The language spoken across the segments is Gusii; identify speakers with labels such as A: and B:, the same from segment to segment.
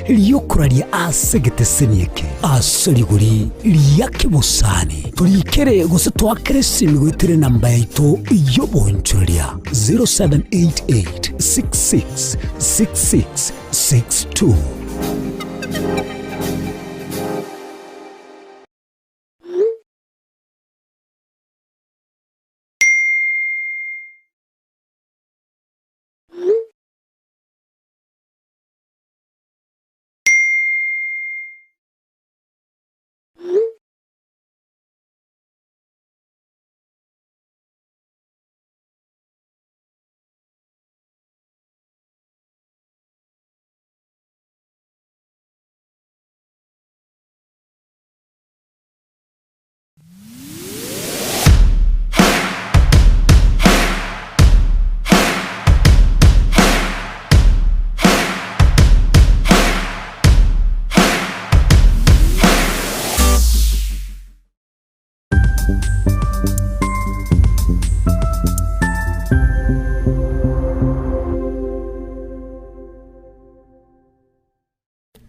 A: Riokoraria ase egeteseni eke ase rigori ria kebosani. Torikere gose toakere esimi goetera enamba yaito y'oboonchoreria 0788 66 66 62.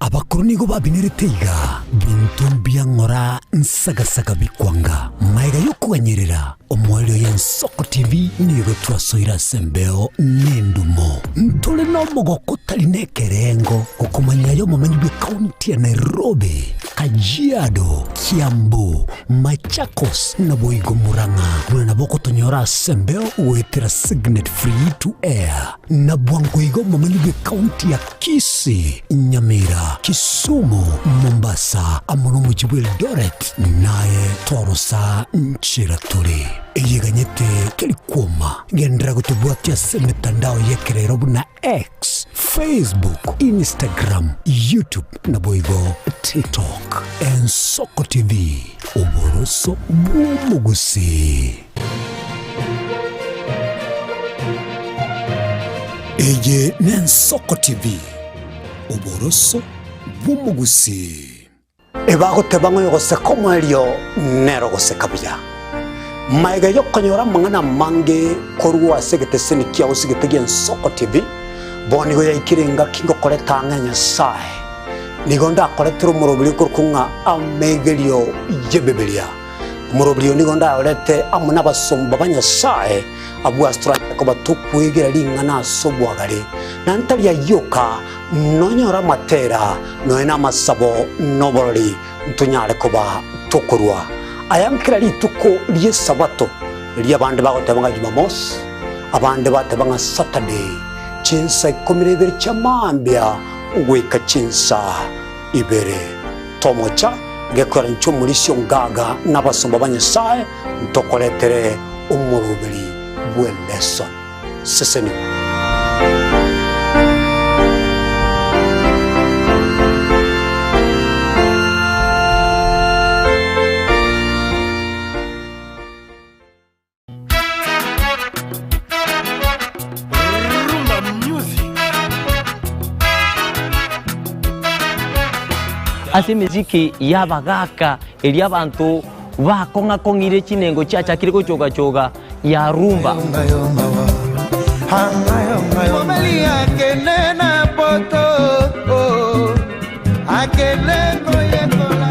A: Abakoro nigo babinerete iga, Binto mbia ng'ora nsagasaga bikwanga. Magega y'okoganyerera omoerio y'Ensoko TV nigo twasoire ase embeo n'endumo. Ntore nomogoko otari nekerengo gokomanya aye omomenyi bw'ekaunti ya Nairobi, Kajiado, Kiambu, Machakos naboigo Murang'a buna nabo okotonyora ase embeo goetera Signet Free to Air. Na bwango iga omomenyi bw'ekaunti ya Kisii, Nyamira, Kisumu, Mombasa, amo nomochie bw'Eldoret, naye tworosa nchera tore. Eyeganyete teri kwoma. Genderera gotobwatia ase emetandao y'ekerero buna X, Facebook, Instagram, YouTube naboigo TikTok. Ensoko TV, oboroso bw'omogusii. Eye n'Ensoko TV, oboroso bw'omogusii. Ebagoteba ng'a oyogoseka omoerio nere ogoseka buya. Magega y'okonyora amang'ana amange korwa ase egeteseni kiao gose egete gi'Ensoko TV, bono nigo yaikire engaki ngokoreta ang'e Nyasae. Nigo ndakoretere omoroberi okorokwa ng'a Amegerio y'Ebibilia. Omoroberi oyo nigo ndayorete amo nabasomba ba Nyasae, abwo ase toranyare koba tokwegera ring'ana ase obwagare, na ntari ayio oka, nonyore amatera, nonya namasabo, na oborori, ntonyare koba tokorua aya nkera rituko ri'Esabato, erio abande bagoteba ng'a Jumamosi, abande bateba ng'a Saturday, chinsa ikomi na ibere chia mambia goika chinsa ibere. Tomocha gekora inche omorisia ongaga na abasomba ba Nyasae ntokoretere omoroberi bw'eleson. Sesenigwa.
B: Rumba music.
C: Ase emesiki y'abagaaka eria abanto bakong'a-kong'ire chinengo chiachakire gochoga-choga ya rumba.
B: Mobali akende na poto oh, akende koyekola.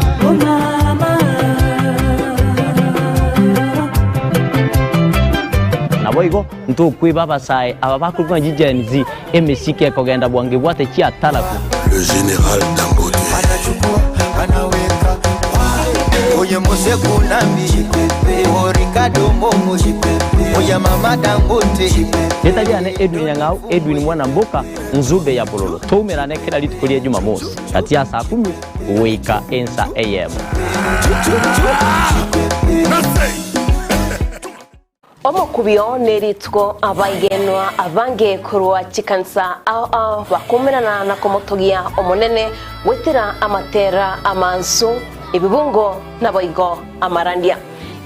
C: Naboigo ntokweba abasae aba bakorokwa ng'a chiGen Z, emesiki ekogenda bwango ebwate chiataraku.
D: Le general Dangote.
B: Anachukua anaweka oye Mose Kunambi o Ricardo Momo oya mama Dangote
C: Rieta riane Edwin Nyang'au, Edwin Mwana Mboka, Nzube ya Bololo. Toumerane kera rituko ria Jumamosi, gati ya saa kumi goika ensa eyemo.
E: Omokubio nerituko abaigenwa abange korwa chikanisa ao ao bakumerana na komotogia Omonene goetera amatera amansu, ebibungo naboigo amarandia.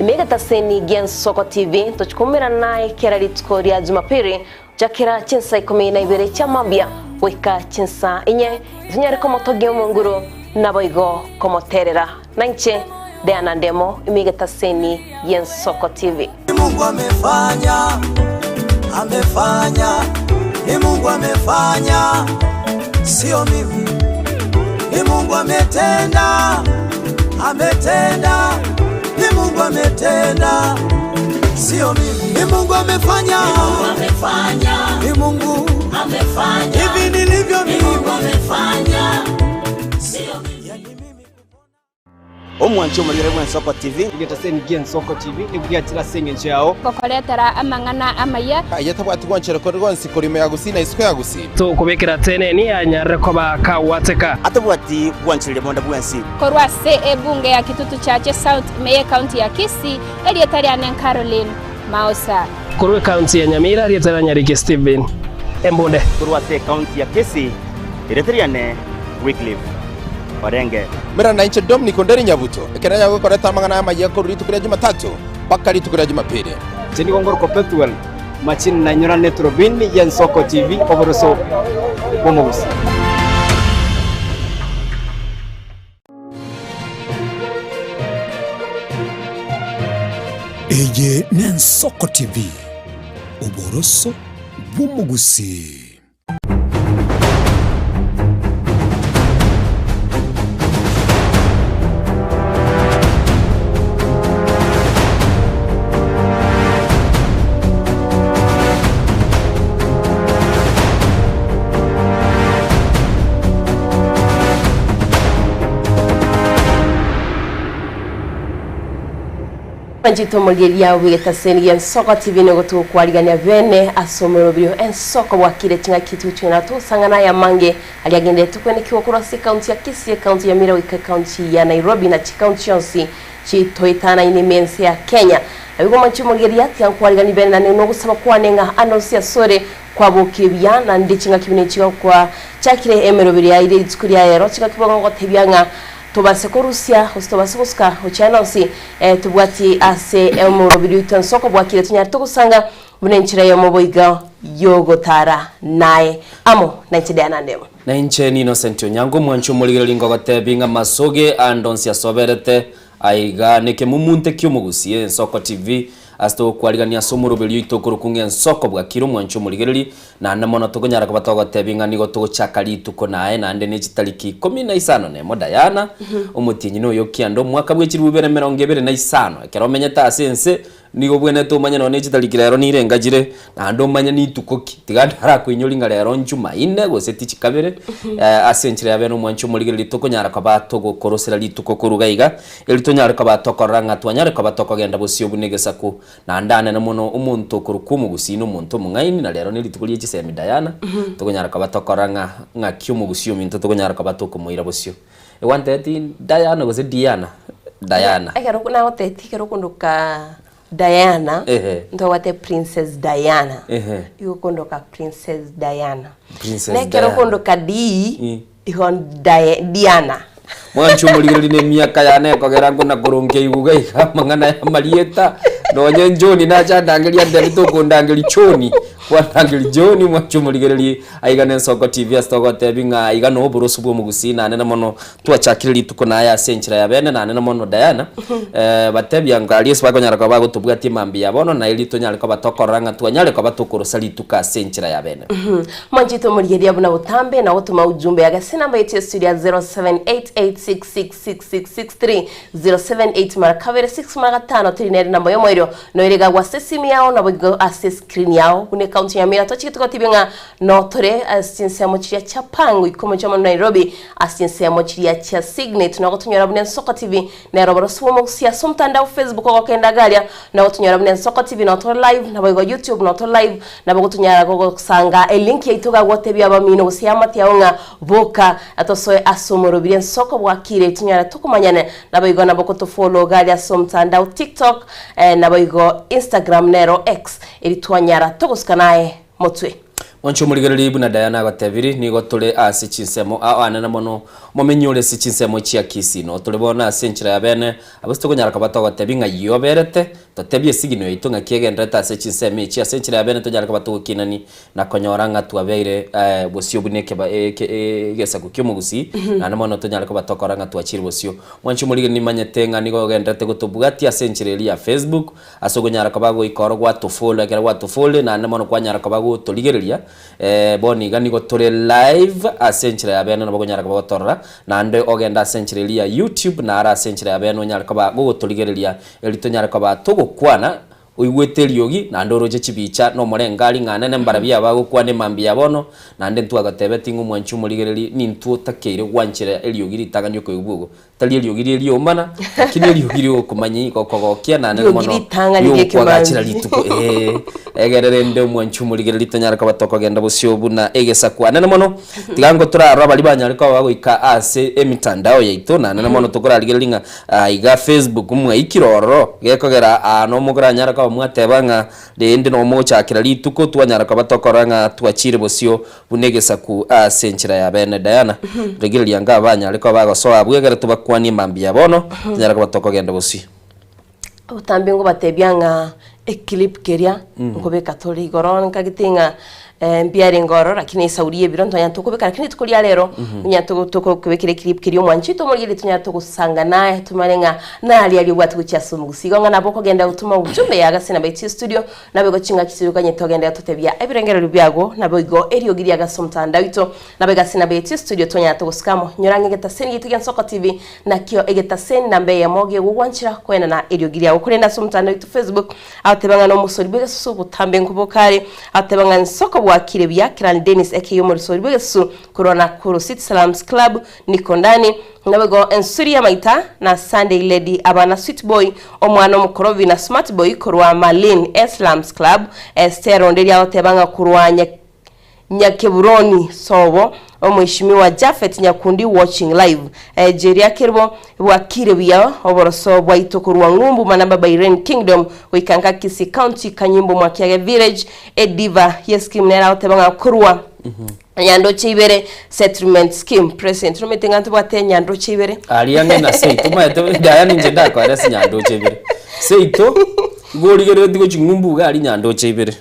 E: Ime egetaseni gi'Ensoko TV tochikumerana naye kera rituko ria Jumapili Chakera chinsa ikomi na ibere chia mambia goika chinsa inye, tonyare komotogia Omonguru, naboigo komoterera. Nainche Diana Ndemo, ime egetaseni gi'Ensoko TV.
B: Ni Mungu amefanya, amefanya, ni Mungu amefanya, sio mimi. ametenda, ametenda, ni Mungu ametenda, sio mimi, ni Mungu amefanya, ni Mungu amefanya, hivi nilivyo mimi
F: Omwanche omorigere bw'Ensoko TV.
G: Egetaseni gi'Ensoko TV nigo giachire ase engencho yao.
H: Gokoretera amang'ana amaya.
I: Aye tabwati gwanchera kore gwonsi korwa ime ya Gusii na isiko ya Gusii.
J: Tokobekera teneni anyarire koba kagwateka.
F: Atabwati gwanchereria bonde bwensi.
H: Korwa ase ebunge ya Kitutu Chache South ime y'ecounty ya Kisii, erieta riane Caroline Maosa.
J: Korwa ecounty ya Nyamira, erieta ria Nyariki Stephen Embunde.
F: Korwa ase ecounty ya Kisii, erieta riane Wycliffe Orenge.
I: Mera nainche Dominic Onderi Nyabuto, ekero nyagokoreta amang'ana amayia korwa rituko ria Jumatatu mpaka rituko ria Jumapili.
G: Inche nigo ngorokwa Pethuel Machini nainyora Eturubini y'Ensoko TV oboroso bw'omogusii.
A: Eye n'Ensoko TV, oboroso bw'omogusii.
E: Manchito omorieria bw'egetaseni gia Nsoko TV nigo togokwarigania bene ase omoroberio ensoko bwakire ching'aki tuchwe na tosang'ana aya mange aria agenderete kwenekigwa korwa ase ekaunti ya Kisii, ekaunti ya Nyamira goika ekaunti ya Nairobi na chikaunti chionsi chitoetanaine ime ense ya Kenya. Naboigo omonche omorieria tiga nkwariganie bene naende nogosaba kwane ng'a ande onsi asore kwabokire buya naende ching'aki buna echi gwachakire emeroberio yaire rituko ria rero ching'aki bono ngotebia ng'a Tobase korusia, gose tobase gosuka gochia nonsi, tobwatie ase omorobiri oito ensoko bwakire tonyare togosanga buna enchera eyemo boigo y'ogotara naye amo nainche Diana Ndemo.
K: Na inche n'Innocent Onyango, omwanchi omorigereria ngogotebi ng'a masoge ande onsi asoberete aiga nekemumunte ki'omogusi Ensoko TV Ase togokwarigania ase omoroberio oito okorokwa ng'a ensoko bwakire omwancho omorigereria, naende mono tokonyara koba togotebia ng'a nigo togochaka rituko naye naende ne chitariki ikomi na isano nemo Diana, omotienyi noyo kianda omwaka bwe chilifu ibere emerongo ebere na isano. Ekero omenyete ase ense, nigo obwenerete omanye nonya ne chitariki rero nirenga chire, naende omanye nituko ki. Tiga ndarakoinyori ng'a rero njumaine gose tichi kabere, ase enchera ya bene omwancho omorigereria tokonyara koba togokorosera rituko korwa iga iga, Erio tonyare koba tokorora ng'a twanyare koba tokogenda bosio buna egesaku, naende anene mono omonto okorokwa omogusii na omonto omong'aini, na rero nerituko rie chisemi Diana, tokonyara koba tokorora ng'a ng'aki omogusii ominto tokonyara koba tokomoira bosio. Egwantebetie Diana gose Diana? Diana.
E: Ekero nagotebetie ekero okondoka Diana,
K: Ehe.
E: ntobwate Princess Diana,
K: Ehe.
E: igo okondoka Princess Diana.
K: Princess
E: Na ekero
K: Diana.
E: okondoka D, Igo ndaye Diana.
K: Mwanche omorigereria na emiaka yane ekogera nkona koronkia iguga iga amang'ana ya amarieta nonye John nacha andangeria antebi tokondangeria John kwandangeria John mwanche omorigereria aiga na Ensoko TV ase togotebi ng'a aiga no oboroso bwa omogusii nanene mono twachakire rituko naye ase enchera ya bene nanene mono Diana batebia ng'a aria ase bakonyara koba bagotobwatia mambia ya bono naye ritonyare koba tokorora ng'a twanyare koba tokorosa rituko ase enchera ya bene.
E: Mwanchete omorigereria buna botambe na gotoma ujumbe age ase enamba yaito ya studio ya 0788666663 078 mara kabere 6 mara gatano teri nere namba y'omoerio noire igagwa ase esimu yao naboigo ase escreen yao buna ekaunti ya Nyamira tochike togotebia ng'a notore ase chinsemo chiria chia Pango ikomo chia mono Nairobi ase chinsemo chiria chia Signet nogotonyora buna Ensoko TV Nero oboroso bw'omogusia ase omotandao Facebook ogokenda garia nogotonyora buna Ensoko TV notore live naboigo YouTube notore live nabo gotonyara gogosanga elink yaito gagotebia abamino gose eamate yao ng'a boka tosoe ase omorobiri Ensoko bwakire tonyare tokomanyane naboigo nabo gotofollow garia ase omotandao TikTok naboigo Instagram nero X eri twanyara togosuka naye motwe.
K: Mwanche omorigereria buna Diana agotebiri, nigo tore ase chinsemo ao anene mono, omomenyi ore ase chinsemo chia Kisii. Noo tore bono ase enchera ya bene, abwo tokonyara koba togotebi ng'a yoberete, totebie esigino yaito ng'aki egendererete ase chinsemo echi ase enchera ya bene tonyare koba togokinani na konyora ng'a twabeire bosio buna ekeba eke egesaku ki'omogusii, naende mono tonyare koba tokora ng'a twachire bosio. Mwanche omorigereria nimanyete ng'a nigo ogendererete gotobwatia ase enchera eria ya Facebook, Ase okonyara koba goika oro gwatofollow, ekero gwatofollow naende mono kwanyara koba gotorigereria. Bono iga nigo tore live ase enchera ya bene nabo okonyara koba gotorora, naende ogende ase enchera eria ya YouTube naro ase enchera ya bene onyare koba gogotorigereria eri tonyare koba togokwana oigwete eriogi naende oroche chibicha na omorengari ng'a nene mbarabwo abagokwana emambia ya bono, naende ntwagotebeti ng'a omwanchi omorigereri nintwe otakeire gwanchera eriogi ritang'ani okoigwa ogo. Tari eriogi rie riomana, lakini eriogi riokomanya gokogokia naende
E: Eriogi
K: mono
E: ritang'ani
K: riokwagachera
E: ri'ekemambia.
K: rituko ee. Egere rende omwanchi omorigereri tonyare koba tokogenda bosio buna egesaku anene mono. Tiga ngo torarore baria banyare koba bagoika ase emitandao yaito naende mono tokorarigereria ng'a aiga Facebook mwaikire ororo gekogera aa nomokoranyare koba mwateba ng'a rende nomogochakera rituko twanyara koba tokorora ng'a twachire bosio Buna egesaku ase enchera ya bene Diana, rigereria anga abanyare koba bagosoa abwo egere tobakwanie mambia bono, tonyare koba tokogenda bosio.
E: Obotambe ngobatebia ng'a eclip keria nkobeka tore igoro nkagete ng'a mbiarenge ororo lakini esauri y'ebiro ntonyara tokobeka lakini rituko ria rero onyara tokobekera eclip keria omwanchi oito omorigereria tonyara togosanga naye tomanye ng'a nari aria obwate gochia ase omogusii. Igo ng'a nabo okogenda gotoma ujumbe yago ase enamba yaito ya studio Naboigo chingaki chirukanye togenderera totebia ebirengererio biago, naboigo eriogi riago ase omotandao oito, naboigo ase enamba yaito y'estudio tonyara togosika amo. Nyora ng'a egetaseni giaito gia Nsoko TV nakio egetaseni namba eyemo gegogwanchera koenana eriogi riago. Korende ase omotandao oito Facebook, agoteba ng'a nomosori bw'egesusu botambe nkoboka are, agoteba ng'a Nsoko bwakire buya, Kirani Dennis aka omorosori bw'egesusu korwa Nakuru City Salams Club, Niko Ndani, Naboigo ensuri y'amaita na Sunday Lady aba na Sweet Boy, omwana omokorobi na Smart Boy korwa Marlin Eslams Club, Esther onde riagoteba ng'a korwa Nyakeburoni sobo, Omweshimiwa Japhet Nyakundi watching live. Jeria Kerubo bwakire buya oboroso bwaito korwa ng'umbu Manamba by Rain Kingdom goika nka Kisii County Kanyimbo Mwakiage Village, Ediva ye scheme nere agoteba ng'a korwa Nyandoche ibere settlement scheme president nomanyete ng'a ntobwate nyandoche ibere
K: Aria ang'e na seito omanyete yaya ninche ndakoera ase nyandoche ibere seito igo origereretie gochia ng'umbu iga aria nyandoche ibere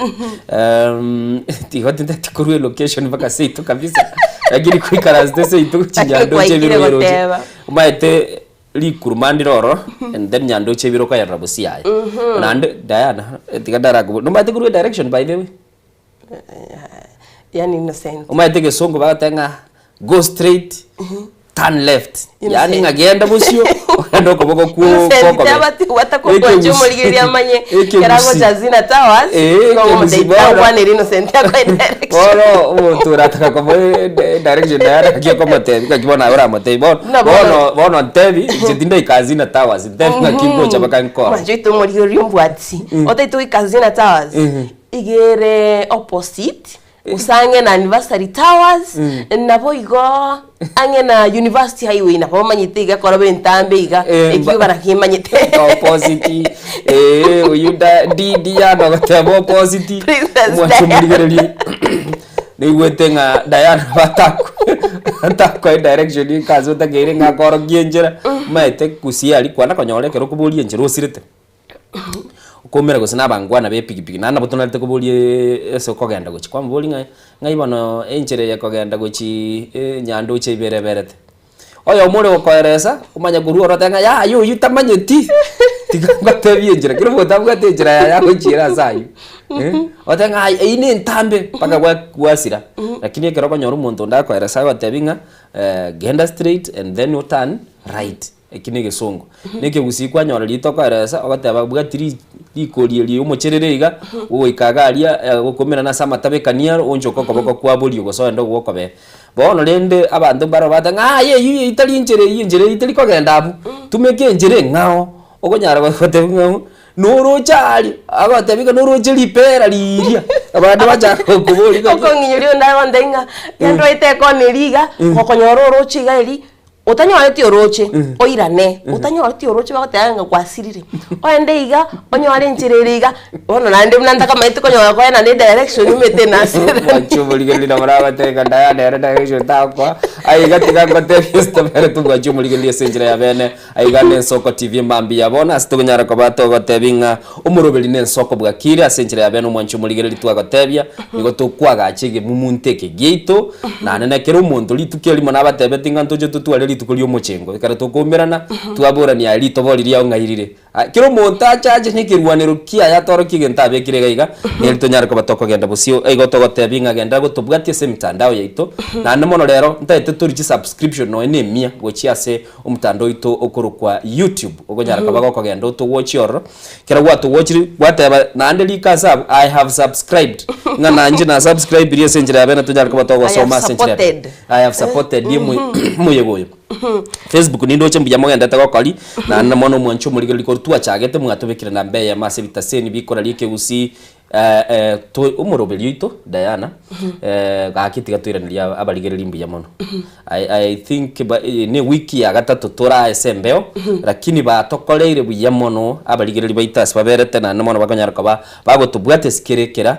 K: tigo tintagete korwa elocation mpaka seito kabisa lakini koikaransete seito gochia
E: Lakini
K: nyandoche ibere
E: kwaikire
K: oyeroche
E: goteba.
K: omanyete rikuruma ndire ororo and then nyandoche ibere okoyerera bosio aye naende Diana tiga ndarakoborie nomanyete korwa edirection by the way.
E: Yani innocent.
K: Omanyete egesongo bagoteba ng'a go straight, turn left. Yaani ng'a genda bosio, ogende okoboko kwo
E: Innocent
K: kwokobee.
E: tabati gwatakorwa
K: Ekegusi-
E: omorigereria amanye
K: ekegusi.
E: kera agocha Zina Towers
K: Eh,
E: igo
K: ekegusi
E: omotebi
K: bono.
E: takwanera Innocent akoe direction.
K: Bono omonto orataka komoa edirection naye naki okomotebi ng'aki bono aye oramotebi bono
E: Buna bono-
K: bono bono ntebi inche tindaika Zina Towers ntebi ng'aki ngocha mpaka nkore.
E: Mwancho oito omorigereria ombwati otaete goika Zina Towers Iga ere opposite gose ang'e na Anniversary Towers, naboigo ang'e na University Highway nabo omanyete iga koroba entambe iga,
K: Eh,
E: ekio
K: mba-
E: barakemanyete.
K: opposite eh oyu da di di yana goteba opposite
E: Princess
K: omwancho
E: Diana.
K: omorigererie naigwete ng'a Diana batakwe batakwa direction ase otakeire ng'a akorokia enchera omanyete gusii aria kwana konyora ekero okoboria enchera osirete. Okoumera gose na abangwana ba epikipiki naende nabo tonarete koboria ase okogenda gochia kwamoboria ng'a ng'ai bono enchera eye ekogenda gochiiii nyandoche ibere eberete. Oyomo ore gokoeresa, omanye korwa ororo otebe ng'a yaya oywo tamanyeti, tiga ngotebie enchera kera omonto abwate enchera yaye agochiera ase aywo otebe ng'a aye eywo na entambe mpaka gwa gwasira. Lakini ekero okonyora omonto onde akoeresa agotebia ng'a genda straight and then oturn right. Eki negesongo. Na ekegusii kwanyora riria tokoeresa, ogoteba bwati ri rikori eri omocherere iga, ogoika iga aria gokomerana ase amatabe ekania aro, oonchoke okoboko kwa borio gose ogende ogwokobee. Bono rende abanto mbaro bagoteba ng'a aye eywo eywo tari enchera eywo, enchera eywo teri kogenda abwo, tumeka enchera eng'ao, okonyara goteba ng'a noroche aria, agotebia ng'a noroche ripera riria, abande bachaka gokoboria ng'a
E: Okong'inyora onde agontebia ng'a genda oete ekona eria iga, gokonyora oroche iga eria, Otanyoreti orooche, oirane, otanyoreti orooche bagoteba ng'a gwasirire, oende iga, onyore enchera ere iga, bono naende buna ntakamaeti konyora koenana edirection omanyete nasirire.
K: Mwanche omorigereria nabo nagotebi ng'a Diana ere direction takoa, aiga tiga ngotebie ase tobere tobwanche omorigereria ase enchera ya bene, aiga ne Ensoko TV mambia bono ase tokonyara koba togotebi ng'a omoroberi ne ensoko bwakire ase enchera ya bene omwanche omorigereria twagotebia, nigo tokwagacha egemumunto eke giaito, Naende nekero omonto rituko erimo nabatebetie ng'a ntoche totware rituko ri'omochengo, ekero tokoumerana, twaborania aye ritobori riao ng'ai rire? Ah, Kera omonto ache ache nekerwanero kiaye atorokie egento abekire iga iga, neri tonyare koba tokogenda bosio igo togotebia ng'a genderera gotobwatia ase emitandao yaito, naende mono rero ntagete torie chisubscription nonya na emia gochia ase omotandao oito okorokwa YouTube, okonyara koba gokogenda otowochie ororo, ekero gwatowochire gwateba naende rika ase abwo I have subscribed, ng'a nainche na subscribirie ase enchera ya bene tonyare koba
E: I have
K: togosoma ase enchera ya bene.
E: supported.
K: I have supported omoyega oyo. Facebook nindoche mbuya mogendete gokori, naende mono omwanche omorigereria korwa twachagete mwatobekire namba eyemo ase ebitaseni bikoraria ekegusii to omoroberi oito Diana, gaki tiga toiranerie abarigereria mbuya mono. I I think ba ne ewiki ya gatato torae ase embeo, lakini batokoreire buya mono abarigereria baito ase baberete naende mono bakonyara koba bagotobwatia ase kera ekera.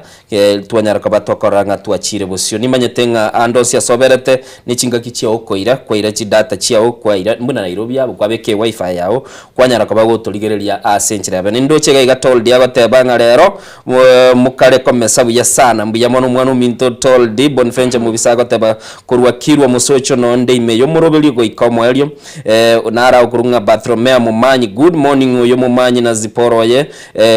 K: Twanyara koba tokorora ng'a twachire bosio. Nimanyete ng'a ande onsi ase oberete ne chingaki chiao koira, kwaira chidata chiao, kwaira buna Nairobi abwo kwabeka ewifi yao, kwanyara koba gotorigereria ase enchera yabe. Nindoche iga iga Toldi agoteba ng'a rero mokare komesa buya sana. Mbuya mono omwana ominto Toldi, Bonventure Mobisa agoteba korwa Kirwa mosocho nonde ime y'omoroberio goika omoerio. Naro agokorwa ng'a Bartholomea Momanyi, good morning oyo Momanyi na Zipporah oye.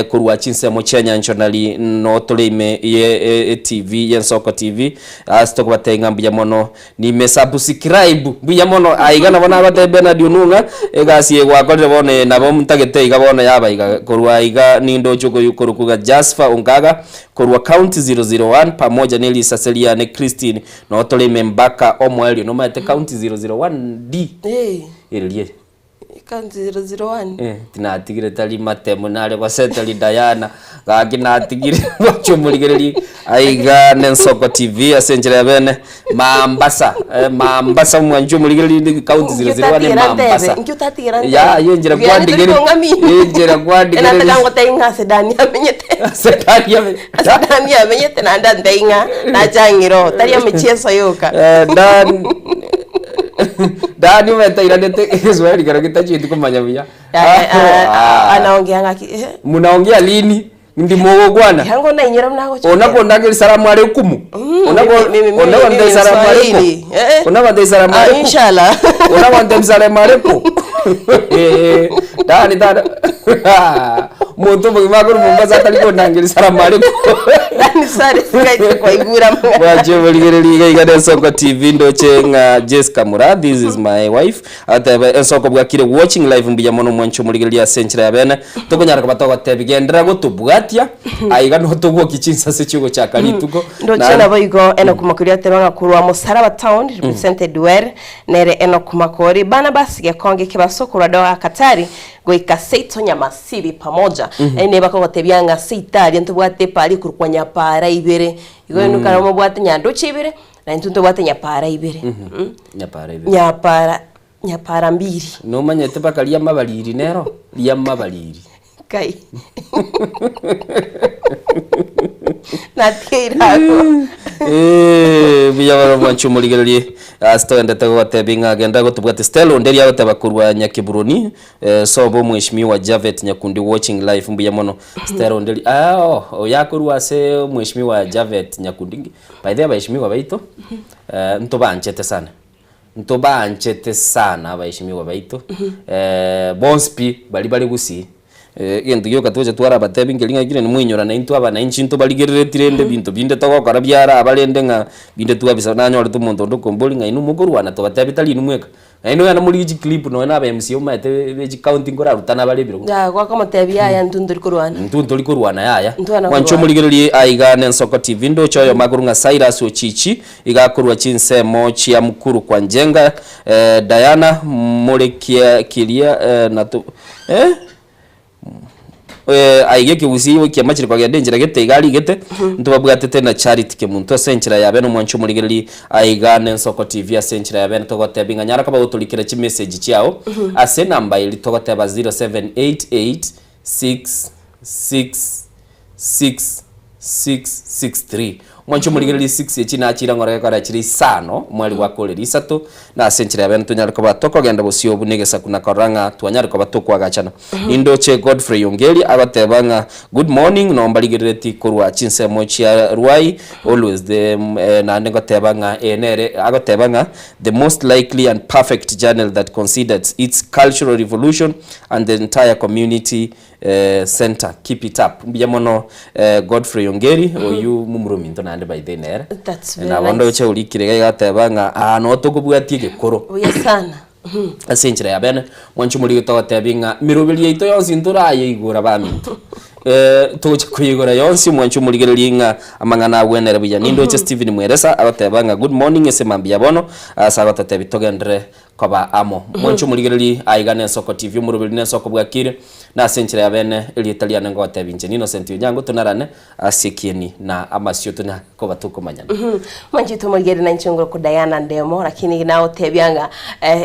K: Korwa chinsemo chia nyancho nari notore ime ye etv y'Ensoko TV ase tokobatebia ng'a mbuya mono nime subscribe mbuya mono aiga nabo nabatebia Bernard Onung'a egasi eye gwakorire bono eye nabo ntagete iga bono yaba iga korwa aiga nindoche okoyia okorokwa iga Jasper Ongaga korwa county 001 pamoja ne risase riane Christine notore ime mpaka omoerio nomanyete county 001 D erio eri.
E: County 001.
K: Eh, tinatigire tari matemo nare gose tari Diana gaki natigire gocha omorigereria aiga nensoko TV ase enchera ya bene Mambasa eh, Mambasa omwanchi omorigereria ndi county 001
E: Inki
K: Mambasa
E: Inki otatigera ntebe?
K: Ya, ye enchera kwandigeri- ye enchera kwandigereria.
E: Enataka ngotebi ng'a ase Dani amenyete.
K: Ase Dani amenyete.
E: Ase Dani amenyete naende antebi ng'a nachang'ire oo, tari emechieso yoka.
K: Eh, Dan Dani omanyete airanete egeswahili kero getachieti komanya buya.
E: Ah, anaongea ng'aki eh,
K: Munaongea lini? Ndi mogokwana.
E: Yango nainyora buna agocha
K: Ona
E: goteba.
K: kondagera salamu alaikum. Ona ko
E: Mimi- mimi-
K: ona
E: mimi
K: konde
E: ni
K: salamu alaikum.
E: Mswahili. Eh, eh.
K: Ona konde salamu
E: Ah,
K: alaikum.
E: inshallah.
K: Ona konde salamu alaikum. Eh, dani dani. Omonto omogima akorwa Mombasa atari kondangeria salamu alaikum.
E: Dani sare sikaite kwaigura mang'ana.
K: Bwache borigereria iga iga Ensoko TV ndoche ng'a Jessica Mura this is my wife ateba Ensoko bwakire watching live mbuya mono mwanche omorigereria ase enchera ya bene tokonyara koba togotebi genderera gotobwatia aiga notogwoki chinsase chiogochaka rituko
E: Ndoche
K: Naende-
E: nabo igo Enock Makori ateba ng'a korwa Musaraba Town represented well nere Enock Makori Barnabas Gekonge Kebaso korwa Doha Katari Goika seito nyamasibi pamoja. Yaani nigo bakogotebia ng'a seito aria ntobwate epaara ekorokwa nyapaara ibere. Igo inwe kare mobwate nyandoche ibere, na intwe ntobwate nyapaara ibere. Mm.
K: Nyapaara ibere.
E: Nyapaara, nyapaara mbiri.
K: Nomanyete mpaka riamabariri nero? Riamabariri.
E: Kai. Natigeire agwo.
K: Eh, buya bono mwanche omorigererie ase togendete gogotebia ng'a genda gotobwate Stella onde agoteba korwa Nyakeburoni eh, sobo omweshimiwa Javet Nyakundi watching live mbuya mono Stella Onderi ah, oh, oyo akorwa ase omweshimiwa Javet Nyakundi by the way abaheshimiwa baito eh, ntobanchete sana Ntobaanchete sana abaeshimiwa baito, bonsi pi baria bare gusii. Egento gioka togocha twarabatebi nkeri ng'a ekero nimwenyora naintwe abananchi ntobarigerereti rende ebinto binde togokora biaraba rende ng'a binde twabisa nanyorete omonto onde okombori ng'a inwe mokorwana tobatebi tari inwe mweka. Naende ogende morigie chiclip nonye na aba MCA omanyete be chicounty nkorarutana bare ebirogo.
E: Yaya gwakomotebia yaya intwe ntori korwana.
K: Intwe ntori korwana yaya.
E: Ntwana
K: Mwanche
E: korwana.
K: omorigererie aiga Nensoko TV ndoche oyomo akorwa ng'a Cyrus Ochichi Iga akorwa chinsemo chia Mukuru kwa Njenga eh, Diana more kiria eh, na to eh? Eh, aiga ekegusii kiamachire kogenda enchera gete iga arigete ntobabwatete na Charity Kemunto ase enchera ya bene omwanchi omorigereri aiga Nensoko TV ase enchera ya bene togotebi ng'a nyara koba gotorikera chimessage chiao ase enamba eri togoteba 0788 6 6 6 6 6 3. Mwanche omorigereria 6 echi nachire ng'ora gekora chire isano, omweri gwakorire isato, na ase enchera ya bene tonyare koba tokogenda bosio buna egesaku na korora ng'a twanyare koba tokoagachana. Nindoche Godfrey Ongeri agoteba ng'a good morning no mbarigerereti korwa chinsemo chia Ruai always the naende ngoteba ng'a eye nere agoteba ng'a the most likely and perfect journal that considers its cultural revolution and the entire community Center keep it up mbuya mono Godfrey Ongeri oyio momura ominto naende by the way nere
E: That's very
K: nabo
E: nice.
K: ndoche orikire iga iga ateba ng'a aa noo tokobwatia egekoro
E: Buya sana.
K: ase enchera ya bene mwanche omorige togotebi ng'a meroberi yaito yonsi ntorayeigora baminto togocha koyeigora yonsi mwanche omorigererie ng'a amang'ana agwenere buya nindoche Stephen Mweresa agoteba ng'a good morning ase mambia bono ase agototebi togenderere Koba amo. Mwanche omorigererie aiga nensoko TV omoroberi nensoko bwakire, na ase enchera ya bene erieta riane ngogotebia inche n'Innocent Onyango tonarane ase ekieni na amasio tonya koba tokomanyana.
E: Mwanchete omorigereria na inche ngoroku Diana Ndemo, lakini nagotebia ng'a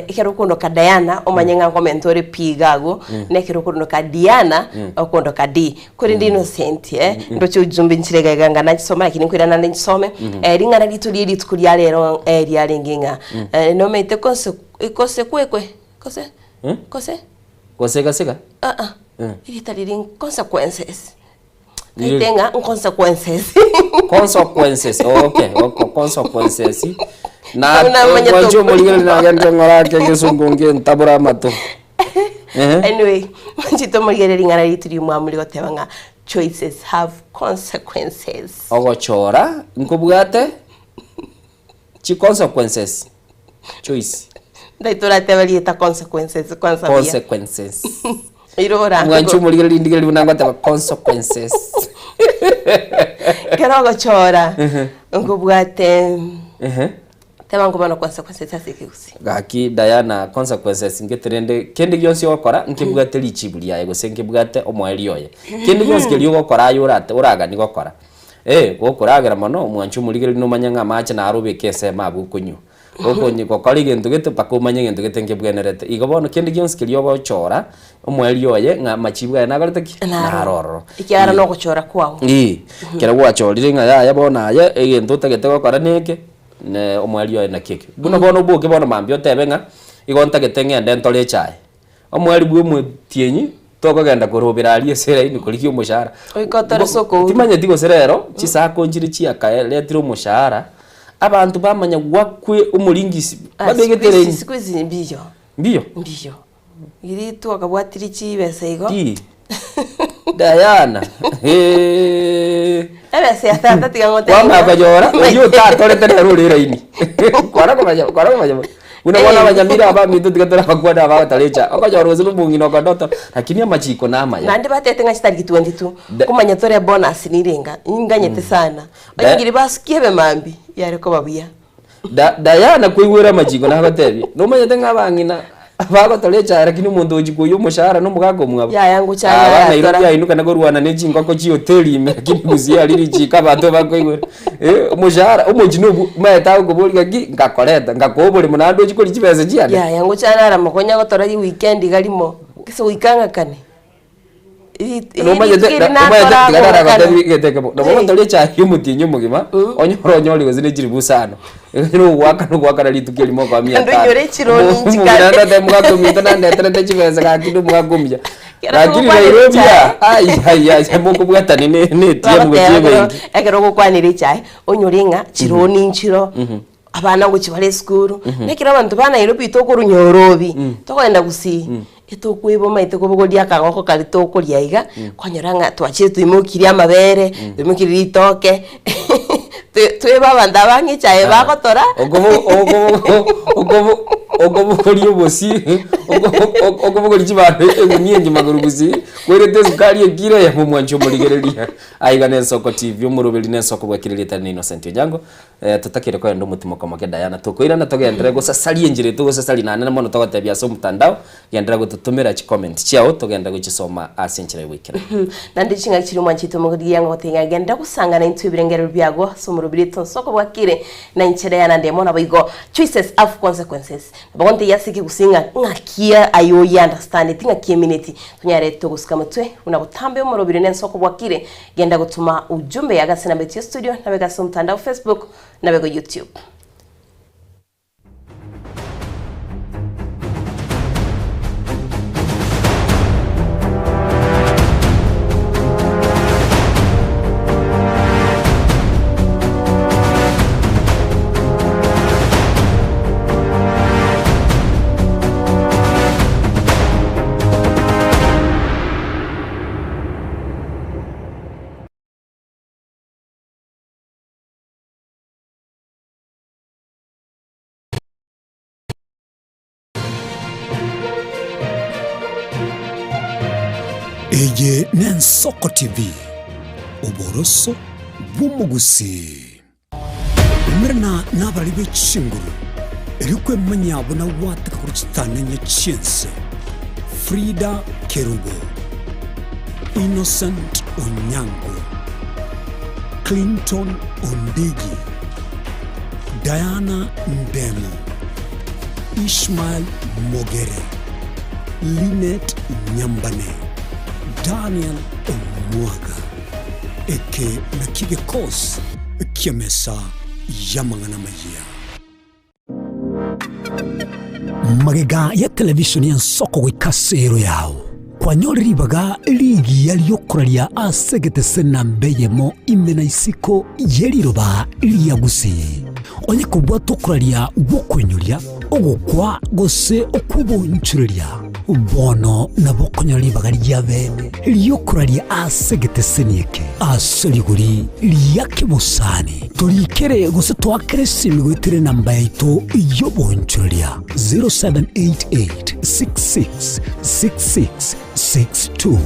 E: ekero okondoka Diana omanye ng'a nkomenta ore pi iga agwo, na ekero okondoka Diana okondoka D. Korende Innocent eh, ndoche ujumbe nchire iga iga ng'a nachisoma lakini nkoirana naende nchisome. Ring'ana rito rie rituko ria rero riarenge ng'a nomanyete konse kose kwekwe kose kose
K: Gose gasega?
E: Ah ah erieta riri consequences Naete ng'a consequences
K: Consequences okay oko consequences na
E: Buna omanyete
K: mwanche omorigereria
E: okorwa.
K: nagende ng'ora ake egesungu ngentabore amato. Ehe.
E: Anyway, mwanchete omorigereria ring'ana ritu rimwamu rigoteba ng'a choices have consequences.
K: Ogochora nkobwate chi consequences choice.
E: Ndai torateba rieta consequences kwanza buya.
K: Consequences.
E: Iro orango.
K: Mwanche omorigereria rindigereria buna ngoteba consequences.
E: Kero ogochora nkobwate
K: Ehe.
E: teba nkoba na consequences ase ekegusii.
K: Gaki Diana consequences ngete rende kende gionsi ogokora nkebwate richibu riaye gose nkebwate omoerio oye. Kende gionsi keria ogokora aye orate oragani gokora. Eh gokoragera mono omwanchi omorigereria nomanye ng'a amache naro obeke ensemo abwo okonywa. Okonye gokora egento gete mpaka omanye egento gete nkebwenerete. Igo bono kende gionsi keria ogochora omoerio oye ng'a amachibu aye nakorete ki? Naro ororo.
E: Ekiagera na ogochora kwao.
K: Eeh, ekero gwachorire ng'a yaya bono aye egento otagete gokora neke. Ne omoerio oye naki eke? Buna bono oboke bono mambia otebe ng'a igo ntagete ng'ende ntore echae. Omoerio bwa omotienyi tokogenda korobera aria ase eraini korigia omoshahara.
E: Goika otore ase okouru.
K: Timanyeti gose rero chisako nchire chiakaretire omoshahara, abanto bamanya gwakwe omoringisi
E: Ah,
K: babegete
E: siku hizi-
K: eraini.
E: siku hizi mbiyo.
K: Mbiyo?
E: Mbiyo. Riria twakabwatirie chibesa igo.
K: Ki? Diana. Hee.
E: Ebesa ya tata tiga ngotebie
K: Kwamanya
E: ng'a-
K: konyora oyio otatorete nere ore eraini. Kwana komanya kwana komanya buna bono abanyamira aba aminto tiga torabakwane aba batarecha. Okonyora gose na omong'ina okondoto lakini amachiko namaya.
E: Naende batete ng'a chitariki 22
K: Da-
E: komanya tore bonus nirenga inganyete sana
K: Da-
E: onye ngiri basukia ebe mambia yare koba buya.
K: Da Diana koigwera amachiko nagotebia, nomanyete ng'a abang'ina bagotora echae lakini omonto ogochia koiywa omoshahara na omogaka omwabo.
E: Yaya ngocha
K: Aba
E: yaya
K: Nairobi
E: tora.
K: ainuka na korwana ne chingoko chia hoteli ime lakini gusii aria richiko abanto bakoigwera eh omoshahara omochie na obwo omanyete agokoboria ng'aki nkakoreta ngakoa oboremo naende ochie koria chibesa chiane.
E: Yaya ngocha nara mokonya gotora riweekend iga rimo, gese goika ng'akane.
K: Nomanyete omanyete tiga naragotebi egento ekemo, nabo ogotoria echae ya omotienyi omogima, onyore onyore gose ne chiribu isano, ekero ogoakana ogoakana rituko erimo okoa mia
E: Naende
K: tano.
E: onyore chironi
K: Omong'ina
E: nchikare.
K: naende otebe omogaka ominto nandeterete chibesa gaki na omogaka omuya.
E: Ekero
K: Lakini
E: togokwanera
K: Nairobi
E: echae.
K: aa, ai ai ai mokobwatani ne ne ATM gochia
E: Bagoteba ekero
K: ebenki.
E: ekero ogokwanera echae, onyore ng'a chironi nchiro, abana ngochia bare esukuru, na ekero abanto ba Nairobi tokorwa Nyorobi, tokogenda Gusii, etokoiba omanyete kobogoria akagoko karia tokoria iga, kwanyora ng'a twachire toimokirie amabere, toimokirie ritoke, twe tweba abanto aba ng'a echae bagotora.
K: Okobo okobo okobo okobogoria obosie, oko okobogoria chibando egunia engima korwa gusii, kwerete esukari ekiro eyemo mwanche omorigereria. Aiga na Ensoko TV, omoroberi na ensoko bwakire rieta rine Innocent Onyango. Totakire kogenda omotimoka omoke Diana, tokoirana togenderere gosasaria enchera eye togosasaria naende mono togotebia ase omotandao, genderera gototomera chicomment chiao togenderere gochisoma ase enchera y'ogoikeranu.
E: Naende ching'aki chiria omwanchete omogorigia ng'a goteba ng'a genderera gosangana intwe ebirengererio biago ase omorobiri oito nsoko bwakire na enchera ya naende mono naboigo choices have consequences. Nabo gontebia ase ekegusii ng'a ng'aki. Ng'aki aye oye understandeti ng'aki emineti tonyare togosika motwe buna botambe omorobire nensoko bwakire genda gotuma ujumbe agase namba yetu ya studio nabega ase omotandao Facebook nabego YouTube.
A: Eye n'Ensoko TV, oboroso bw'omogusii. Umerana nabari be chinguru, erio kwemanyia buna gwateka korwa chitanenye chi'ense. Frida Kerubo, Innocent Onyango, Clinton Ondigi, Diana Ndemo, Ishmael Mogere, Linet Nyambane, Daniel Omwaga. Eke nakio gekosi ki'emesa y'amang'ana amayia. Magega ya televishoni y'ensoko goika ase ero yao, kwanyorire ribaga rigiya ri'okoraria ase egetese namba eyemo ime na isiko ye riroba ria Gusii. Onye kobwate okoraria gw'okoinyoria, ogokwa gose okw'obonchoreria, bono nabo okonyora ribaga ri'abeene ri'okoraria ase egeteseni eke ase rigori ria kebosani. Torikere gose toakere esimi goetera enamba yaito y'obonchoreria 0788 66 66 62.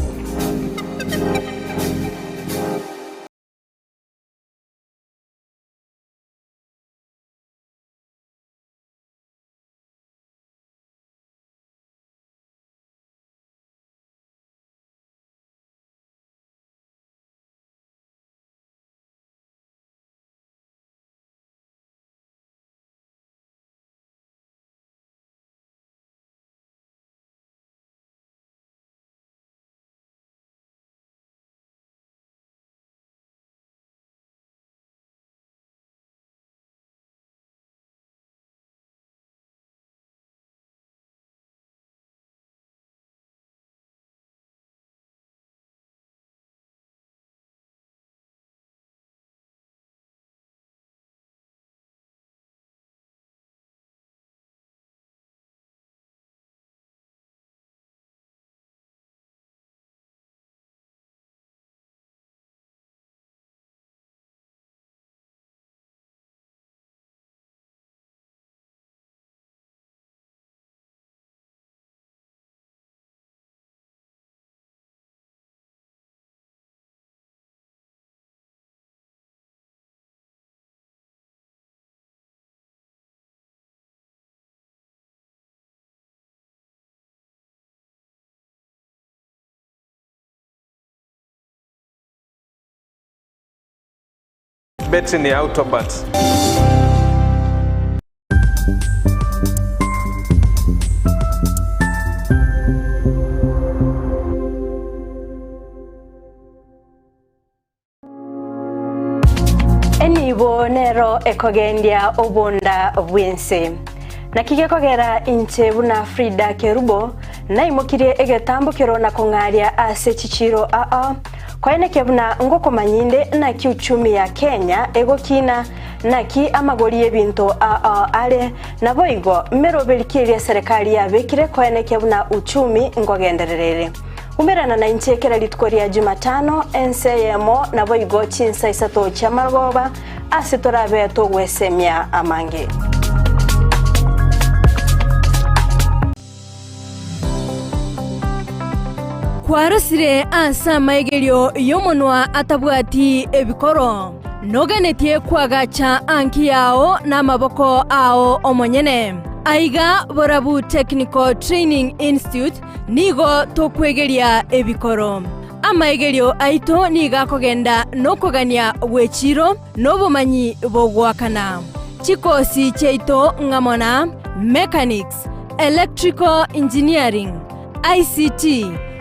L: Betri ni Autobat.
M: Enibo nero ekogendia obonda bw'ense. Naki gekogera inche buna Frida Kerubo naimokirie egetambokero na kong'aria ase chichiiro ao, Koenekia buna ngokomanya inde naki uchumi ya Kenya egokina, naki amagori y'ebinto ao are, naboigo meroberi ki eria eserekari yabekire koenekia buna uchumi nkogenderera ere. Umerana nainche kera rituko ria Jumatano, ense eyemo, naboigo chinsa isato chi'amarogoba, ase torabe togwesemia amange.
N: Kwarosire ase amaigerio y'omonwa atabwati ebikoro, noganetie koagacha anki yao namaboko ao omonyene. Aiga Borabu Technical Training Institute nigo tokwegeria ebikoro. Amaigerio aito nigo akogenda nokogania gw'echiiro na obomanyi bogoakana. Chikosi chiaito ng'amo na Mechanics, Electrical Engineering, ICT,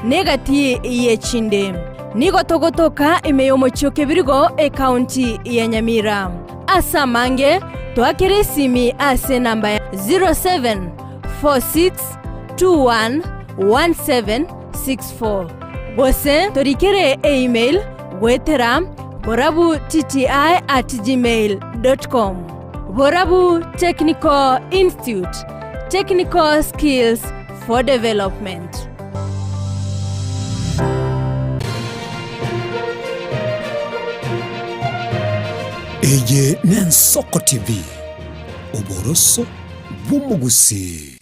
N: na egati y'echinde. Nigo togotoka ime y'omochie o Kebirigo, ekaunti ya Nyamira. Ase amange, toakere esimi ase enamba ya 0746211764 gose torikere email goetera borabutti at gmail dot com. Borabu Technical Institute, technical skills for development.
A: Eye n'Ensoko TV, oboroso bw'omogusii.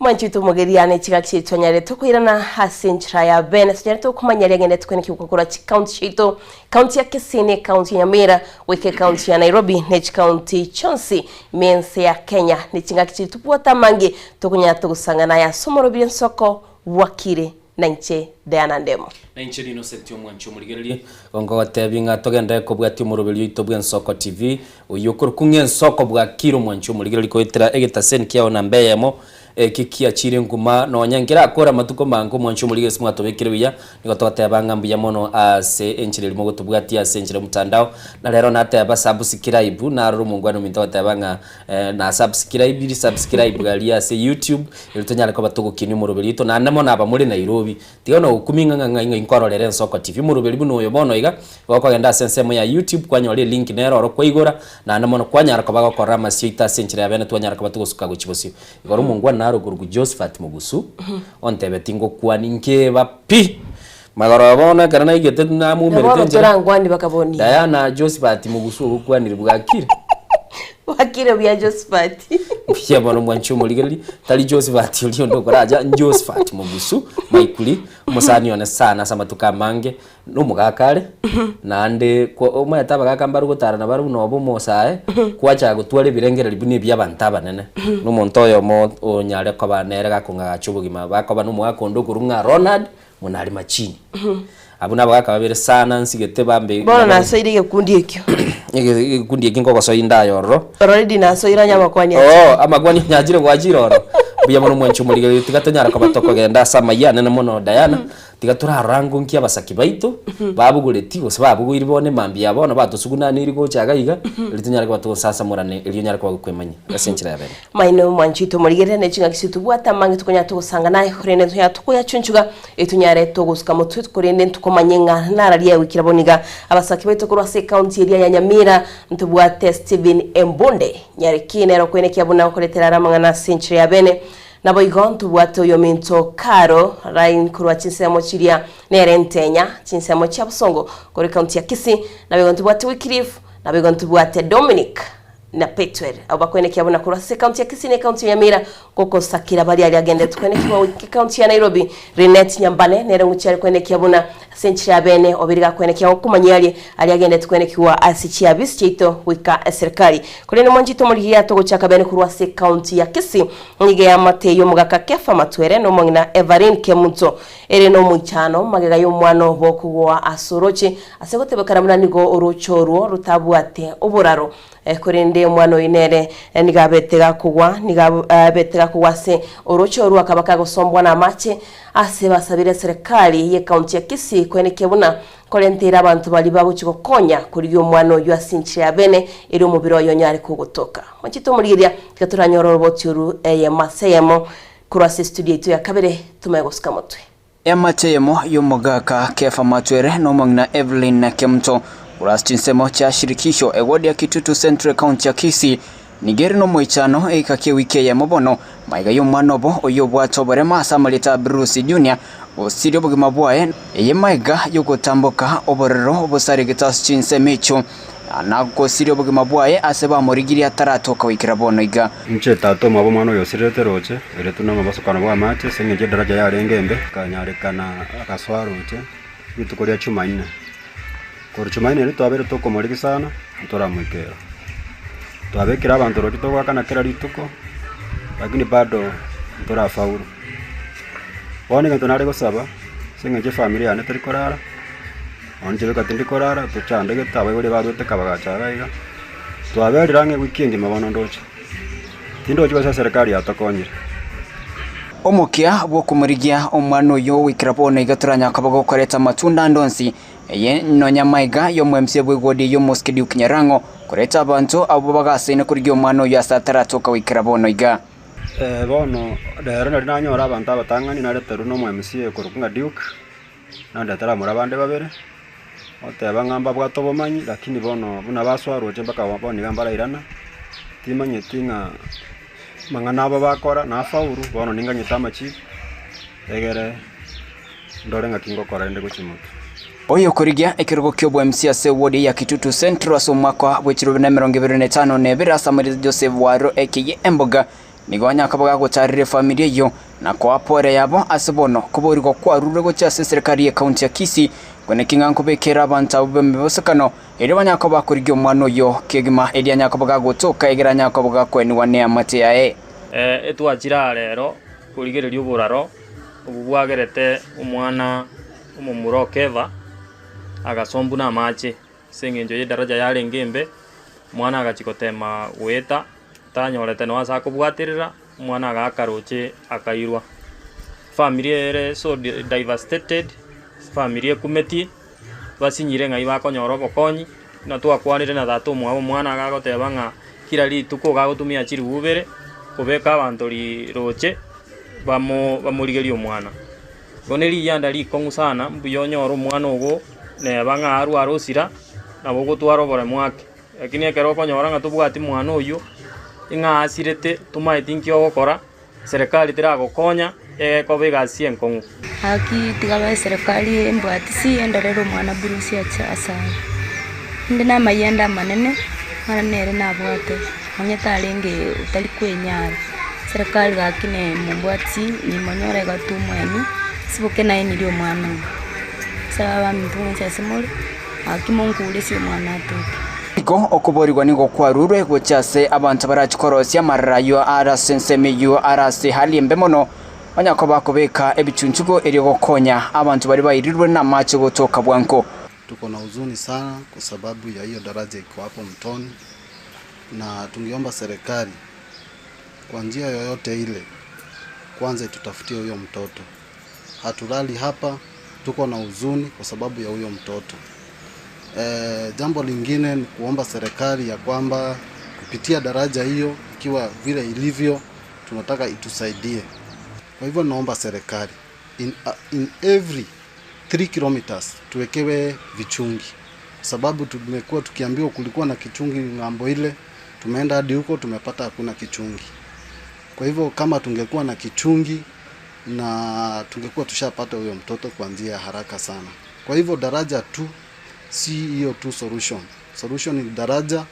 E: Mwanchete omogeria ne chigaki chiaito twanyarete koirana ase enchera ya bene tonyarete okomanya riang'ende tukweneki gokora chikaunti chiaito kaunti ya Kisii ne kaunti ya Nyamira goika ekaunti ya Nairobi ne chikaunti chionsi ime ense ya Kenya ne chingaki chiri tobwate amange tokonyara togosang'ana aya ase omorobiri ensoko bwakire na inche Diana Ndemo.
K: Na inche Innocent omwanchi omorigererie, gonkogotebi ng'a togenderere kobwatia omoroberi oito bw'Ensoko TV, oyio okorokwa ng'a Ensoko bwakire omwanchi omorigererie koetera egetaseni kiao namba eyemo, eki kiachire nkuma nonya nkerakore amatuko mange omwanchi omorigererie ase mwatobekire buya, nigo togoteba ng'a mbuya mono ase enchera eria mogotobwatia ase enchera y'omotandao, na rero nateba subscribe, narora omongwana ominto agoteba ng'a na subscribe subscribe aria ase YouTube, erio tonyare koba togokinia omoroberi oito, naende mono aba more Nairobi, Tiga nogokumia ng'a ng'a ng'ai nkororera Ensoko TV. Omoroberi buna oyo bono iga, gokogenda ase ensemo ya YouTube kwanyora elink nere oro kwaigora, naende mono kwanyara koba gokorora amasio aito ase enchera ya bene twanyara koba togosuka gochia bosio. Igoro omongwana naro okorokwa Josephat Mogusu, ontebetie ngokwani nkeba pi! Magoroba bono ekero naigete
E: Na
K: namomerete
E: bono
K: enchera,
E: torangwani bakabonia.
K: Diana Josephat Mogusu ogokwanire bwakire?
E: Bwakire buya Josephat.
K: Mbuya bono mwanche omorigereria, tari Josephat oria onde okoracha, Josephat Mogusu Maikuri, omosani one sana ase amatuko amange, na omogaka are, naende ko omanyete abagaka mbare gotara nabare buna obe omosae, kwachaka gotwara ebirengererio buna ebia abanto abanene. Na omonto oyomo onyare koba nere gakong'agacha obogima, bakoba na omogaka onde okorwa ng'a Ronald, Buna are machini. Abwo nabagaka babere sana nsigete bambe.
E: Bono nasoire egekundi ekio.
K: Egekundi eki nkogosoia indaye ororo.
E: Already nasoire onye amakwani achire.
K: Oh, amakwani onye achire gwachire ororo. Mbuya mono mwanche omorigereria tiga tonyara koba tokogenda ase amayia anene mono Diana. Tiga torarora ango nki abasaki baito babogoreti gose babogoiri bono emambia ya bono batosugunaniri gocha iga iga erio tonyare koba togosansamorana erio onyare koba gokwemanyia ase enchera ya bene.
E: Maino omwanchete omorigereria ne ching'aki chiaito tobwate amange tokonyara togosanga naye, korende ntonyara tokoyachunchuga, etonyare togosuka motwe, korende ntokomanye ng'a nararia goikera bono iga. Abasaki baito korwa ase ecounty eria ya Nyamira ntobwate Stephen Embunde Nyariki nere okoenekia buna okoretera are amang'ana ase enchera ya bene. Naboigo ntobwate oyominto Caro Line korwa chinsemo chiria nere Ntenya chinsemo chia Bosongo korwa ecounty ya Kisii. Naboigo ntobwate Wycliffe, naboigo ntobwate Dominic. na Petuel, abwo bakwenekia buna korwa ase ekaunti ya Kisii na ekaunti ya Nyamira gokosakera baria aria agenderete kwenekigwa goika ekaunti ya Nairobi. Linet Nyambane nere ng'uchi are kwenekia buna ase enchera ya bene obere gakwenekia gokomanyia aria aria agenderete kwenekigwa ase chiabisi chiaito goika eserikari. Korende mwanchete omorigia togochaka bene korwa ase ekaunti ya Kisii nigo eamate y'omogaka Kefa Matwere na omong'ina Everine Kemunto ere nomoichano magega y'omwana obo kogoa ase oroche Ase gotebekana buna nigo orooche orwo rotabwate oboraro, korende omwana oyio nere nigo abete gakogwa, nigo abete gakogwa ase orooche orwo akaba kagosombwa namache. Ase basabire eserekari y'ecounty ya Kisii koenekia buna nkorenteire abanto baria bagochia gokonya korigia omwana oyio ase enchera ya bene erio omobere oye onyare kogotoka. Mwanchete omorigereria, tiga toranyore oroboti oru eyemo ase eyemo korwa ase estudio yaito ya kabere tomanye gosuka motwe.
O: Eamate eyemo y'omogaka Kefa Matwere na omong'ina Evelyn Kemunto korwa ase chinsemo chia Shirikisho eward ya Kitutu Central ecounty ya Kisii nigo ere nomoichano egeka ki'ewiki eyemo bono magega y'omwana obo oyio obwate oborema ase amarieta a Bruce Junior osirie obogima bwaye eye magega y'ogotamboka oborero obosaregete ase chinsemo echio. Na gosiria obogima bwaye ase bamorigirie ataratoka goikera bono iga.
P: Inche tata omwabo omwana oyo osirerete roche, erio tuna omobosokano bw'amache, ase engencho edaraja yarenge embe, akanyarekana agasoa roche rituko ria Chumaine. Korwa Chumaine erio twabeire tokomorigia sana, ntoramoikera. Twabekire abanto roche togoakana kera rituko, lakini bado ntorafaulu. Bono egento nare gosaba, ase eng'encho efamiri yane teri korara, Nonya inche beka tindi korara, tochandegete, abaibori barwete kabagacha iga iga, twaberire ang'e ewiki engima bono ndoche. Tindochi gose eserekari yatokonyire.
O: Omokia bw'okomorigia omwana oyio goikera bono iga toranyare koba gokoreta amatunda ande onsi, eye nonya amaiga y'omwemisia bw'egodi eyio Mosike Duke Nyarang'o, koreta abanto abwo bagasaine korigia omwana oyio ase ataratoka goikera bono iga.
P: Bono rero nari nanyora abanto abatang'ani nareterwe na omo-MCA okorokwa ng'a Duke, Nandetera abamura bande babere, oteba ng'a mbabwate obomanyi lakini bono buna basoa roche mpaka bono iga mbarairana, timanyeti ng'a amang'ana abo bakora nafaulu, bono ninganyete amachibu, egere ndore ng'aki ngokora rende gochia motwe.
O: Oyokorigia ekerogo ki'obwemsi ase ewodi ya Kitutu Central ase omwaka bwe chirobere na emerongo ebere na etano na ebere ase amarieta Joseph Waro aka Emboga Nigo nyakaba gagochaarera efamiri eyio, na koa pore yabo ase bono koborigwa kwarurwe gochia ase eserekari y'ekaunti ya Kisii, kweneki ng'a nkobekere abanto abwo b'emebosokano, erio banyare koba bakorigia omwana oyio kegima, erio anyare koba gagotoka egere anyare koba gakoenigwa neamate yaye.
Q: Etwachire aa rero korigereria oboraro obwo bwagerete omwana omomura o Keva agasombwa namache ase eng'encho y'edaraja yarenge embe, omwana agachia gotema goeta. Tanyorete nonya ase akobwaterera, omwana agaaka roche akairwa. Famiri ere so devastated, famiri ekumetie, basinyire ng'ai bakonyora obokonyi, buna twakwanire na tata omwabo omwana iga agoteba ng'a kira rituko iga agotumia chiribu ibere, kobeka abanto ri roche bamo bamorigerie omwana. Igo ne riyanda rikong'u sana, mbuya onyore omwana ogo neba ng'a arware osira, nabo ogotwara oboremu ake. Lakini ekero okonyora ng'a tobwati mwana oyio, ing'a asirete, tomaeti nki ogokora, serikali teragokonya, egekoba egasi enkong'u.
R: Gaki tiga bae eserekari embwatisi endorere omwana Bruce ache asare. Inde namayianda amanene, omwana nere nabwate, onye tarenge otari kwenyara. Eserekari gaki ne mombwatisi nimonyore iga tu omweni, siboke naye nirie omwana oyo. Ase abaminto mwensi ase more. Gaki monkuresie omwana atoke.
O: Igo okoboorigwa nigo kwarurwe gochia ase abanto barachie korosia amarara ayio are ase ensemo eyio are ase hali embe mono, onye koba akobeka ebichunchugo erio gokonya abanto baria bairirwe namache gotoka bwango.
S: Tuko na huzuni sana kwa sababu ya hiyo daraja iko hapo mtoni na tungeomba serikali kwa njia yoyote ile kwanza itutafutie huyo mtoto. Hatulali hapa, tuko na huzuni kwa sababu ya huyo mtoto. E, jambo lingine ni kuomba serikali ya kwamba kupitia daraja hiyo ikiwa vile ilivyo, tunataka itusaidie. Kwa hivyo naomba serikali in, in every 3 kilometers tuwekewe vichungi, sababu tumekuwa tukiambiwa kulikuwa na kichungi ng'ambo ile, tumeenda hadi huko tumepata hakuna kichungi. Kwa hivyo kama tungekuwa na kichungi na tungekuwa tushapata huyo mtoto kwa njia ya haraka sana. Kwa hivyo daraja tu si hiyo tu solution. Solution ni daraja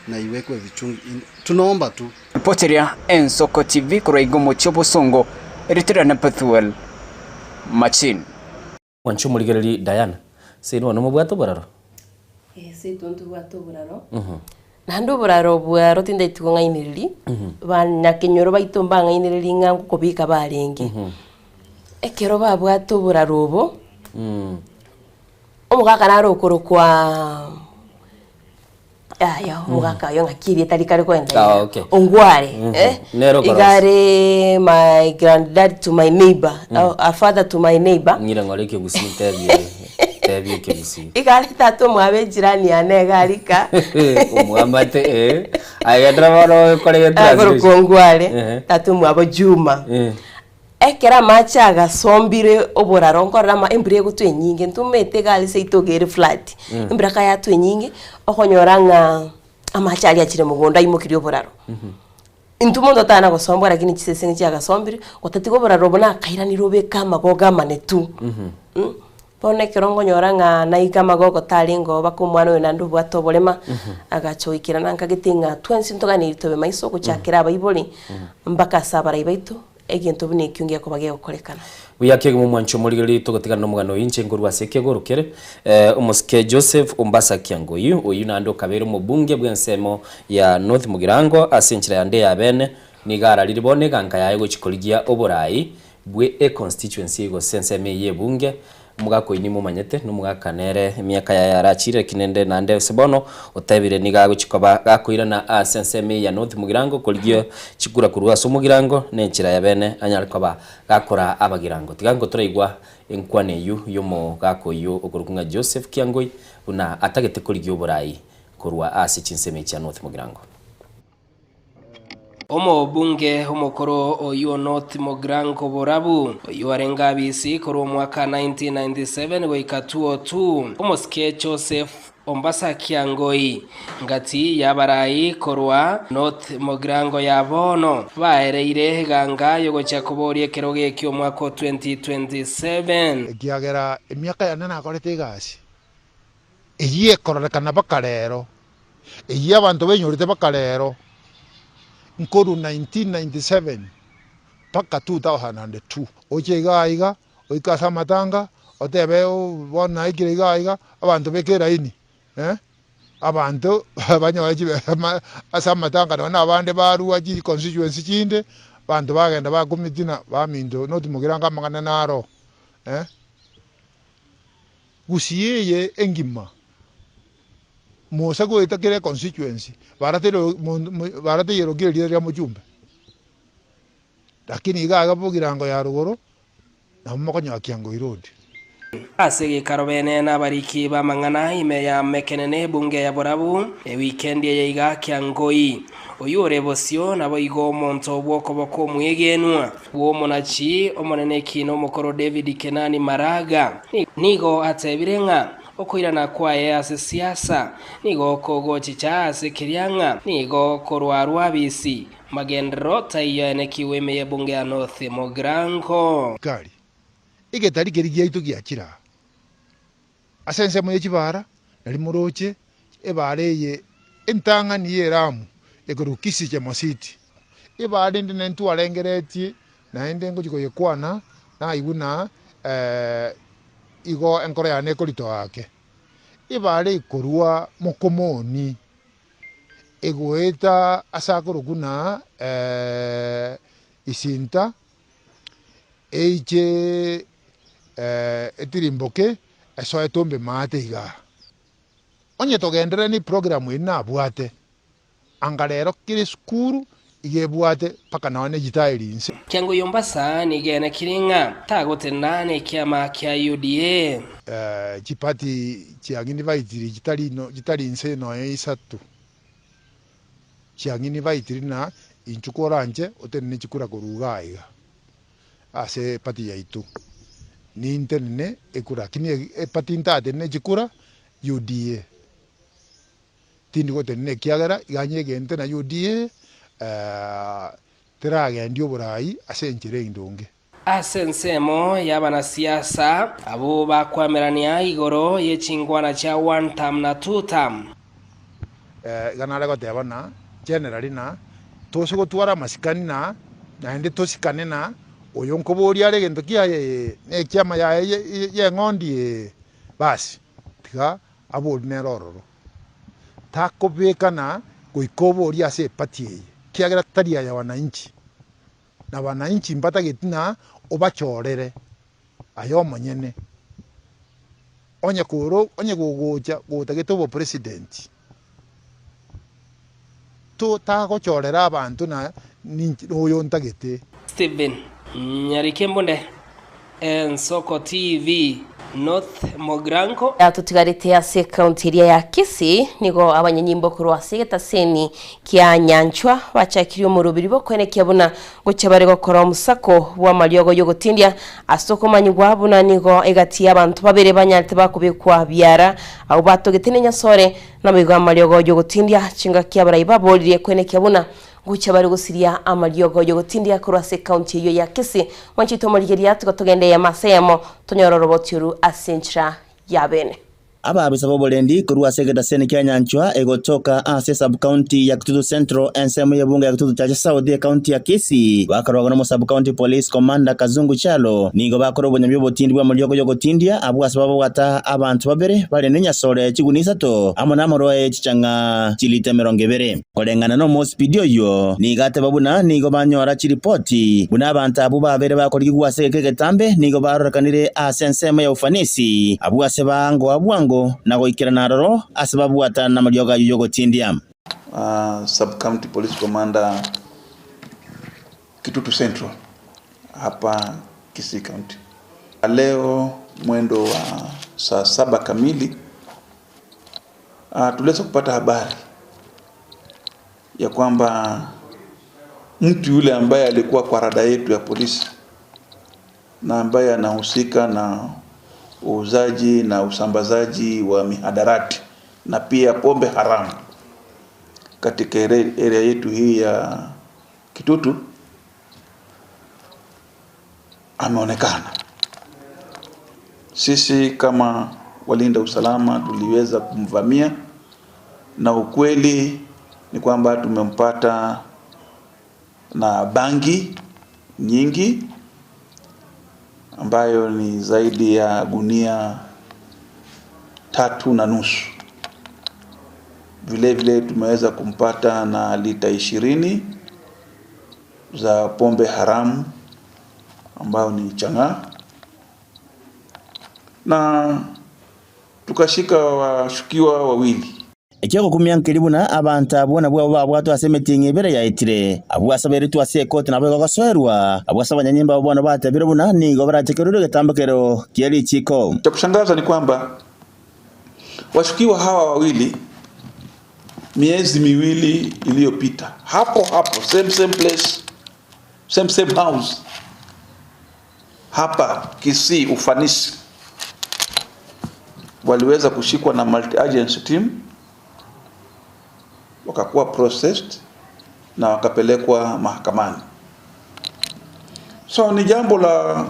S: na iwekwe vichungi. Tunaomba tu.
O: Ripoteria Ensoko TV korwa iga omochie obosongo, eritere na Bethuel Machin.
K: Mwanche omorigererie Diana, seino bono mobwate oboraro?
E: Ee, seito ntobwate oboraro. Naende oboraro bwaro tindaeti kong'ainereria, banyakenyoro baito mbang'ainereria ng'a ngokobeka barenge. Ekero babwate oboraro obo, omogaka nare okorokwa yaya omogaka oyo ng'aki erieta rikare kogenda
K: Ah,
E: iga.
K: okay.
E: Ongware, eh,
K: Nere okorosia.
E: iga are my granddad to my neighbour, a father to my neighbour.
K: Ng'ire ng'ore ekegusii ntebie ntebie ekegusii.
E: Iga are tata omwabo ejirani yane iga arika.
K: Omwamate eh. Aye gendera bono okore
E: Akorokwa
K: translation.
E: Ongware,
K: Ehe.
E: tata omwabo Juma.
K: Eh.
E: Ekero amache agasombire oboraro nkorora ama embura egotwa enyinge ntomanyete egari seito iga ere flat, embura kayatwa enyinge, okonyora ng'a amache aria achire mogondo aimokirie oboraro. Intwe monto otana gosombwa lakini chisese nigo chiagasombire, gotatiga oboraro obo nakairanire obeke amagogo amane tu. Bono ekero nkonyora ng'a naika amagogo tarenge oo baka omwana oyo naende obwate oborema, agacha goikerana nkagete ng'a twensi ntoganeiri tobe maiso gochakera abaibori mpaka ase abarai baito, egento buna ekio ngekoba gegokorekana.
K: Buya kegima omwanchi omorigereria togotigana nomogano oyo inche nkorwa ase ekegoro kere omosike Joseph Ombasa Kiangoi oyio naende okabeire omobunge bw'ensemo ya North Mugirango ase enchera yande ya bene nigo ararire bono eganka yaye gochia korigia oborai bwe econstituency gose ensemo eye y'ebunge Omogaka oyio nimomanyete, nomogaka nere emiaka yaye arachire, lakini rende naende ase bono otebire nigo agochia koba gakoirana ase ensemo eye ya North Mugirango korigia chikura korwa ase omogirango na enchera ya bene anyare koba gakora abagirango. Tiga ngotoraigwa enkwana eyio y'omogaka oyio okorokwa ng'a Joseph Kiangoi buna atagete korigia oborai korwa ase chinsemo echi chia North Mugirango.
J: Omobunge omokoro oyio North Mogrango Borabu, oyio arenge abisi korwa omwaka 1997 goika 2002, omosike Joseph Ombasa Kiangoi, ngati y'abarai korwa North Mogrango ya bono, baereire eganga y'ogochia koboria ekerogo ekio omwaka o 2027.
T: Ekiagera emiaka yane nakorete egasi eyio ekororekana mpaka rero, Eyio abanto benyorete mpaka rero, nkorwa 1997 mpaka 2002. Oche igaa iga, oike ase amatanga, otebe bono naikire igaa iga, abanto beke eraini eh, abanto banyore chibesa ase amatanga nonye na abande barua chi constituency chinde, abanto bagenda bakomitina baminto notimokera amang'ana naro eh. Gusii eye engima, Musa goeta kera econstituency barateirokia erieta ria mochumbe, lakini iga iga bogirango ya rogoro nabo mokonyora Kiangoi road.
J: Ase egekaro bene nabariki b'amang'ana ime ya mekenene ebunge ya borabu ewikendi eye iga Kiangoi. Oyio ore bosio naboigo omonto bw'okoboko omwegenwa bw'omonachi omonene ekiina omokoro David Kenani Maraga nigo atebire ng'a Okoirana kwaye ase siasa nigo kogochicha ase keria ng'a nigo korwarwa bisi magenderero taiyo aenekiwe ime y'ebunge ya North Mugirango.
T: Gari, egetari keria giaito giachire aa ase ensemo ye chibara, nari moroche ebara eye entang'ani y'Elamu ekorokwa Kisii Chemosit. Ebara ende nentwarengeretie Naende ngochia koyekwana, naigwe na igo enkoro yane ekoritoa ake. Ebare ekorwa mokomoni, egoeta ase akorokwa na Isinta, eiche etirimboke, esoe tombe maate igaa. Onye togenderere ne eprogramu eye nabwate, Anga rero kera esukuru iga ebwate mpaka nonya ne chitairi inse.
J: Kiango Yombasa nigo enekire ng'a tagotenena nekiama kia UDA.
T: Chipati chiang'ini baitiri chitari chitari inse nonya isato, chiang'ini baitiri na inchuo koranche otenene chikura korwa igaa iga ase epati yaito. Nintenene ekura lakini epati ntatenene chikura UDA. Tindi gotenena ekiagera iga nyegente na UDA teragendia oborai ase enchera endonge.
J: Ase ensemo y'abanasiasa abwo bakwamerania igoro ye chingwana chia one term na two term.
T: Iga nare goteba na generally na tose gotwara amasikani na naende tosikane na oyo nkoboria are egento kiaye ee na ekiama yaye yeng'ondi ee basi tiga Abori nere ororo, takobekana goika oborie ase epati eye, ekiagera tari aya wananchi, na wananchi mbatageti ng'a obachorere aye omonyene. Onye kore onye gogocha gotagete obopresident, to tagochorera abanto na ninche noyo ntagete.
J: Stephen Nyarikembunde, Ensoko TV, North Mogrango.
E: Totigarete ase ekaunti eria ya Kisii, nigo abanyanyimbo korwa ase egetaseni kia Nyanchwa bachakirie omorobiri bw'okoenekia buna gochia bare gokora omosako bw'amariogo y'ogotindia ase okomanyigwa buna nigo egati y'abanto babere banyarete bakobekwa biara abwo batogete nenyasore naboigo amariogo y'ogotindia chingaki abarai baboririe koenekia buna. Gochia bare gosiria amariogo y'ogotindia korwa ase ekaunti eyio ya Kisii. Mwanche oito omorigeria, tiga togende eyemo ase eyemo, tonyore oroboti oru ase enchera ya bene.
U: Abaabisa b'oborendi korwa ase egetaseni kia Nyanchwa egotoka ase esub-county ya Kitutu Central ensemo y'ebunge ya Kitutu Chache South ecounty ya Kisii bakarwagwa n'omo sub-county police commander Kazungu Kyalo nigo bakora obonyami obotindi bw'amariogo y'ogotindia abwo ase babwata abanto babere bare nenyasore chiguni isato amo namorwae chichang'a chilita 20. Koreng'ana nomosipidi oyio, nigo ateba buna nigo banyora chiripoti buna abanto abwo babere bakorigigwa ase egeka egetambe nigo barorekanire ase ensemo ya ufanisi, abwo ase baangoa bwango na goikerana aroro ase babwatana namariogo ayio y'ogotindia.
V: Sub County Police Commander Kitutu Central hapa Kisii County. Leo mwendo wa saa saba kamili tuliweza kupata habari ya kwamba mtu yule ambaye alikuwa kwa rada yetu ya polisi na ambaye anahusika na uuzaji na usambazaji wa mihadarati na pia pombe haramu katika area yetu hii ya Kitutu ameonekana. Sisi kama walinda usalama tuliweza kumvamia na ukweli ni kwamba tumempata na bangi nyingi ambayo ni zaidi ya gunia 3.5. Vile vile tumeweza kumpata na lita 20 za pombe haramu ambayo ni chang'aa, na tukashika washukiwa wawili.
U: Ekiagokumia nkeri buna abanto abwo nabwo abo babwatwe ase emitingi ebere yaetire, abwo ase bairetwe ase ekoti nabo igogosoerwa, abwo ase abanyanyimbo abo bono batebire buna nigo barachekererwe egetambokero kie richiko.
V: Cha kushangaza ni kwamba washukiwa hawa wawili miezi miwili iliyopita hapo hapo same same place same same house hapa Kisii Ufanisi waliweza kushikwa na multi agency team, wakakuwa processed na wakapelekwa mahakamani. So ni jambo la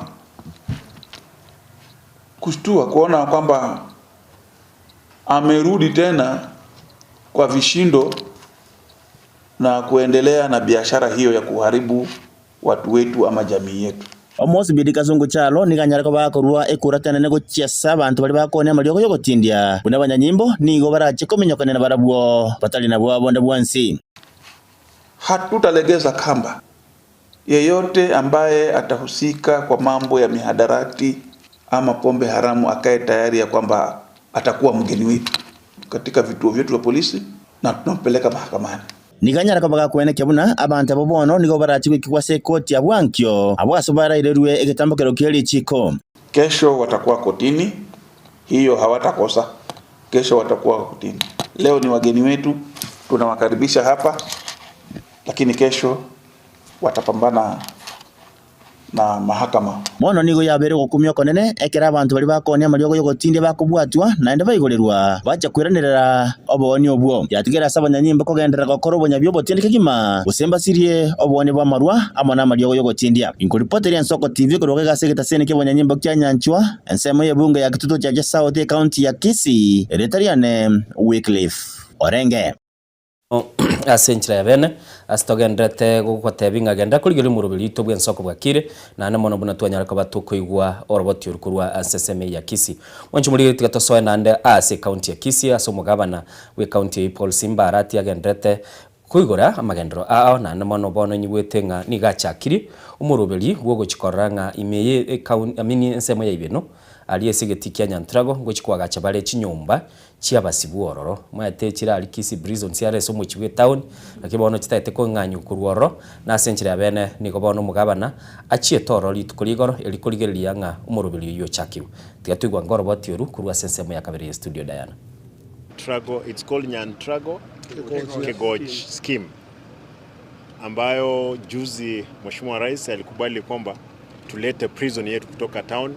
V: kushtua kuona kwamba amerudi tena kwa vishindo na kuendelea na biashara hiyo ya kuharibu watu wetu ama jamii yetu.
U: Omosibidi Kazungu Kyalo nigo anyare koba akorua ekurata enene gochia ase abanto baria bakonia amariogo y'ogotindia buna abanyanyimbo nigo barache kominyokanera barabwo batari nabwo abonde bwensi.
V: Hatutalegeza kamba. Yeyote ambaye atahusika kwa mambo ya mihadarati ama pombe haramu akae tayari ya kwamba atakuwa mgeni wetu katika vituo vyetu vya polisi na tunampeleka mahakamani.
U: Nigo anyare koba gakwenekia buna abanto abo bono nigo barache goikigwa ase ekoti ya bwankio abwo ase barairerwe egetambokero kie richiko.
V: Kesho watakuwa kotini, hiyo hawatakosa. Kesho watakuwa kotini. Leo ni wageni wetu, tunawakaribisha hapa, lakini kesho watapambana na mahakama.
U: Bono nigo yabeire ogokumia okonene ekero abanto baria bakoonia amariogo y'ogotindia bakobwatwa, naende baigorerwa, bacha koiranerera oboonia obwo. Yatigera ase abanyanyimbo kogenderera gokora obonyabi obotindi kegima, gose mbasirie oboonia bw'amarwa amo namariogo y'ogotindia. Inkoripoteria Ensoko TV korwa iga ase egetaseni ki'obonyanyimbo kia Nyanchwa, ensemo y'ebunge ya Kitutu Chache South ecounty ya Kisii, erieta riane Wycliffe Orenge.
K: Ase enchera ya bene, ase togendererete gogotebia ng'a genderera korigereria omoroberi oito bw'ensoko bwakire, naende mono buna twanyara koba tokoigwa oroboti oru korwa ase ensemo eye ya Kisii. Mwanche morigererie tiga tosoe naende ase ecounty ya Kisii ase omogabana bw'ecounty eyio Paul Simba Arati agendererete koigora amagenderero ao naende mono bono nyigwete ng'a nigo achakirie omoroberi bw'ogochia korora ng'a ime ye ecounty I mean ensemo ya Ibeno aria ase egetii kia Nyantrago ngochia koagacha bare chinyomba chi'abasibwa ororo. Omanyete chirari Kisii Prison chiare ase omochie bw'etown, naki bono chitagete kong'anywa korwa ororo, na ase enchera ya bene nigo bono omogabana achiete ororo rituko rigoro eri korigereria ng'a omoroberi oyio ochakirwe. Tiga toigwa nge oroboti oru korwa ase ensemo ya kabere ye studio Diana.
W: Trago, it's called Nyantrago Kegoj Scheme ambayo juzi Mheshimiwa Rais alikubali kwamba tulete prison yetu kutoka town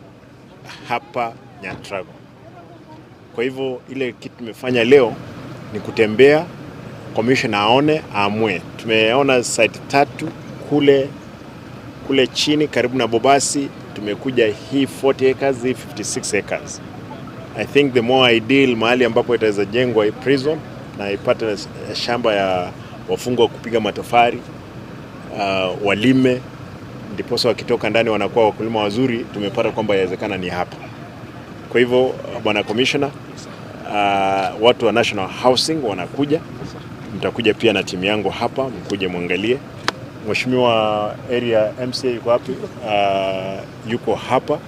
W: hapa Nyantrago. Kwa hivyo ile kitu tumefanya leo ni kutembea Commissioner aone aamue. Tumeona site tatu kule kule chini karibu na Bobasi, tumekuja hii 40 acres, hii 56 acres. I think the more ideal mahali ambapo itaweza jengwa hii prison na ipate shamba ya wafungwa kupiga matofari walime, ndiposa wakitoka ndani wanakuwa wakulima wazuri. Tumepata kwamba yawezekana ni hapa. Kwa hivyo bwana commissioner, watu wa National Housing wanakuja, mtakuja pia na timu yangu hapa, mkuje mwangalie. Mheshimiwa area MCA yuko wapi? Yuko hapa.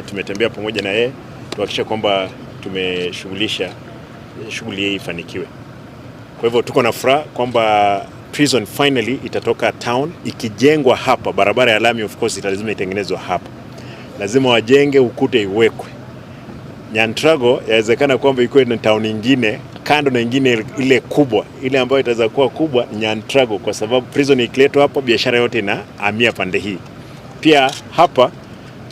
W: Tumetembea pamoja na yeye tuhakikisha kwamba tumeshughulisha shughuli hii ifanikiwe. Kwa hivyo tuko na furaha kwamba prison finally itatoka town ikijengwa hapa. Barabara ya lami of course italazima itengenezwa hapa, lazima wajenge ukuta iwekwe. Nyantrago yawezekana kwamba ikuwe na town ingine kando na ingine ile kubwa, ile ambayo itaweza kuwa kubwa ni Nyantrago, kwa sababu prison ikiletwa hapa biashara yote inahamia pande hii. Pia hapa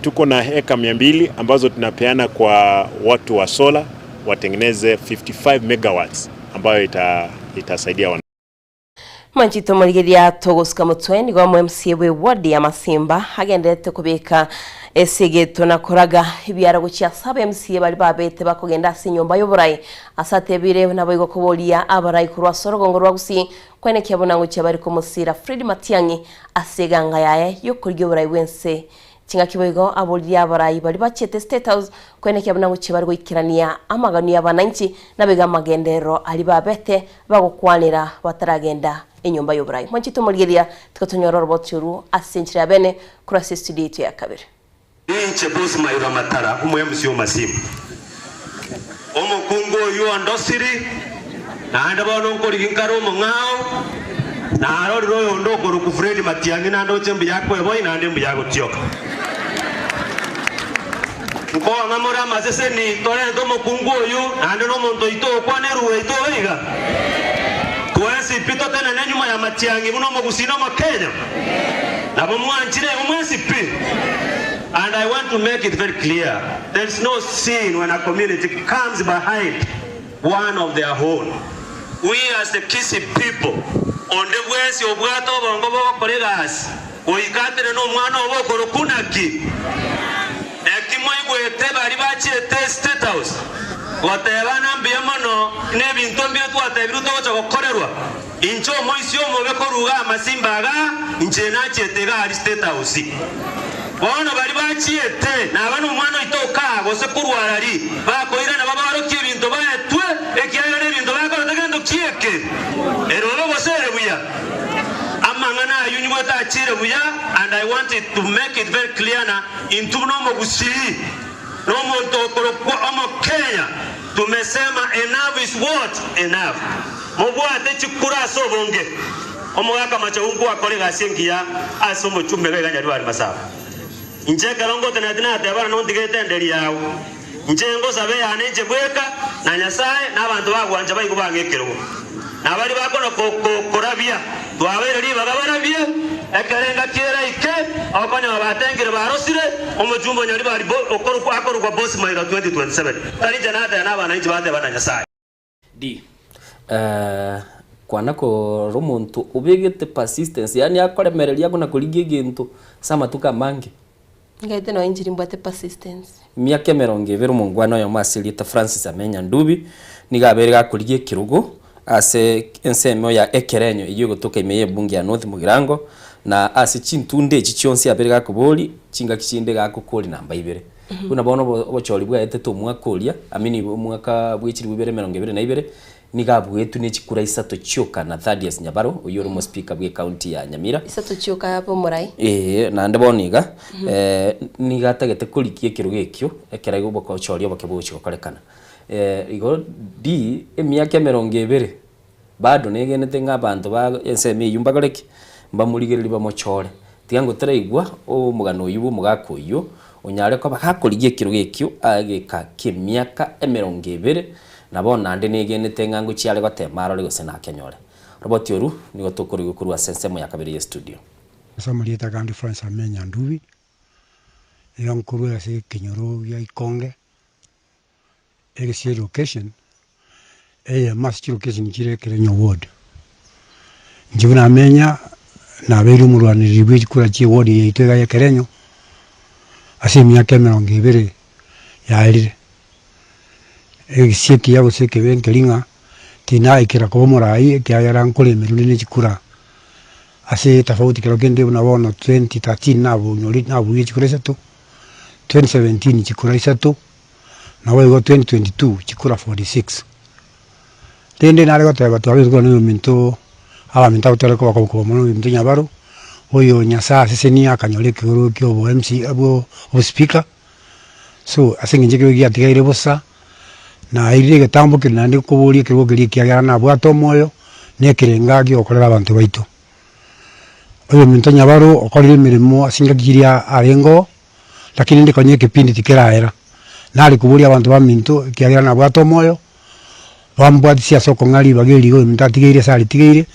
W: tuko na eka 200 ambazo tunapeana kwa watu wa sola watengeneze 55 megawatts ambayo itasaidia wana
E: Manchito morigeria togosika mutwe nigo MCA we ward ya Masimba agendete kubika esigeto na koraga ibiara guchia saba MCA bari babete bakogenda ase nyomba y'oborai asatebire nabo igo koboria abarai kurwa sorogongo rwa Gusii kwenekia bona nguchia bari kumusira Fred Matiang'i ase eganga yaye yokorgia oborai bwense chingaki boigo aboririe abarai bari bachete State House kwenekia bona nguchia bari goikerania amagano ya bananchi nabiga amagendero ari babete bagokwanera bataragenda enyomba y'oborai. Mwanchito morigeria tikotonyora oroboti oru ase enchera ya bene korwa ase studio yetu ya kabere.
B: Ninche boss Maira Matara umu MC o Masimba omukungu oyu ondosiri naende bono nkoriginkara omong'ao narorire oyo onde okoruku Fred Matiang'i naende oche mbuya kweboi naende mbuya gotioka nkong'a more amaseseni torete omokungu oyu naende na omonto oito okwana eruo oito oiga twensi pi totenene nyuma ya Matiang'i buna omogusii na omokenya nabo mwanchire omwensi pi. And I want to make it very clear, there is no sin when a community comes behind one of their own. We as the Kisii people, onde bwensi obwato obongo bogokora egasi, goikatire na omwana obo okorokunaki. Eki mwaigwete bari bachiete State House, goteba na mbuya mono, na ebinto mbire twatebirwe togocha gokorerwa. Inche omoisi omobe koruga amasimba aga, inche nachiete iga aria State House. Bono bari bachiete, naba nomwana oito okaa gose korwarari, bakoirana babarokie ebinto baetwe, ekiagera ebinto bakorete gento kieke. Ere obe gose ere buya. Amang'ana ayio nyigwete achire buya, and I want it to make it very clear na intwe buna omogusii, na omonto okorokwa omokenya, tumesema enough is what? Enough. Mobwate chikura ase obonge. Omogaka machagu akore egasi engiya ase omochumbe iga iga Nyaribari Masaba. Inche ekero ngoteneneti natebana nontigete enderi yao. Inche ngosabe yane inche bweka na Nyasaye na abanto bagwancha baigwe bang'e ekerogo. Na baria bakona korabia twabeire ribaga barabie ekero engaki eraike okonyora batengire barosire omochumbe o Nyaribari akorokwa Boss Maira 2027. Tari inche nateba na abananchi bateba na Nyasaye.
K: D. Eh, kwana korora omonto obegete persistence, yaani akoremereria akona korigia egento ase amatuko amange.
E: Ngaete nonya inchiri mbwate persistence.
K: Emiaka emerongo ebere omongwana oyomo ase erieta Francis Amenya Ndubi nigo abeire gakorigia ekerogo ase ensemo ya Ekerenyo eyio egotoka ime y'ebunge ya North Mugirango na ase chintunda echi chionsi abeire gakoboria chingaki chinde gakokori namba ibere. Buna bono obochori bwaetete omwaka oria, I mean omwaka bwe chilifu ibere emerongo ebere na ibere, nigo abuetwe ne chikura isato chioka na Thaddeus Nyabaro, oyio ore omospeaker bw'ecounty ya Nyamira.
E: Isato chioka abe omorai.
K: Ee, naende bono iga, nigo atagete korikia ekerogo ekio, ekero igo obochori oboke bogochia gokorekana. Igo di, emiaka emerongo ebere, Bado negenete ng'a abanto ba ensemo eyio mbakore ki? Mbamorigererie bamochore. Tiga ngotaraigwa omogano oyio bw'omogaka oyio, onyare koba gakorigia ekerogo ekio egeka ki'emiaka emerongo ebere, na bono naende negenete ng'a ngochia are gotema arore gose nakenyore. Roboti oru nigo tokorigwa korwa ase ensemo ya kabere y'estudio.
C: Ase amarieta gande Francis Amenya Ndubi, nigo nkorwa ase ekenyoro gia Ikonge, Egesie location, eyemo ase chilocation chire Ekerenyo ward. Inche buna amenya, nabeire omorwanereri bwe chikura chia eward yaito iga ya Ekerenyo, ase emiaka emerongo ebere yaerire. Egesie ekiya gose ekebe nkeri ng'a tinaikera koba omorai ekiagera nkoremerwa rende ne chikura ase etofauti kero kende buna bono 2013 nabonyori nabuire chikura isato, 2017 chikura isato, naboigo 2022 chikura 46. Rende nare goteba twabeire korwa na oyominto abaminto abwo tware koba koba mono oyominto Nyabaro, oyo Nyasaye asesenie akanyora ekegoro kia obo MC abwo obospeaker, so ase eng'encho ekero giatigaire bosa, nairire egetambo keria naende koboria ekerogo keria ekiagera nabwate omoyo, na ekerenga giokorera abanto baito. Oyominto Nyabaro okorire emeremo ase engaki chiria arenge oo, lakini rende konya ekepindi tikeraera, nare koboria abanto baminto ekiagera nabwate omoyo, bambwatisia ase okong'a ribaga eri iga oyominto atigeire ase aritigeire,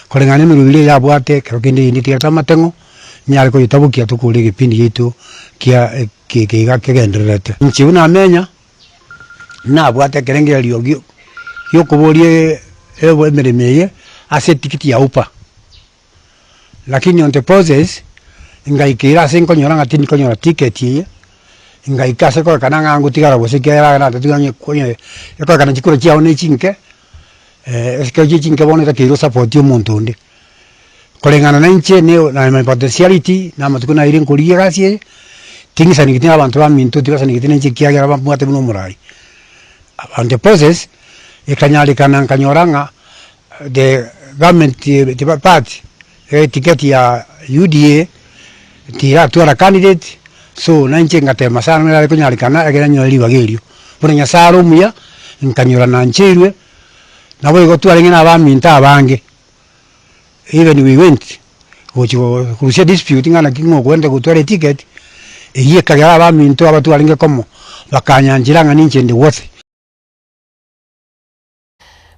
C: koreng'ana na emerobio eria yabwate ekero kende eyende etigarete amateng'o, nyare koyetabokia tokore egepindi giaito kia eke iga kegendererete. Inche buna amenya, nabwate ekerengererio gio giokoboria emeremo eye ase etikiti ya upa. Lakini on the process, ngaikeire ase nkonyora ng'a tindi konyora ticket eye, ngaika ase kororekana ng'a ngotigara gose ekiagera natatiga onye onye ekororekana chikura chiago na echinke, ekero chia chinke bono otakeire osapoti omonto onde. Koreng'ana na inche ne na my potentiality, na amatuko naeire nkorigia egasi eye, ting'isanegeti na abanto baminto tibasanegeti na inche ekiagera bambwate buna omorai. On the process, ekanyarekana nkanyora ng'a The government party eticket ya UDA tiratwara candidate so nainche ngatema sana nare konyarekana ekero nanyora ribaga erio. Bono Nyasaye are omuya, nkanyora nancheirwe, naboigo twarenge na abaminto abange, even we went gochi korusia dispute ng'a naki ng'a okogenda gotwara eticket, eyio ekagera abaminto aba twarenge komo bakanyanchera ng'a ninche inde worthy.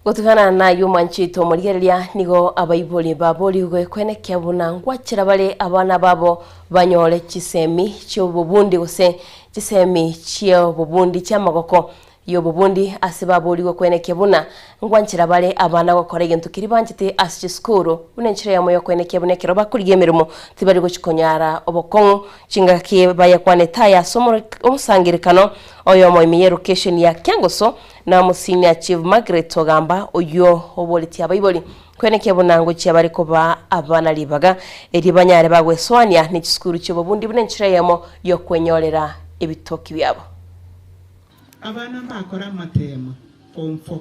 E: Gotigana nayio omwanchete omorigereria, nigo abaibori baborigwe kwenekia buna ngwachera bare abana babo banyore chisemi chi'obobundi gose chisemi chi'obobundi chi'amagoko y'obobundi ase baborigwe kwenekia buna ngwanchera bare abana gokora egento keria banchete ase chisukuru buna enchera eyemo y'okwenekia buna ekero bakorigia emeremo tibari gochi konyara obokong'u chingaki bayekwanete aya ase omosangererekano oyomo ime y'erokesheni ya Kiangoso Na omosini Chief Margaret Ogamba oyio oboretie abaibori kwenekia buna ngochia bare kobaa abana ribaga erio banyare bagwesoania ne chisukuru chi'obobundi buna enchera eyemo y'okwenyorera ebitoki biabo.
D: Abana mbakore amatemo form four.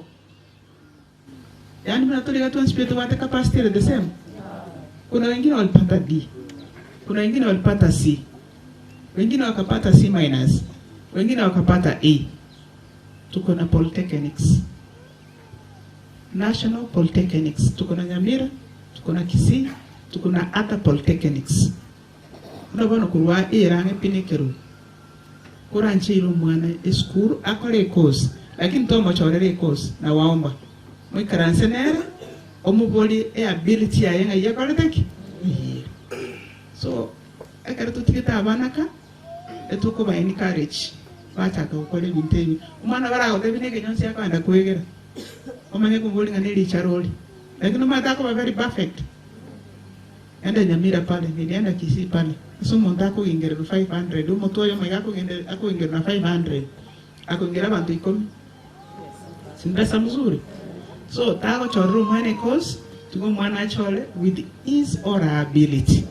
D: Yaani buna tore iga twensi pi tobwate capacity ere the same? Kuna wengine walipata D, kuna wengine walipata C, wengine wakapata C minus, wengine wakapata E. Tuko na polytechnics, national polytechnics, tuko na Nyamira, tuko na Kisii, tuko na other polytechnics. Buna bono korwa erang'e pi na ekerogo, korancheire omwana esukuru akore ecourse, lakini tomochorere ecourse na waomba moikaranse nere omoborie eability yaye ng'ai ekorete ki? Eyio. So ekero totigete abana ka. Etokoba encourage bachaka gokora ebinto ebi. Omwana baragotebie na ekenyonsi akoenda kwegera, omanye komoboria ng'a nerichara ore. Lakini omanyete akoba very perfect. Enda Nyamira pale, nilienda Kisii pale, ase omonto akogingererwa 500, omotwe oyomo iga akogende akogingererwa na 500, akogingera abanto ikomi. Si mpesa mzuri? So tagochorera omwana ecourse, tiga omwana achore with his or her ability.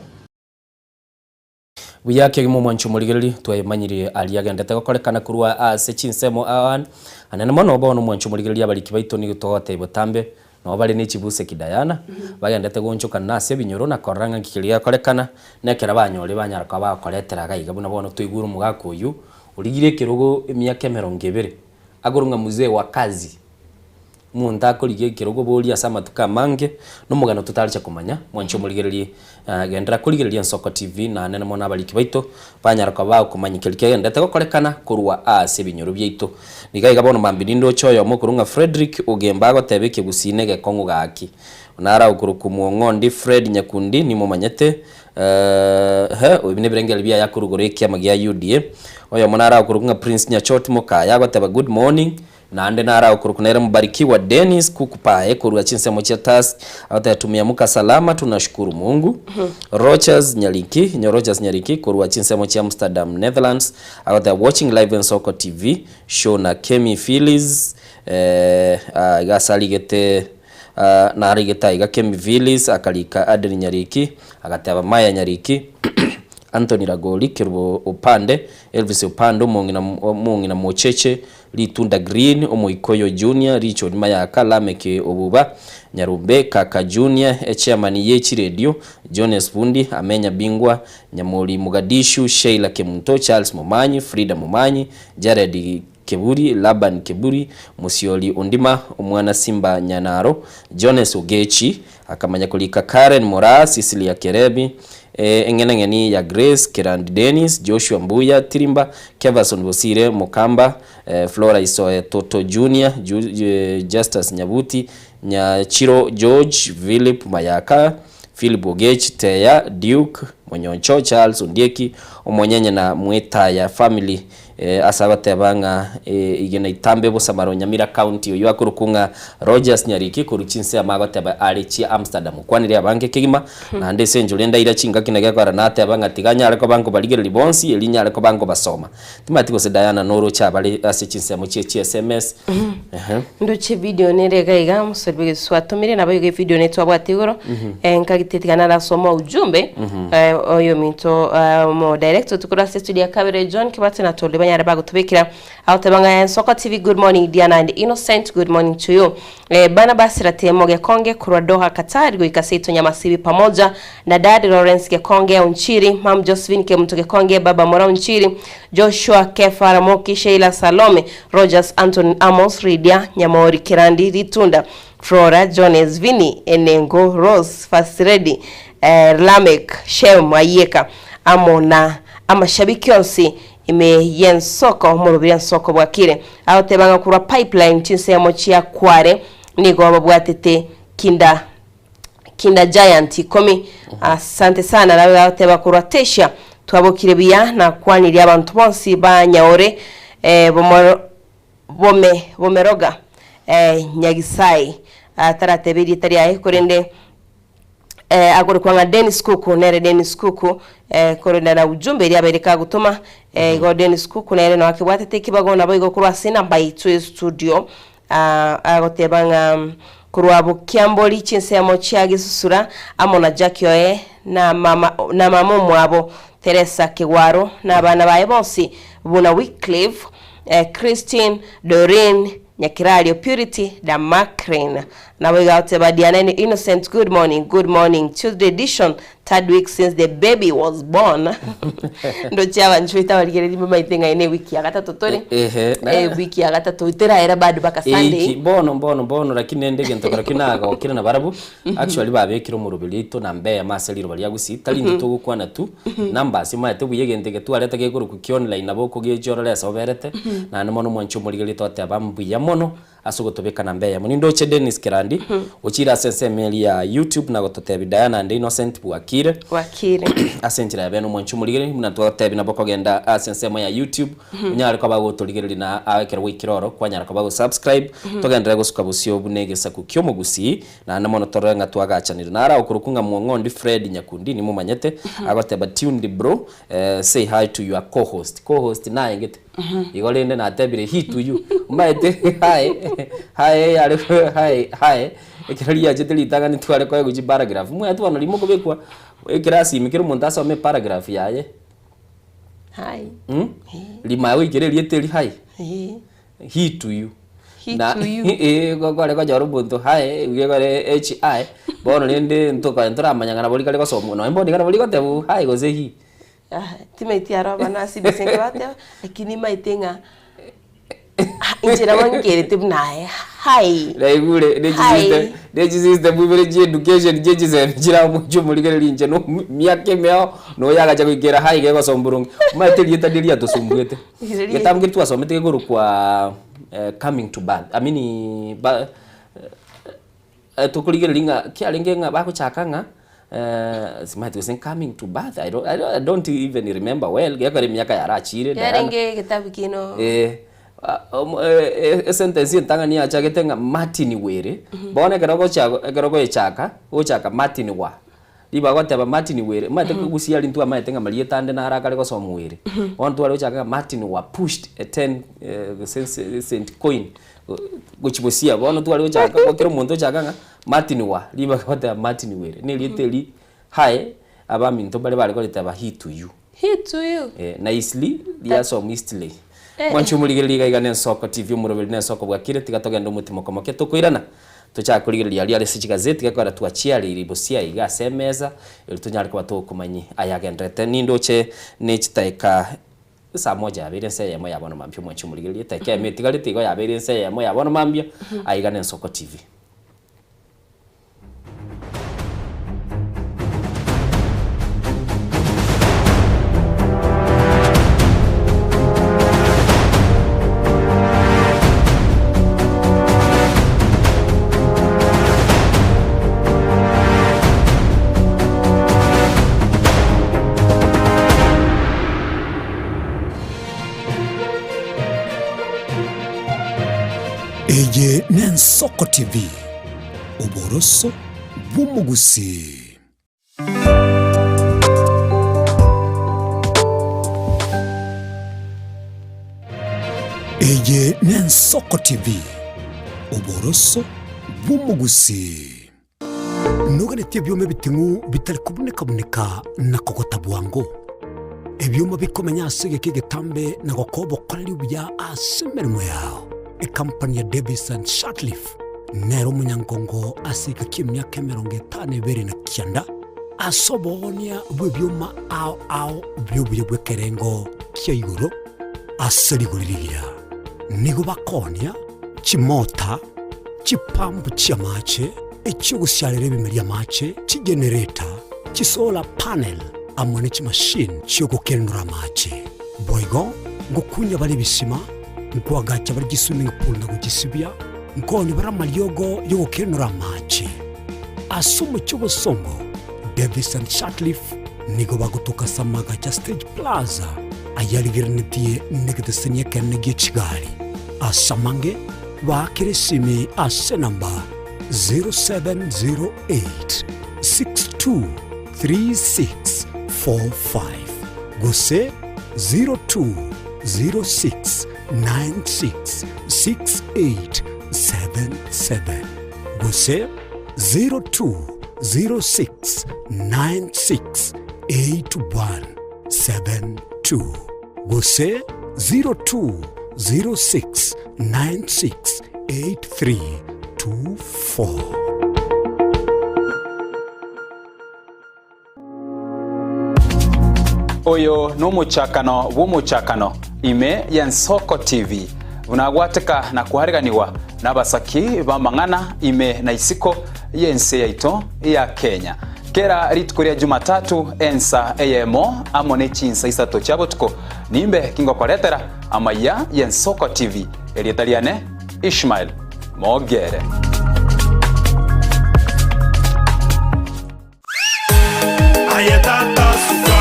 K: Buya kegima omwanchi omorigereria, twemanyirie aria agendete gokorekana korwa ase chinsemo aa anene mono. Bono omwanchi omorigereria abariki baito nigo togotebia botambe nabo bare ne chibuseki Diana, bagendete goonchokana ase ebinyoro na korora ng'a nki keria gekorekana, na ekero banyorire banyara koba bagokoretera iga iga buna bono toigure omogaka oyio origire ekerogo emiaka emerongo ebere, akorwa ng'a mzee wa kazi. Omonto akorigia ekerogo boria ase amatuko amange, nomogano totariche komanya. Mwanche omorigererie, genderera korigereria Ensoko TV na nene mono abariki baito banyara koba bagokomanya keria kegenderete gokorekana korwa ase ebinyoro biaito. Niga iga bono mambia nindoche oyomo okorwa ng'a Fredrick Ogemba agoteba ekegusii negekong'u gaki. Naro agokorokwa Mwong'ondi Fred Nyakundi nimomanyete eeh ebi nebirengererio biaye akorwa igoro y'ekiama gia UDA. Oyomo naro agokorokwa ng'a Prince Nyachoti Mokaya agoteba good morning. Naende nare agokorokwa nere Mbarikiwa Dennis Kukupae korwa chinsemo chia Task agoteba tumeamuka salama tunashukuru Mungu. Rochas Nyariki nyo Rochas Nyariki korwa chinsemo chia Amsterdam Netherlands agoteba watching live Ensoko TV show na Kemi Phillies eh, ah, iga ase arigete ah, narigete aiga Kemi Phillies akarika Aden Nyariki agateba Maya Nyariki Anthony Ragoli Kerubo Opande Elvis Opande omong'ina omong'ina Mocheche Ritunda Green, Omoikoyo Junior, Richard Mayaka, Lameck Obuba, Nyarumbe, Kaka Junior, Echairman ye chiredio, Jones Bundi, Amenya Bingwa, Nyamori Mogadishu, Sheila Kemunto, Charles Momanyi, Frida Momanyi, Jared Keburi, Laban Keburi, Musioli Ondima, Omwana Simba Nyanaro, Jones Ogechi, akamanya korika Karen Moraa, Cecilia Kerebi, Eng'enang'eni ya Grace, Kerandi Dennis, Joshua Mbuya, Tirimba, Keverson Bosire, Mokamba, Flora Isoe, Toto Junior, Justus Nyabuti, Nyachiro George, Philip Mayaka, Philip Ogech, Teya, Duke, Monyoncho, Charles Ondieki, Omonyenye na Mwetaya family Ase agoteba ng'a igena itambe bosamaro Nyamira County oyio akorokwa ng'a Rogers Nyariki korwa chinsemo agoteba are chia Amsterdam okwanire abange kegima naende ase enchera endaira chingaki naki akora nateba ng'a tiga nyare koba nkobarigereria bonsi erio nyare koba nkobasoma. Timanyeti gose Diana noroche abare ase chinsemo chie chi sms ehe.
E: Ndoche video nere iga iga omosori bw'egesusu atomire nabo igo evideo ne twabwate igoro eh, nkagete tiga narasoma ujumbe eh, oyo ominto eh, omo director otukore ase studio ya kabere John Kibati na Tolly banyare bagotobekera agoteba ng'a Ensoko TV good morning Diana and Innocent good morning to you eh, Barnabas Ratemo Gekonge korwa Doha Qatar goika seito Nyamasibi pamoja na Dad Lawrence Gekonge Onchiri Mam Josephine Kemunto Gekonge Baba Mora Onchiri Joshua Kefa Ramoki Sheila Salome Rogers Anthony Amos Lydia Nyamori Kerandi Ritunda Flora Jones Vinny Enengo Rose First Lady Lameck Shem Ayieka amo na amashabiki onsi ime y'ensoko omorobiri ensoko bwakire. Agoteba ng'a korwa Pipeline chinsemo chia Kware nigo babwatete kinda Kinda Giant ikomi. Asante sana nabe agoteba korwa Tesia twabokire buya nakwanirie abanto bonsi ba Nyaore eh, bomoro bome bomeroga eh, Nyagisai atarateba erieta riaye korende eh, akorokwa ng'a Dennis Kuku nere Dennis Kuku eh, korende na ujumbe eria abeire kagotoma eh, igo Dennis Kuku nere noo akebwatete ekibago nabo igo korwa ase enamba yaito estudio ah, agoteba ng'a korwa Bokiambori chinsemo chia Gesusura amo na Jackie oye na mama na mama omwabo Teresa Kegwaro na abana baye bonsi buna Wycliffe eh, Christine, Doreen, Nyakerario, Purity na Macreen. Nabo iga agoteba Diana and Innocent good morning, good morning Tuesday edition third week since the baby was born. Ndoche abanto baito abarigereria mbamaete ng'a eye ne ewiki ya gatato tore.
K: Ehe, na-
E: Eh, wiki ya gatato teraera bado mpaka Sunday.
K: Eiki, bono mbono mbono lakini nende egento kerokio nagokire nabarabwo actually babekire omoroberi oito namba eyemo ase riroba ria gusii tari intwe togokwana tu numbers omanyete buya egento eke twareta gekorokwa kia online nabo okogechi orore ase oberete naende mono mwanche omorigereria twateba mbuya mono ase ogotobeka namba eyemo. Nindoche Dennis Kerandi ochire ase ensemo eria ya YouTube na gototebia Diana and Innocent bwakire
E: Bwakire.
K: ase enchera ya bene omwanche omorigereria buna twagotebia nabo okogenda ase ensemo ya YouTube Onyare koba gotorigereria na aa ekero gwaikire oro, kwanyara koba go subscribe, togenderere gosuka bosio buna egesaku ki'omogusii, naende mono torore ng'a twagachanire. Naro agokorokwa ng'a Mwong'ondi Fred Nyakundi nimomanyete, agoteba tuned bro, say hi to your co-host. Co-host naye gete? Igo rende natebire hi to you. Omanyete hi, hi yare hi hi, ekero riachete ritang'ani tware koegwa chiparagraph, omanyete bono rimo okobekwa ekerasi ime kera omonto asome eparagraph yaye.
E: Hi.
K: Mm? Rimaya goikera erieta eri hi.
E: Eh.
K: He to you.
E: He
K: Na-
E: to you.
K: eh, kware konyora omonto hi, iga ekore HI, bono rende ntoka ntoramanya ng'a nabo rikare gosomwa, nonye mbono iga nabo rigotebwa hi gose he.
E: Ah, timaeti aro abana ase ebese nkobateba, lakini maete ng'a Inche nabo nkerete buna aye, hi.
K: Naigure ne
E: Hi.
K: chisystem ne chisystem ibere chia education chia chisemi chiramochie omorigereria inche no miaka emiao noyo agacha goikera hi iga egosomboronge. Omanyete erieta riria riatosumbuete.
E: Riria.
K: Getabu keria twasomete gekorokwa coming to birth, I mean ba Tokorigereria ng'a kiarenge ng'a bagochaka ng'a simanyeti gose coming to birth, I don't, I don't, I don't even remember well, gekogera emiaka yarachire Diana.
E: Kiarenge egetabu kino.
K: Eh, Esentence entang'ani yachagete ng'a Martin Were, bono ekero ogocha ekero ogoechaka, ogochaka Martin wa, ribaga goteba Martin Were, omanyete kegusii aria intwe amaete ng'a marieta ande naro akare gosoma Were. Bono tware gochaka ng'a Martin wa pushed a ten gose cent coin gochia bosia, bono tware gochaka kera omonto ochaka ng'a Martin wa, ribaga goteba Martin Were, na erieta eria hae abaminto mbare bare koriteba he to you.
F: He to you.
K: Eh, nicely, riasomwa eastleigh. Mwanche omorigereria iga iga nensoko TV omoroberi nensoko bwakire tiga togende omotimo moke tokoirana tochake korigereria aria are ase chigazeti gekogera twachiareire bosia iga ase emesa erio tonyare koba tokomanyi ayagenderete nindoche ne chitaeka saa moja yabeire ensa eyemo ya bono mambia omwanche omorigereria etaeka eyemo etigarete igo yabeire ensa eyemo ya bono mambia aiga nensoko TV.
A: Eye n'Ensoko TV, oboroso bw'omogusii. Eye n'Ensoko TV, oboroso bw'omogusii. Noganetie ebioma ebiting'u bitari kobuneka-buneka na kogota bwango, ebioma bikomenya ase egeka egetambe na gokoa obokoreri obuya ase emeremo yao. Ekampani ya Davis and Shirtliff nere omonyangongo ase egeka ki'emiaka 52 na kianda ase oboonia bw'ebioma ao ao bi'obuya bw'ekerengo kia igoro ase rigori rigiya. Nigo bakoonia chimota, chipampu chi'amache, echi'ogosiarera ebimeri amache, chigenereta, chisolar panel, amo ne chimashini chi'ogokenura amache. Boigo ngokunya bare ebisima, nkoagacha bare chiswimming pool na gochisibia, nkoonia bare amariogo y'ogokenura amache. Ase omochie obosongo, Davis and Shirtliff nigo bagotoka ase amagacho a Stage Plaza ayarigereretie negeteseni ekenene gie chigari. Ase amange, baakere esimi ase enamba 0708 623645 gose 0206 966877 gose 0206 968172 gose 0206 968324.
H: Oyo nomochakano bw'omochakano ime y'Ensoko TV, buna agwateka na koareganigwa nabasaki b'amang'ana ime na isiko y'ense yaito ya Kenya. Kera rituko ria Jumatatu ensa eyemo amo ne chinsa isato chia botuko nimbe kingokoretera amaiya y'Ensoko TV. Erieta riane Ishmael Mogere.
I: Aye tata suka,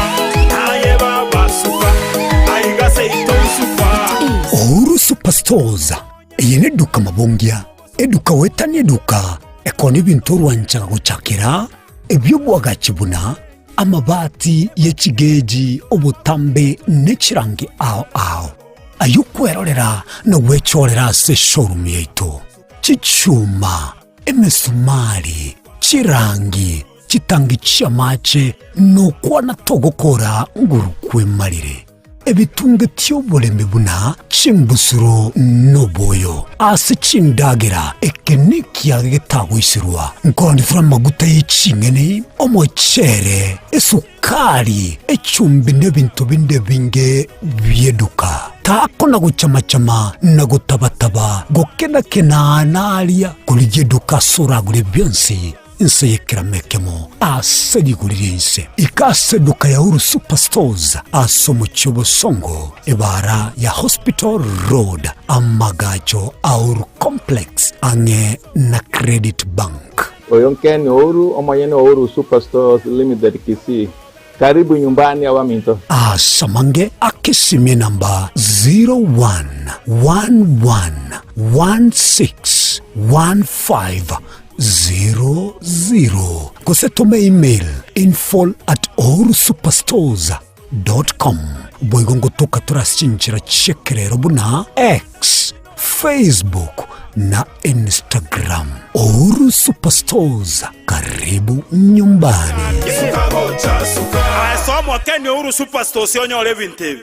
I: aye baba suka, aiga seito suka.
A: Uhuru Superstores eye neduka mabongia, eduka goetania eduka ekona ebinto orwanchaga gochakera ebi'obwagachi buna amabati ye chigeji, obotambe ne chirangi ao ao. Ayio kwerorera na gwechorera ase eshowroom yaito. Chichuma, emesumari, chirangi, chitangi chi'amache, nokwana togokora nguru kwemarire. Ebitunge ti'oboremi buna chimbusuro noboyo ase chindagera, eke nekiage getagoiserwa, nkorondetera amaguta ye ching'eni, omochere, esukari, echumbi nebinto binde ebinge bi'eduka. Takona gochama-chama na gotaba-taba, gokena-kena naria, korigia eduka ase oragure bionsi inse y'ekerama ekemo ase rigori ri'ense. Ika ase eduka ya Uhuru Superstores ase omochie obosongo, ebara ya Hospital Road, amagacho a Uhuru Complex ang'e na Credit Bank.
X: Oyo Ken Ouru, omonyene o Uhuru Superstores Limited Kisii.
F: Karibu nyumbani abaminto.
A: Asamange akesimie namba 0111161500 gose tome email info at ohurusuperstores dot com. Boigo ngotoka tore ase chinchera chi'ekerero buna X, Facebook na Instagram. Uhuru Superstores, karibu nyumbani.
I: Aye soa Kenya Uhuru Superstores onyore ebinto ebi.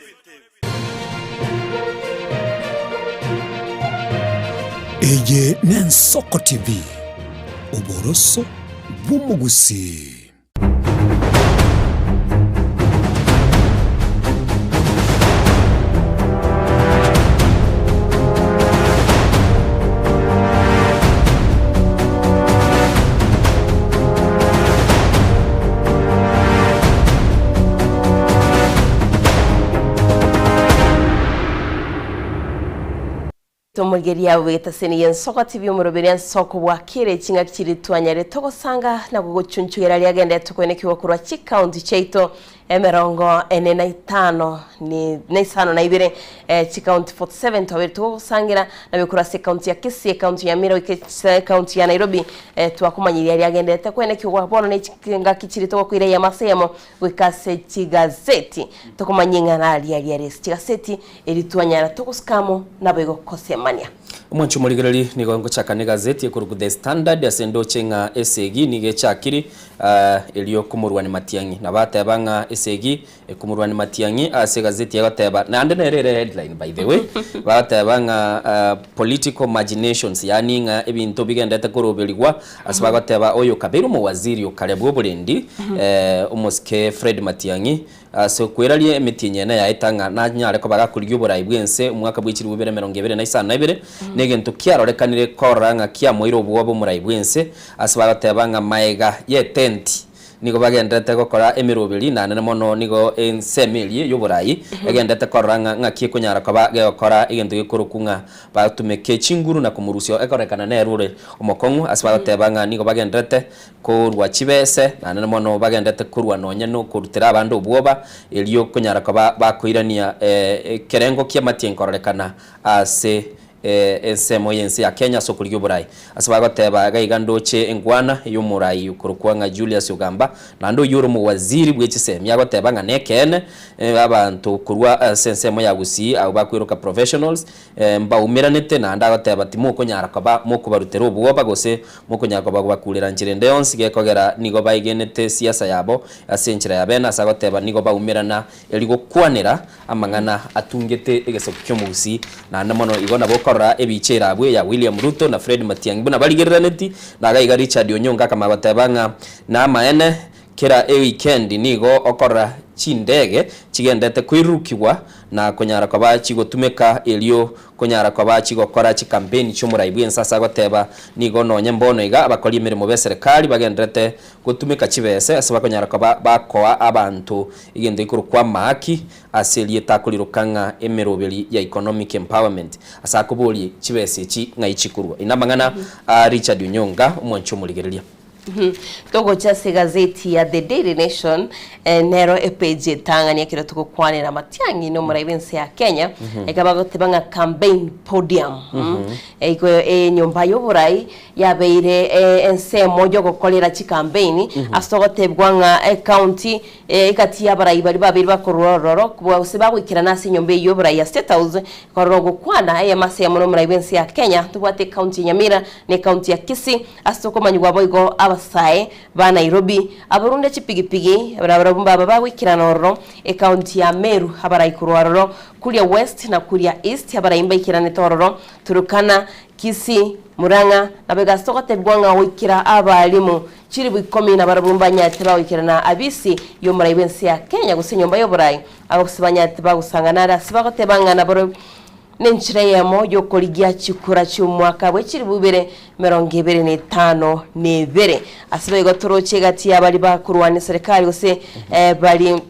A: Eye n'Ensoko TV, oboroso bw'omogusii.
E: Tomogeria bw'etaseni y'ensoko TV omoroberi ensoko bwakire ching'aki chiri twanyare togosanga na gogochunchugera riagendete koenekigwa korwa chikaunti chiaito emerongo ene na itano ni na isano na ibere eh, chikaunti 47 twabere togosangira nabio korwa ase ekaunti ya Kisii ekaunti ya Nyamira goika ekaunti ya Nairobi eh, twakomanyiria riagendete koenekigwa bono ne chingaki chiri togokoira eyemo ase eyemo goika ase chigazeti tokomanya ing'ana riaria riare ase chigaseti Eri twanyara togosika amo naboigo kosemania.
K: Omwancho omorigereria nigo ngochaka negazeti ekorokwa The Standard ase ndoche ng'a esegi nigo echakire erio komorwania Matiang'i. Nabo ateba ng'a esegi ekomorwania Matiang'i ase egazeti egoteba naende nere ere headline by the way, bagoteba ng'a political marginations yaani ng'a ebinto bigendete koroberigwa ase bagoteba oyo okabeire omowaziri okare bw'oborendi omosike Fred Matiang'i Ase okweraria emetienyi ene yaeta ng'a nanyare koba gakorigia oborai bw'ense omwaka bwe chilifu ibere emerongo ebere na isano na ibere, negento kiarorekanire korora ng'a kiamoire obwoba omorai bw'ense, ase bagoteba ng'a maega y'etenti nigo bagendererete gokora emeroberi, na nene mono nigo ensemo eria y'oborai egendererete korora ng'a ng'aki ekonyara koba gegokora egento gekorokwa ng'a batumeke chinguru na komorusia ekorekana nere ore omokong'u, ase bagoteba ng'a nigo bagendererete Korwa chibese, naende mono bagendete korwa nonya nokorutera abande obwoba, erio konyara koba bakoirania ekerengo ki'amatie kororekana ase ensemo y'ense ya Kenya ase okorigia oborai. Ase bagoteba iga iga ndoche enkwana y'omorai okorokwa ng'a Julius Ogamba, naende oyio ore omowaziri bwe chisemi agoteba ng'a nekeene abanto korwa ase ensemo ya Gusii abwo bakweroka professionals Mbaumeranete, naende agoteba, Timokonyara koba mokobarutera obwoba, gose mokonyara koba kobakurera nchera ende yonsi, gekogera nigo baegenete siasa yabo ase enchera ya bene, ase agoteba nigo baumerana eri gokwanera amang'ana atungete egesaku ki'omogusii. Naende mono igo nabo okorora ebicha ere abwo ya William Ruto na Fred Matiang'i buna barigereraneti, na iga iga Richard Onyonka akamanya goteba ng'a namaene Kera ewikendi nigo okorora chindege chigendete koirurukigwa na konyara koba chigotumeka erio konyara koba chigokora chikampeni chi'omorai bw'ense ase agoteba nigo nonye mbono iga abakori emeremo b'eserekari bagenderete gotumeka chibese ase bakonyara koba bakoa abanto egento gekorokwa amahaki ase erieta akoriroka ng'a emeroberi ya economic empowerment ase akoborie chibese echi ng'ai chikorwa. Ina amang'ana a Richard Onyonga omwanchi omorigereria.
E: Togocha ase egazeti ya The Daily Nation eh, nero epage etang'ani ekero togokwanera Matiang'i na omorai bw'ense ya Kenya
G: Mhm.
E: eka bagoteba ng'a campaign podium mm.
G: Mhm.
E: Iko enyomba y'oborai yabeire eh, ensemo y'ogokorera chicampaign
G: Mhm.
E: ase togotebwa ng'a ecounty eh, egati y'abarai baria babeire bakorwa ororo gose bagoikerana ase enyomba eyio y'oborai ya State House korora ogokwana eyemo ase eyemo na omorai bw'ense ya Kenya tobwate ecounty ya Nyamira na ecounty ya Kisii Ase okomanyigwa boigo abasae ba Nairobi, abarunde chipigipigi, nabarabwo mbaba bagoikerana ororo, ecounty ya Meru abarai korwa ororo, Kuria West na Kuria East abarai mbaikeranete ororo, Turkana, Kisii, Murang'a, naboigo ase ogotebigwa ng'a goikera abalimu chilifu ikomi nabarabwo mbanyarete bagoikerana abisi y'omorai bw'ense ya Kenya gose enyomba y'oborai, abagusii banyarete bagosangana are ase bagoteba ng'a nabarabwo Nenchera eyemo y'okorigia chikura chi'omwaka bwe chilifu ibere emerongo ebere na etano na ebere. Ase boigo toroche egati ya baria bakorwania eserekari gose bari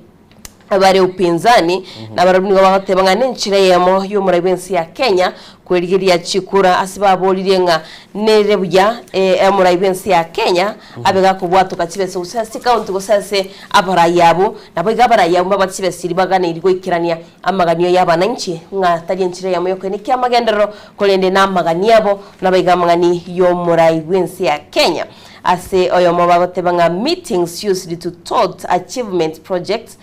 E: Bare upinzani nabarabwo nigo bagoteba ng'a nenchera eyemo y'omorai bw'ense ya Kenya kwerigeria chikura ase baboririe ng'a nere buya omorai bw'ense ya Kenya abe gakobwatoka chibesa gose ase county gose ase abarai abwo. Naboigo abarai abwo mbabwate chibesa chiria baganeiri goikerania amaganio y'abananchi ng'a tari enchera eyemo y'okoenekia amagenderero korende namaganio abo naboigo amang'ani y'omorai bw'ense ya Kenya. Ase oyomo bagoteba ng'a meetings used to tout achievement projects,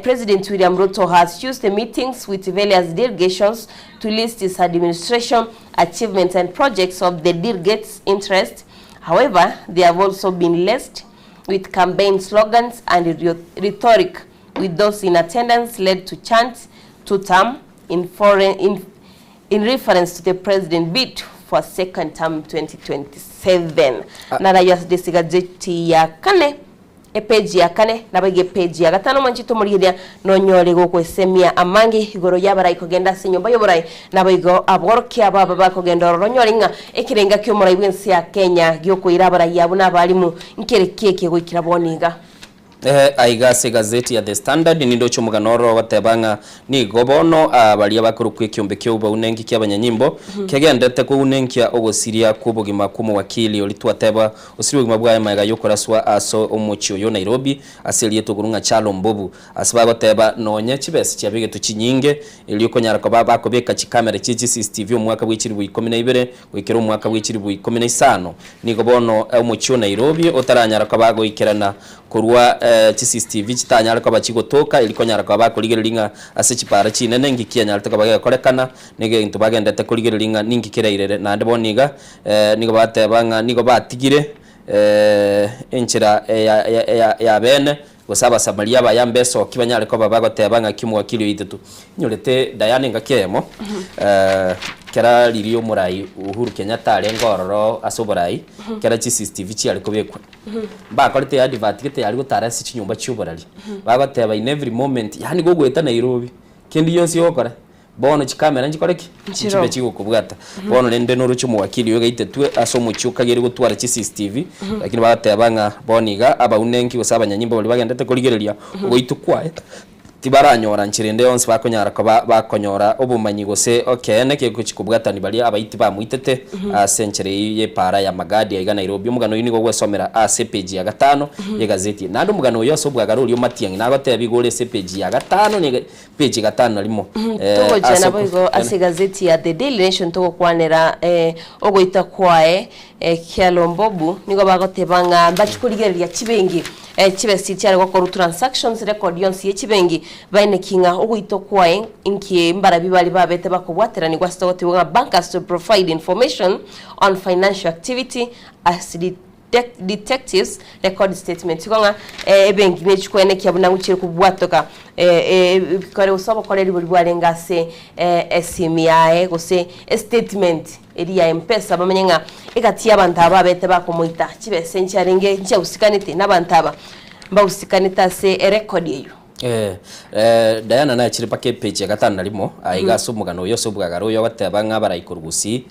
E: President William Ruto has used the meetings with various delegations to list his administration achievements and projects of the delegates interest. However, they have also been laced with campaign slogans and rhetoric with those in attendance led to chant two term in foreign in In reference to the president bid for a second term 2027. Narayo ase esigazeti ya kane epeji ya kane nabo iga epeji ya gatano mwanchete omorigereria nonyore gogoesemia amange igoro y'abarai kogenda ase enyomba y'oborai nabo igo aborokia abo aba bakogenda ororo onyore ng'a ekerenga ki'omorai bw'ense ya Kenya giokoira abarai abwo na abalimu nkere ki eke goikera bono iga.
K: Ee, aiga ase egazeti ya The Standard nindoche omogano oro ogoteba ng'a nigo bono baria bakorokwa ekiombe ki'obounenki ki'abanyanyimbo kegenderete kounenkia ogosiria kw'obogima kw'omowakili oria twateba osirie obogima bwaye magega y'okoraswa ase omochie oyo o Nairobi ase erieta okorwa ng'a Kyalo Mbobu ase bagoteba nonye chibesa chiabegetwe chinyinge erio konyara koba bakobeka chikamera chie chi CCTV omwaka bwe chilifu ikomi na ibere goikera omwaka bwe chilifu ikomi na isano. Nigo bono omochie o Nairobi otaranyara koba goikerana korwa chi CCTV chitanyare koba chigotoka eri konyara koba bakorigereria ng'a ase chipara chinene inki kianyarete koba gegokorekana na egento bagenderete korigereria ng'a ninki kerairere. Naende bono iga nigo bateba ng'a nigo batigire enchera ya bene Gose Abasamaria abaya mbesoki banyare koba bagoteba ng'aki omowakili oitetwe. Inyorete Diana engaki eyemo, kera riria omorai Uhuru Kenyatta arenge ororo ase oborai, kera chi CCTV chiare kobekwa, mbakorete eadvert gete yare gotara ase chinyomba chia oborari, bagoteba in every moment, yaani gogoeta Nairobi, kende gionsi ogokora, Bono chikamera nchikore ki?
E: Nchiroo.
K: Nchibe chigokobwata. Bono rende noroche omowakili oyo gaitetwe ase omochie okageire gotwara chi CCTV, lakini bagateba ng'a bono iga abaunenki gose abanyanyimbo baria bagendete korigereria ogoitwa kwaye, tibaranyora nchera ende yonsi bakonyara koba bakonyora obomanyi gose ekeene kegochi kobwatani baria abaiti bamoitete ase enchera eyio y'epaara ya Magadi aiga Nairobi. Omogano oyio nigo ogwesomera ase epeji ya gatano y'egazeti eye. Naende omogano oyo ase obwagare oria o Matiang'i nagotebia igo ore ase epeji ya gatano na Peji gatano na rimo.
E: Togochia
K: Ase
E: naboigo ase egazeti ya The Daily Nation togokwanera ogoita kwaye Kyalo Mbobu nigo bagoteba ng'a mbachi korigereria chibengi chibesa chiare gokorwa transactions record yonsi ye chibengi baeneki ng'a ogoitwa kwaye inki mbarabi bare babete bakobwateranigwa ase togotebwa ng'a bankers to provide information on financial activity as Detectives record statement igo ng'a ebenki nechi koenekia buna gochire kobwatoka ebikore gose obokoreri boria bwarenge ase esimi yaye gose estatement eria ya Mpesa bamenye ng'a egati y'abanto aba babete bakomoita chibesa nchiarenge nchiahusikanete na abanto aba mbahusikanete ase erecord eywo.
K: Diana nachire mpaka epeji ya gatano na rimo, aiga ase omogano oyo ase obwagare oyo ogoteba ng'a abarai korwa Gusii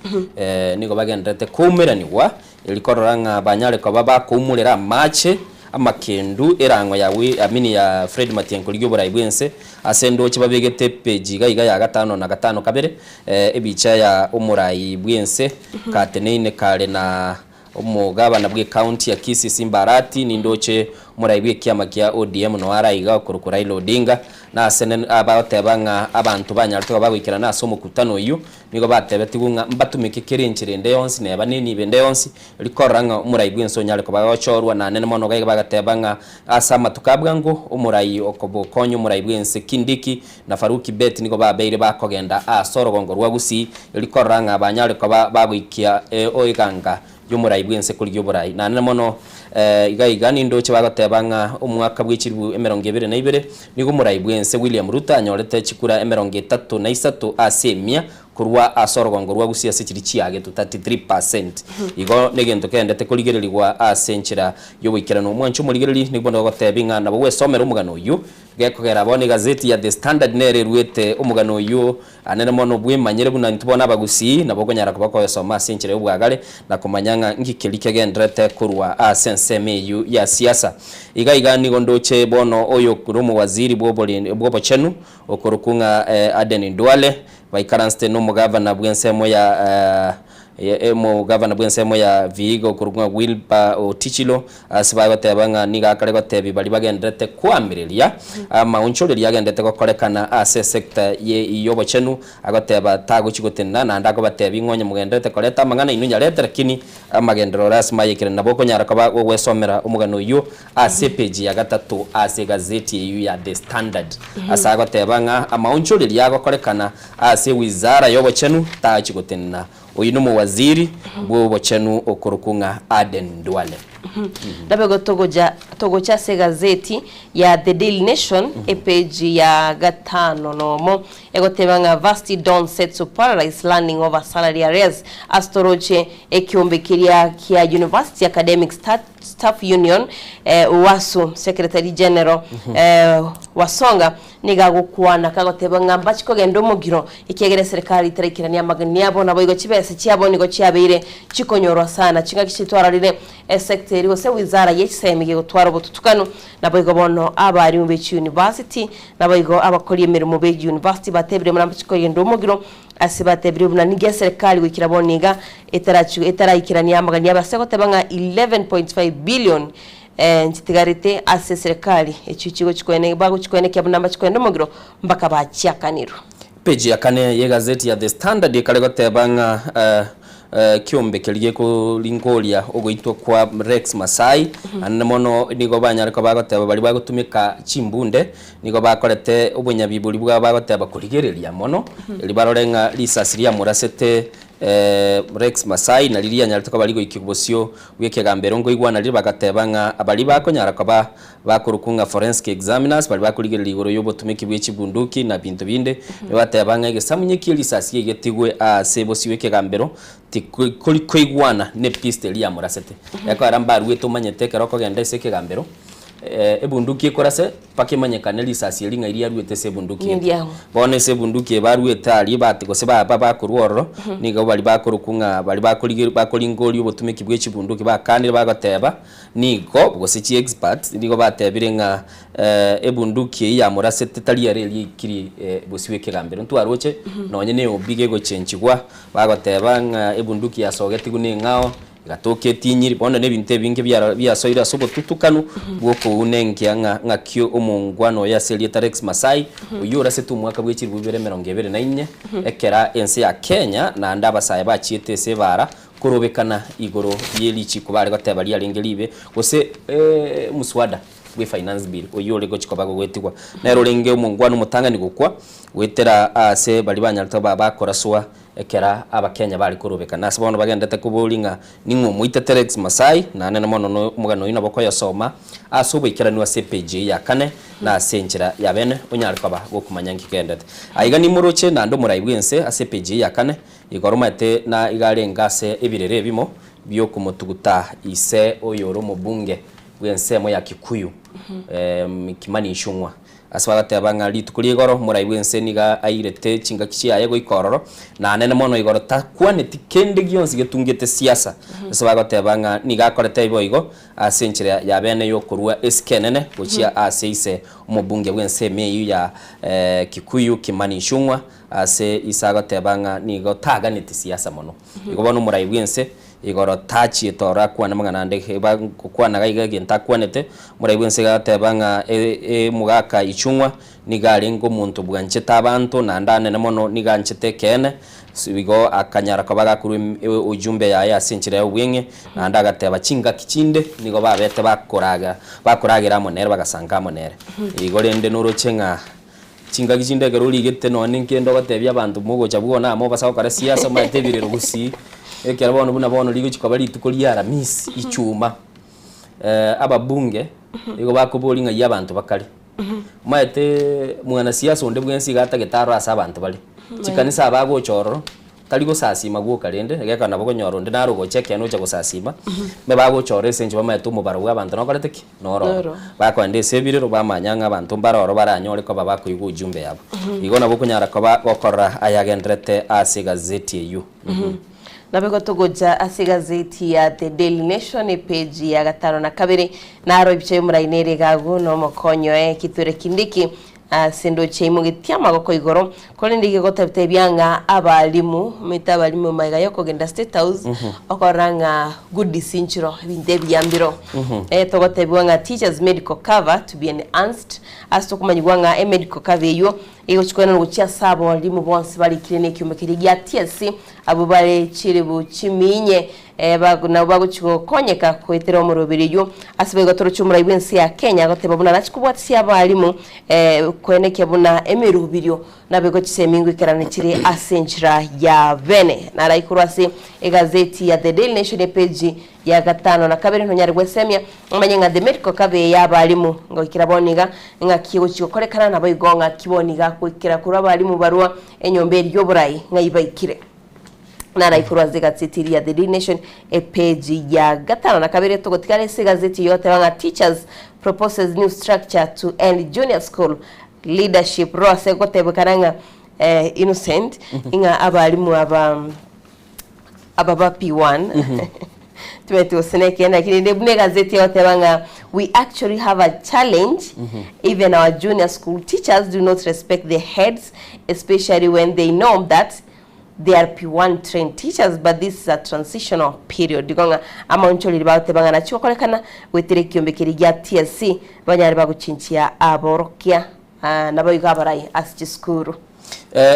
K: nigo bagendererete koumeranigwa Erio korora ng'a banyare koba bakoumorera amache amakendu erang'o ya wi amini ya Fred Matiang'i korigia oborai bw'ense ase endoche babegete epeji iga iga ya gatano na gatano kabere ebicha ya omorai bw'ense kateneine kare na omogabana bw'ecounty ya Kisii Simba Arati nindoche omorai bw'ekiama kia ODM noyo are aiga okorokwa Raila Odinga na ase bagoteba ng'a abanto banyarete koba bagoikerana ase omokutano oyio Nigo batebetigwe ng'a mbatumeke kera enchera ende yonsi, neba nenibo ende yonsi, rikorora ng'a omorai bw'ense onyare koba agochorwa, na nene mono iga bagateba ng'a ase amatuko a bwango omorai okobokonya omorai bw'ense Kindiki na Farouk Kibet nigo babeire bakogenda ase orogongo rwa Gusii, rikorora ng'a banyare koba bagoikia eganga y'omorai bw'ense korigia oborai. Na nene mono iga iga nindoche bagoteba ng'a omwaka bwe chilifu emerongo ebere na ibere nigo omorai bw'ense William Ruto anyorete chikura emerongo etato na isato ase emia. Korwa ase orogongo rwa Gusii ase chiria chiagetwe, 33%. Igo negento keendete korigererigwa ase enchera y'oboikeranu. Omwancho omorigereri nigo nogotebia ng'a nabo gwesomera omogano oyio, gekogera bono egazeti ya The Standard nere eruete omogano oyio anene mono bwemanyere buna intwe bono Abagusii nabo okonyara koba koyosoma ase enchera y'obwagare na komanya ng'a nki keria kegendererete korwa ase ensemo eyio ya siasa. Iga iga nigo ndoche bono oyo ore omowaziri bw'obochenu okorokwa ng'a Aden Duale Baikaransete nomogavana bw'ensemo ya omogavana bw'ensemo ya Vihiga okorokwa ng'a Wilber Otichilo, ase bagoteba ng'a nigo akare gotebia baria bagendererete koamireria amaonchoreria agendererete gokorekana ase esecta y'obochenu, agoteba tagochia gotenena naende akobatebia ng'a onye mogendererete koreta amang'ana inwe nyarete lakini amagenderero lasima ayekire. Nabo okonyara koba gogwesomera omogano oyio Ase epeji ya gatato ase egazeti eyio ya The Standard, ase agoteba ng'a amaonchoreria agokorekana ase ewizara y'obochenu tachi gotenena. Oyio nomowaziri bw'obochenu okorokwa ng'a Aden Duale.
E: Nabego togoja togocha ase egazeti ya The Daily Nation epeji ya gatano nomo egoteba ng'a Varsity don set to paralyse learning over salary arrears ase toroche ekiombe keria kia University Academic Staff Union, UASU, Secretary General Wasonga nigo agokwana kagoteba ng'a mbachi kogenda omogiro ekiagera eserekari teraikerania amagani abo naboigo chibesa chiabo nigo chiabeire chikonyorwa sana chingaki chitwararire esecta eri gose wizara ye chisemi gegotwara obotutukanu naboigo bono abarimu be chiuniversity naboigo abakori emeremo be university batebire buna mbachi kogenda omogiro Ase batebirie buna nigo eserekari goikera bono iga etarachi etaraikerania amagani abo ase goteba ng'a 11.5 billion nchitigarete ase eserekari echio chigochi bagochikoenekia buna mbachi omogiro mpaka bachiakanirwe.
K: Peji ya kane y'egazeti ya The Standard ekare goteba ng'a Ekiombe keria gekoringoria ogoitwa kwa Rex Masai, naende mono nigo banyare koba bagoteba baria bagotumeka chimbunde nigo bakorete obonyabibori bwabo bagoteba korigereria mono erio barore ng'a risasi riamorasete Rex Masai nario rianyarete koba rigoikigwa bosio bw'ekegambero nkoigwana riria bagateba ng'a baria bakonyara koba Bakorokwa ng'a forensic examiners, baria bakorigereria igoro y'obotumeki bwe chibunduki na binto binde, nibateba ng'a egesamunye kie risasi egetigwe aase bosio ekegambero tikori koigwana ne pistol eria yamorasete. Ekoera mbaruete omanyete ekero okogenda ase ekegambero, ebunduki ekorase mpaka emanyekane risasi eri ng'ai riaruete ase ebunduki eye.
E: Neriang'o.
K: Bono ase ebunduki eye baruete aria bati gose ba ba bakorwa ororo, nigo baria bakorokwa ng'a baria bakorigereria bakoringoria obotumeki bwe chibunduki bakanire bagoteba, Nigo, gose chi'experts, nigo batebire ng'a ebunduki eyio yamorasete tari ere eria eikiri bosio bw'ekegambero. Ntwaroche nonye na eobi gegochenchigwa, bagoteba ng'a ebunduki yasogetigwe neng'ao, egatoka etinyiri, bono na ebinto ebinge biara biasoire ase obotutukanu bw'okounenkia ng'a ng'aki omongwana oyo ase erieta Rex Masai, oyio orasete omwaka bwe chilifu ibere emerongo ebere na inye, ekera ense ya Kenya naende abasae bachiete ase ebaara Korobekana igoro ye richiiko bare goteba riarenge ribe, gose omuswada bwe Finance Bill oyio ore gochia koba gogoetigwa. Nere orenge omongwana omotang'ani gokwa goetera aase baria banyarete koba bakoraswa ekera Abakenya bare korobekana. Ase bono bagenderete koboria ng'a ning'o omoitete Rex Masai, naende mono no omogano oyio nabo okoyosoma ase oboikeranu ase epage eyio ya kane na ase enchera ya bene onyare koba gokomanya nki kegenderete. Aiga nimoroche naende omorai bw'ense ase epage eyio ya kane Igoro omanyete na iga arenge ase ebirero ebimo bi'okomotuguta ise oyore omobunge bw'ensemo ya Kikuyu, Kimani Ichung'wa. Ase bagateba ng'a rituko ria igoro omorai bw'ense nigo airete chingaki chiaye goika ororo, na nene mono igoro takwaneti kende gionsi getungete siasa. Ase bagoteba ng'a nigo akorete boigo ase enchera ya bene y'okorua esike enene gochia ase ise omobunge bw'ensemo eyio ya Kikuyu, Kimani Ichung'wa. Ase ise agoteba ng'a nigo taganeti siasa mono. Igo bono omorai bw'ense igoro tachiete oro akwane amang'ana ande eba gokwana iga iga egento akwanete, omorai bw'ense iga agoteba ng'a omogaka Ichung'wa nigo arenge omonto bwanchete abanto naende anene mono nigo anchete ekeene, igo akanyara koba gakorwa ujumbe yaye ase enchera ya obweng'e, naende agateba chingaki chinde nigo babete bakoraga bakoragera amo nere bagasanka amo nere. Igo rende noroche ng'a Chingaki chinde ekero origete nonya nenkende ogotebia abanto mogocha bwona amo obasa gokora siasa omanyete ebirero gusii, ekero bono buna bono rigochi koba rituko ria aramisi, ichuma, ababunge nigo bakoboria ng'ai abanto bakare. Omanyete mwanasiasa onde bwensi iga atagete arore ase abanto bare. Chikanisa aba agocha ororo, tari gosasima gwoka rende, egekogera nabo okonyora onde naro ogocha ekeene ocha gosasima, mbe bagocha ororo ase eng'encho bamaete omobaro bwa abanto nokorete ki? Noro ororo.
E: Noro.
K: Bakoenda ase ebirero bamanya ng'a abanto mbare ororo baranyore koba bakoigwa ujumbe yabo. Igo nabo okonyara koba gokorora ayagenderete ase egazeti eyio.
E: Nabo igo togocha ase egazeti ya The Daily Nation epeji ya gatano na kabere, naro ebicha y'omorai nere iga agwo na omokonyi oye Kithure Kindiki ase endoche aimogetie amagoko igoro, korende iga egotebia ng'a abalimu, omanyete abalimu magega yokogenda State House, okorora ng'a goodies nchiro, ebinto ebiya mbiro. Togotebiwa ng'a teachers medical cover to be enhanced, ase tokomanyigwa ng'a emedical cover eywo Egochia koenanwa gochia ase abalimu bonsi barikire nekiombe keria gia TSC, abwo bare chilifu chiminye, nabwo bagochia gokonyeka goetera omoroberi oyio. Ase boigo toroche omorai bw'ense ya Kenya agoteba buna nachi kobwatisia abalimu koenekia buna emeroberio nabo egochisemia ngoikerana chire ase enchera ya bene. Narai korwa ase egazeti ya The Daily Nation epeji ya gatano na kabere nonyare gwesemia Omanye ng'a the medical cover eye y'abalimu ngoikera bono iga ng'aki egochia gokorekana naboigo ng'aki bono iga goikera korwa abalimu barwa enyomba eria y'oborai ng'ai baikire. Narai korwa ase egazeti eria ya The Daily Nation epage ya gatano na kabere togotigara ase egazeti eyio egoteba ng'a teachers proposes new structure to end junior school leadership role ase gotebekana ng'a Innocent ng'a abalimu aba aba ba P1 timanyeti gose nekeene lakini rende buna egazeti egoteba ng'a we actually have a challenge even our junior school teachers do not respect the heads especially when they know that they are P1 trained teachers but this is a transitional period igo ng'a amaonchoreri bagoteba ng'a nachi gokorekana goetera ekiombe keria gia TSC banyare bagochinchia aborokia naboigo abarai ase chisukuru.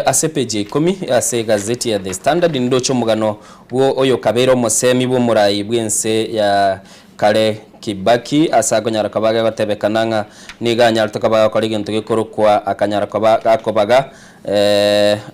K: Ase epeji ya ikomi ase egazeti ya The Standard nindoche omogano bwo oyokabeire omosemi bw'omorai bw'ense ya kare Kibaki ase akonyara koba gegotebekana ng'a nigo anyarete koba agokora egento gekorokwa akanyara koba gakobaga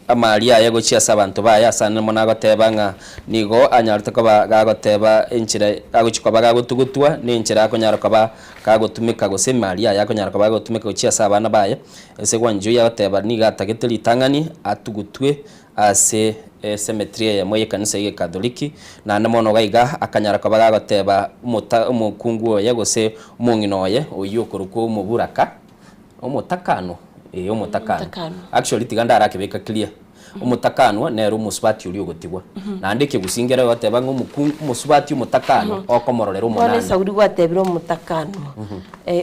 K: amari aye gochia ase abanto baye ase ane mono agoteba ng'a nigo anyarete koba gagoteba enchera agochia koba gagotugutwa na enchera akonyara koba kagotumeka gose emari aye akonyara koba agotumeka gochia ase abana baye. Ase Wanjohi agoteba nigo atagete ritang'ani atugutwe ase esemetiri eyemo y'ekanisa y'Egekatholiki, naende mono iga iga akanyara koba gagoteba omota omokungu oye gose omong'ina oye oyio okorokwa omoburaka, omotakanwa ee omotakanwa.
E: Omotakanwa.
K: Actually tiga ndarakebeka clear. Omotakanwa nere omosubati oria ogotigwa. Naende ekegusii nkere goteba ng'a omokungu omosubati omotakanwa okomororera
E: Bono
K: omonanda.
E: esauri gwatebire omotakanwa,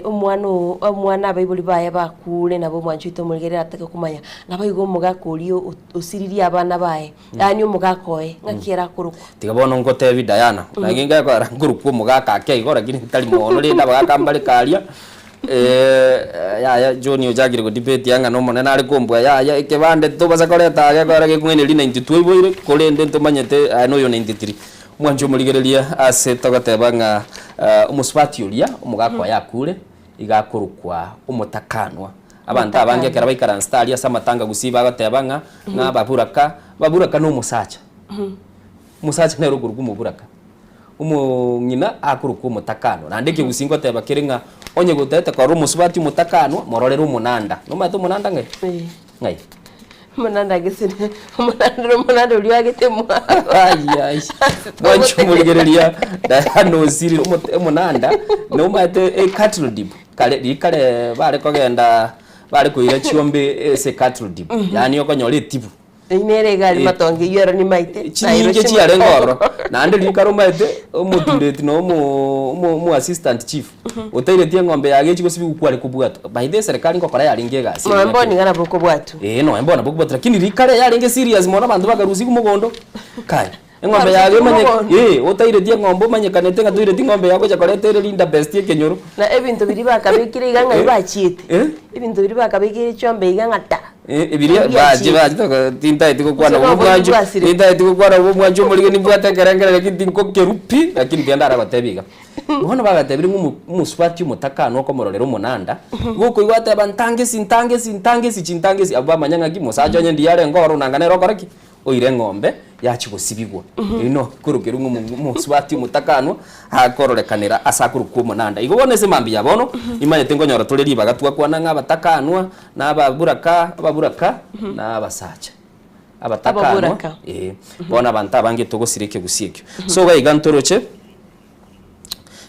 E: omwana oo omwana abaibori baye bakure nabo omwancho oito omorigereri atake komanya, naboigo omogaka oria osiririe abana baye, yaani omogaka oye, ng'aki ere akorokwa?
K: Tiga bono ngotebi Diana, naki ngekogera nkorokwa omogaka ake igo lakini ntari mono rende abagaka mbare karia. Yaya John ochakire go debate ang'a nomonene are kombua yaya ekebande tobasa koreta aa gekogera gekong'ainereria 92 oiboire korende ntomanyete aye noyo 93. Omwanchi omorigereria ase togoteba ng'a omosubati oria omogaka oye akure iga akorokwa omotakanwa. Abanto abange ekero baikaransete aria ase amatanga gusii bagoteba ng'a ng'a ababuraka, ababuraka na omosacha, omosacha nere okorokwa omoburaka. Omong'ina akorokwa omotakanwa. Naende ekegusii ngoteba kere ng'a onye gotagete korora omosubati omotakanwa, mororere omonanda. Nomanyete omonanda ng'ai? Ng'ai?
E: Omonanda gese omonanda omonanda oria oagete mwabo.
K: Ai ai. Mwanche omorigereria Diana Osiri omote omonanda nomanyete e cattle dip kare riria kare bare kogenda bare koira chiombe ase cattle dip yaani okonyora etibu.
E: Eyio nere egari matongo eyio ero nimaete.
K: Chinyinge chiarenge ororo. Naende riria kare omaete omotureti na omo omo omo assistant chief otaireti eng'ombe yaye echi gosibiwa kware kobwatwa. By the way eserekari ngokora yarenge egasi
E: Nonya bono iga nabo okobwatwa.
K: Eeh nonya bono nabo okobwatwa lakini riria kare yarenge serious mono abanto bakarusigwa mogondo kai eng'ombe yaye
E: Barusetigwe
K: omanye
E: mogondo.
K: eeh otaireti eng'ombe omanyekanete ng'a toireti eng'ombe yago gocha koreta ere linda best ekenyoro.
E: Na ebinto biria bakabekire iga ng'ai bachiete.
K: Eh?
E: Ebinto biria bakabekire chiombe iga ng'a ta.
K: Ebiria bache bache toka tintaeti gokwana
E: Gose
K: obo
E: noboibi
K: mwancho
E: bwasire.
K: tintaeti gokwana obo mwancho omorige nimbwate ekerengerero lakini tingokerwa pi lakini tiga ndaragotebi iga. Bono bagatebire ng'a omo omosubati omotakanu okomororera omonanda, igo okoigwa ateba ntangesi ntangesi ntangesi chintangesi abwo bamanya ng'aki mosacha onye ndiyo arenge ororo nanga nere okore ki? Oire eng'ombe. Yachia gosibigwa. Erio nokorokerwa ng'a omo- omosubati omotakanwa akororekanera ase akorokwa omonanda. Igo bono ase mambia ya bono, nimanyete nkonyora tore ribaga twakwana ng'a abatakanwa, na ababuraka, ababuraka, na abasacha. Abatakanwa,
E: Ababuraka.
K: eh, bono abanto abange togosira ekegusii ekio. So iga iga ntoroche.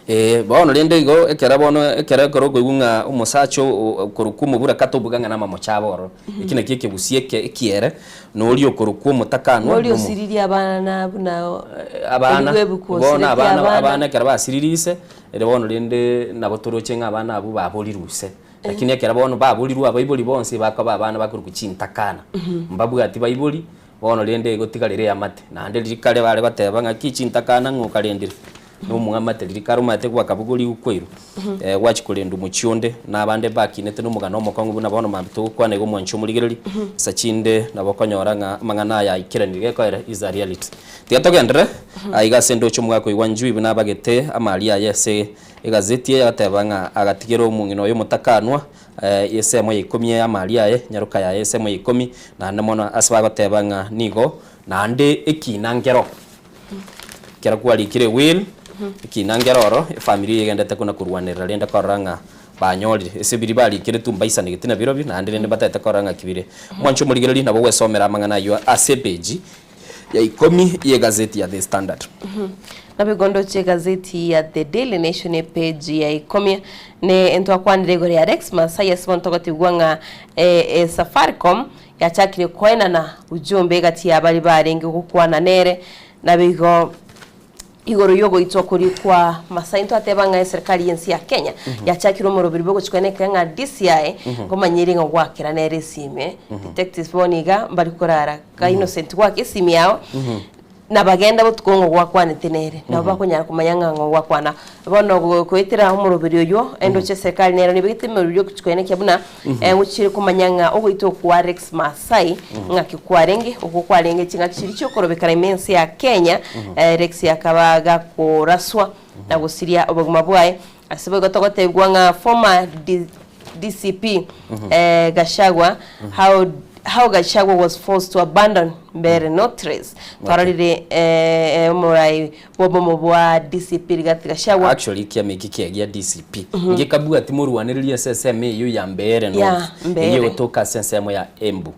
K: Ee, bono rende igo, ekero bono ekero ekero okoigwa ng'a omosacha o- o okorokwa omoburaka tobuga ng'a namamocho abe ororo. Eki nakio ekegusia eke ekiere, na oria okorokwa omotakanwa
E: Noria
K: nomo
E: osiririe abana buna
K: abana,
E: origwe ebuku
K: bono
E: osiretie
K: abana
E: abana.
K: abana ekero basiririe ise, ere bono rende nabo toroche ng'a abana abwo baborirwe ise. Lakini ekero bono baborirwe abaibori bonsi bakoba abana bakorokwa chintakana. Mbabwati baibori, Bono rende egotigarera eamate, naende riria kare bare goteba ng'aki chintakana ng'o okarendire nomoamate riria kare omanyete gwakabogorigwe kwairwe eh, gwachia korendwa omochie onde na abande mbakinete nomogano omokong'u buna bono mambia togokwana igo omwanchi omorigereri nsa chinde nabo okonyora ng'a amang'ana aya aikeranire gekoera is a reality. Tiga togenderere aiga ase endoche omogaka oigwa njui buna abagete amari aye ase egazeti eye agateba ng'a agatigera omong'ina oye omotakanwa Ensemo ya ikomi y'amari aye, nyaroka yaye ensemo ya ikomi, naende mono ase bagoteba ng'a nigo naende ekina nkero. Ekero kwarikire ewill, ekina nkero oro, efamiri eyio egendete kona korwanerera rende korora ng'a banyorire. Ase biria barikeretwe mbaisanegeti nabirobio, naende rende mbatagete korora ng'aki bire. Mwanche omorigereria nabo ogwesomera amang'ana ayio ase epeji ya ikomi y'egazeti ya The Standard.
E: Naboigo ndoche egazeti ya The Daily Nation epage ya ikomi ne entwakwanire igoro ya Rex Masai ase bono togotigwa ng'a eh, eh, Safaricom yachakire koenana ujumbe egati ya baria barenge gokwana nere naboigo Igoro y'ogoitwa koria kwa Masai ntwateba ng'a eserikari y'ense ya Kenya yachakire omoroberi bw'ogochia koeneka ng'a DCI nkomanyeirie ng'a gwakera nere esime. Detectives bono iga mbari korara ka Innocent gwaka esimi yao nabagenda botuko ng'o gwakwanete nere nabo bakonyara komanya ng'a ng'o gwakwana. Bono go- goetera omoroberi oywo endoche eserikari nero nebegete emeroberi y'ogochia koenekia buna Ngochire komanya ng'a ogoitwa okwa Rex Masai ng'aki kwarenge, okwo kwarenge ching'aki chiria chiokorobekana ime ense ya Kenya, Rex akaba gakoraswa na gosiria obogima bwaye. Ase boigo togotebigwa ng'a former DCP Gachagua how how Gachagua was forced to abandon Mbeere no trace. Twarorire omorai bw'obomo bwa DCP Rigathi Gachagua.
K: Actually kiama eki kiagia DCP ngekabwati morwanereria ase ensemo eyio ya Mbeere North
E: Yeah, Mbeere.
K: eyio egotoka ase ensemo ya Embu.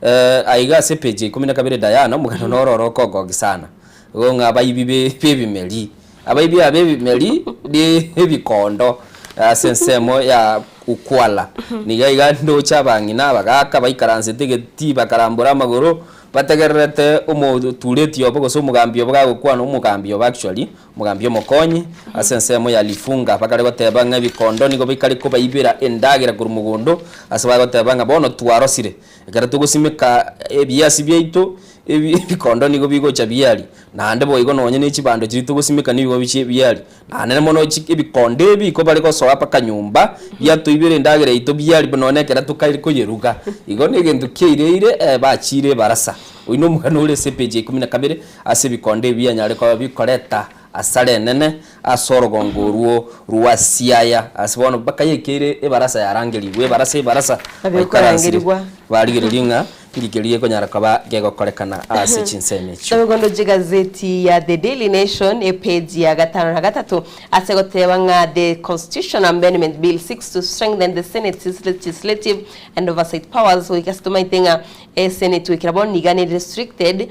K: Eh, aiga ase page ya ikomi na kabere Diana omogano noro oro okongogi sana igo ng'a abaibi be b'ebimeri abaibi aba b'ebimeri ne ebikondo ase ensemo ya Ukwala niga iga ndoche abang'ina abagaka baikaransete egetii bakarambora amagoro Bategererete omotureti obo gose omogambi obo gagokwana, omogambi obo actually, omogambi omokonyi, ase ensemo ya Lifunga, bakare goteba ng'a ebikondo nigo bikare kobaibera endagera korwa mogondo, ase bagoteba ng'a bono twarosire, ekero togosimeka ebiasi biaito, ebi ebikondo nigo bigocha biaria, naende boigo nonye ne chibando chiria togosimeka nigo bichie biaria. Naende mono chi ebikonde ebi ko bare gosoa mpaka nyomba, biatoibera endagera yaito biaria buna nonye ekero tokare koyeruga. Igo negento kiaireire eh bachiire ebarasa. Oyio nomogano ore ase epeji ya ikomi na kabere, ase ebikonde ebi bianyare koba bikoreta asara enene ase orogongo orwo rwa Siaya. Ase bono mpaka yaikeire ebarasa yarangerigwe ebarasa ebarasa
E: Nabo
K: baikaransire
E: ekorangerigwa.
K: barigereria ng'a Ng'iki keria gekonyara koba kegokorekana ase chinsemo echio.
E: Naboigo chigazeti ya The Daily Nation epeji ya gatano na gatato ase goteba ng'a The Constitution Amendment Bill seeks to strengthen the Senate's legislative and oversight powers goika ase tomaete ng'a esenate goikera bono niga nere restricted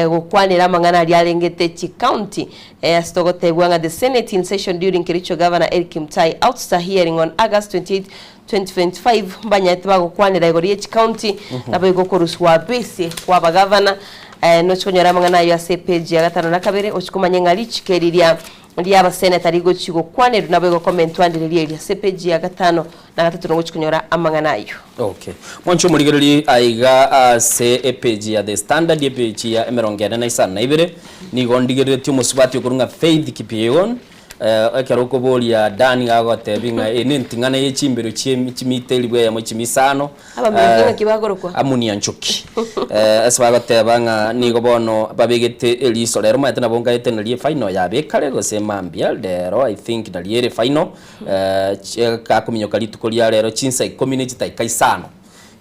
E: gokwanera amang'ana aria arengete chicounty ase togotebwa ng'a The Senate in session during Kericho Governor Eric Mutai ouster hearing on August 28, 2025 mbanyarete bagokwanera igoro ye chicounty naboigo okorusigwa abisi kwa abagavana eh, nochi konyora amang'ana ayio ase epage ya gatano na kabere ochi komanya ng'a richiko eri ria ria abaseneta rigochi gokwanerwa naboigo komentwandereria eria ase epage ya gatano na gatato nogochi konyora amang'ana ayio.
K: Okay. Mwanche omorigererie aiga ase epage ya The Standard epage ya emerongo ene na isano na ibere nigo ndigereretie omosubati okorwa ng'a Faith Kipyegon Ekero okoboria Dan iga agotebia ng'a eye nenting'ana ye chimbero chie chimita elifu eyemo chimi isano,
E: Abaminto ng'aki bakorokwa?
K: Amunia Nchoki. Ase bagoteba ng'a nigo bono babegete eriso rero omanyete nabo nkaete nario efinal yabekare gose mambia rero I think nario ere final gakominyoka rituko ria rero chinsa ikomi ne chidakika isano.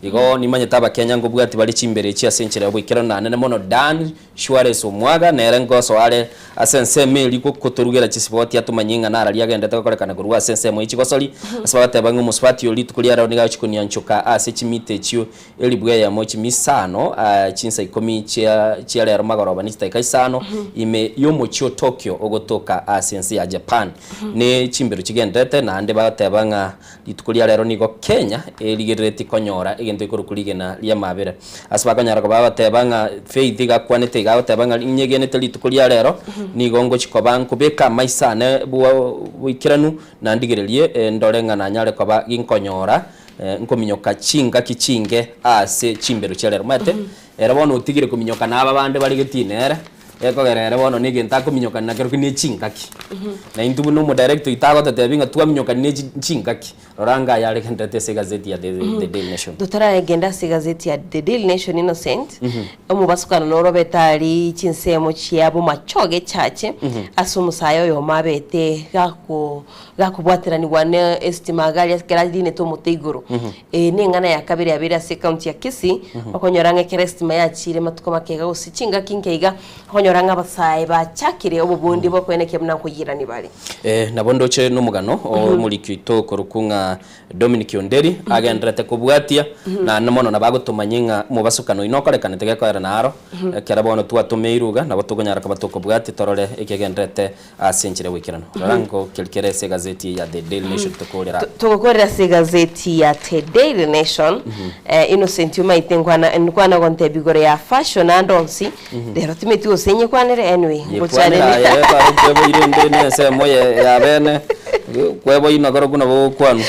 K: Igo nimanyete abakenya nkobwati bare chimbero echi ase enchera ya oboikeranu na nene mono Dan. Shuares Omwaga nere ngosoa are ase ensemo eria gokotorugera chisiboti atomanyie ng'a nararia agendete gokorekana korwa ase ensemo ye chigosori. Ase bagoteba ng'a omosubati oyo rituko riarero nigo agochia konianchoka ase chimita echio elibu eyemo chimia isano, chinsa ikomi chia chia rero magoroba ne chidakika isano, ime y'omochie o Tokyo ogotoka ase ense ya Japan. Ne chimbero chigenderete naende bagoteba ng'a Rituko ria rero nigo Kenya erigereretie konyora egento gekorokwa rigena ri'amabera. Ase bakonyara koba bagoteba ng'a Faith iga akwanete iga agoteba ng'a inyegenete rituko ria rero nigo ngochia koba nkobeka amaiso ane boikeranu na ndigererie ndore ng'a nanyare koba ginkonyora nkominyoka chingaki chinge ase chimbero chia rero. Omanyete ere bono otigire kominyoka na aba bande bare getii nere. Gekogera ere bono negento akominyokania nakerokio ne chingaki. Na intwe buna omodirector oito agototebi ng'a twaminyokani ne chingaki, rora anga aya aregenderete ase egazeti ya The Daily Nation.
E: Totaragenda ase egazeti ya The Daily Nation Innocent, omobasukano noro obete aria chinsemo chia Bomachoge Church, ase omosae oyomo abete gako gakobwateranigwa ne esitima iga aria ekero arinete omote igoro. Eye neng'ana ya kabere yabeire ase ecounty ya Kisii, okonyora ng'a ekero esitima yachiire matuko make iga gose chingaki inke iga, okonyora ng'a abasae bachakire obobundi bw'okoenekia buna nkoyirani bare.
K: Eh, nabo ndoche nomogano omoriki oito okorokwa ng'a Dominic Onderi agenderete kobwatia, naende mono nabo agotomanyia ng'a omobasukano oyio nokorekanete gekoera naro, ekero bono twatomeirwe iga nabo tokonyara koba tokobwatia torore ekegenderete Ase enchera y'ogoikeranu. Rora nko keri kere ase egazeti ya The Daily Nation tokorera.
E: Togokorera ase egazeti ya The Daily Nation, eh, Innocent omaete nkwana nkwana gontebia igoro ya fashion ande onsi, rero timeti gose nyekwanere anyway,
K: Yekwanera
E: ngochare
K: aye ekero kweboire ende ne ensemo ye ya bene, kweboyia nakorokwo nabo ogokwanwa.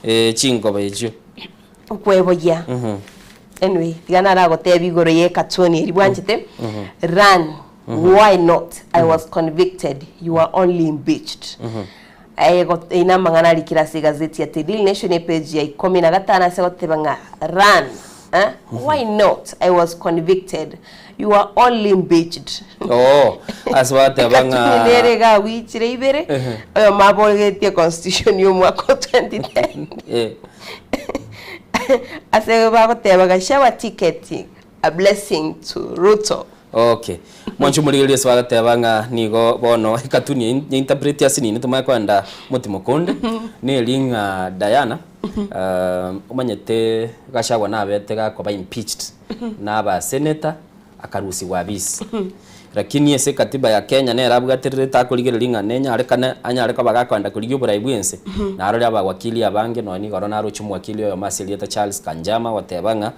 K: Eh, chinkoba echio.
E: Okweboyia. Anyway, tiga naragotebia igoro ye cartoon eri bwanchete. Run. Why not? I was convicted. You are only impeached. Aye go- eye namang'ana arikire ase egazeti ya The Daily Nation epage ya ikomi na gatano ase goteba ng'a run. Eh? Why not? I was convicted. You are only impeached.
K: Oo, ase bateba ng'a
E: Cartoon nere iga awichire ibere, oyomo abogetie constitution ya omwaka o 2010.
K: Eh.
E: Ase bagoteba Gachagua ticket a blessing to Ruto.
K: Okay. Mwanche omorigereria ase bagateba ng'a nigo bono ekatuni eye nyeinterpreti ase nini tomanye koenda motimo konde, neri ng'a Diana, omanyete Gachagua nabete gakoba impeached na abasenator akarusigwa abisi. Lakini ase ekatiba ya Kenya nere abwatererete akorigereria ng'a nenyarekane anyare koba gakoenda korigia oborai bw'ense. Narore abawakili abange nonya nigo oro naroche omowakili oyomo ase erieta Charles Kanjama ogoteba ng'a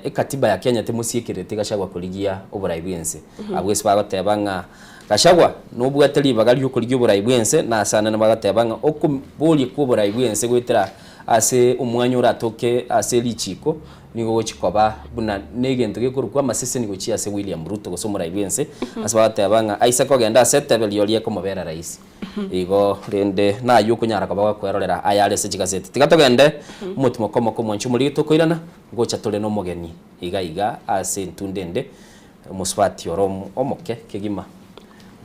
K: ekatiba ya Kenya temosiekereti Gachagua korigia oborai bw'ense. Abwo ase bagoteba ng'a Gachagua nobwate ribaga riokorigia oborai bw'ense na ase ande nabagoteba ng'a okoboria kw'oborai bw'ense goetera ase omwanya oratoke ase richiko Nigo ogochia koba buna negento gekorokwa amaseseni gochia ase William Ruto gose omorai bw'ense, ase bagoteba ng'a aise kogenda ase etebe rirorio ekomobera rahisi. Igo rende nayio okonyara koba gokwerorera ayare ase chigaseti. Tiga togende omotimoko omoke omwanchi omorige tokoirana, ngocha tore nomogeni iga iga ase entunda ende, omosubati ore omoke kegima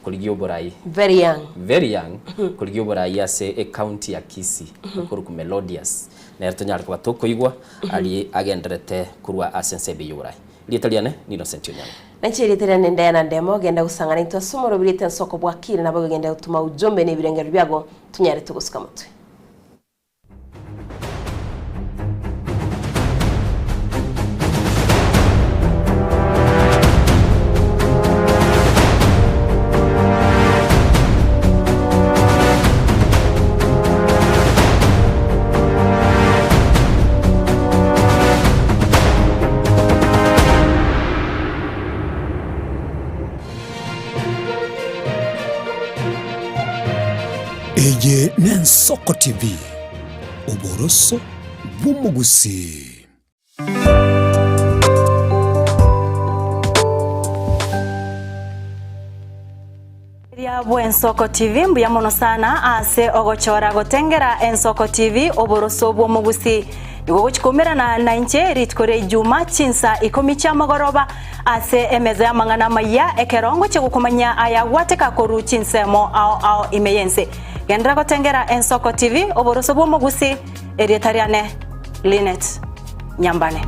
K: okorigia oborai.
E: Very young.
K: Very young, okorigia oborai ase ecounty ya Kisii, okorokwa Melodious. Nere tonyare koba tokoigwa aria agendererete korwa ase ense ebe y'oborai. Erieta riane ni Innocent Onyango.
E: Nainche erieta riane Diana Ndemo, genda gosang'ana intwe ase omorobiri oito ensoko bwakire nabo genda gotoma ujumbe na ebirengererio biago tonyare togosuka motwe.
A: Eye n'Ensoko TV, oboroso bw'omogusii.
G: Ria bw'Ensoko TV mbuya mono sana ase ogochora gotengera Ensoko TV oboroso bw'omogusi. Nigo ogochi koumerana nainche rituko ria Ijuma chinsa ikomi chiamagoroba ase emeza y'amang'ana amayia ekero ngochia gokomanyia aya gwateka korwa chinsemo ao ao ime y'ense. Genderera gotengera Ensoko TV oboroso bw'omogusi erieta riane Linet Nyambane.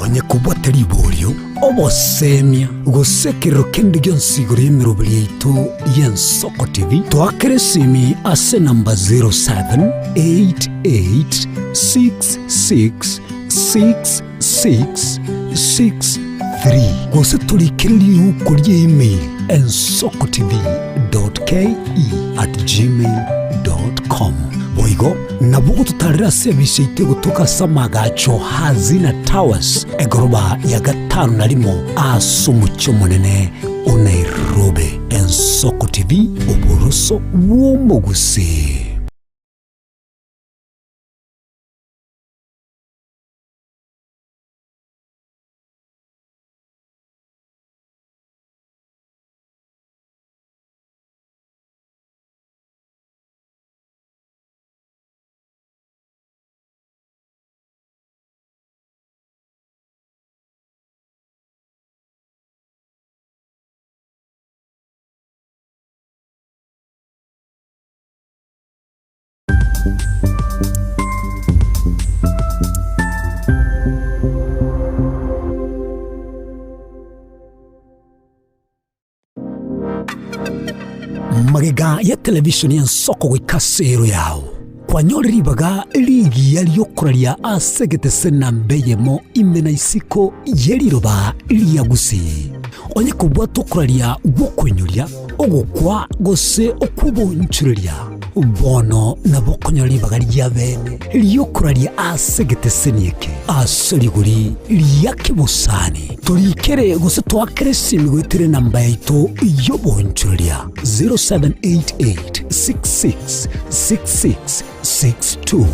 A: Onye kobwate riborio, obosemia, gose ekerero kende gionsi igoro y'emeroberi yaito y'Ensoko TV, toakere esimi ase enamba 0788666663 gose torikere riuko ria email ensokotv.ke@gmail.com. Boigo nabo ogototarera ase ebisa yaito egotoka ase amagacho Hazina Towers, egoroba ya gatano na rimo ase omochie omonene o Nairobi. Ensoko TV, oboroso bw'omogusii. Magega ya televisheni y'ensoko goika ase ero yao, kwanyorire ribaga rigiya ri'okoraria ase egetese namba eyemo ime na isiko ye riroba ria Gusii. Onye kobwata okoraria gw'okoinyoria, ogokwa gose okw'obonchoreria, bono nabo okonyora ribaga ria bene ri'okoraria ase egeteseni eke ase rigori ria kebosani. Torikere gose toakere esimi goetera enamba yaito y'obonchoreria 0788 66 66 62.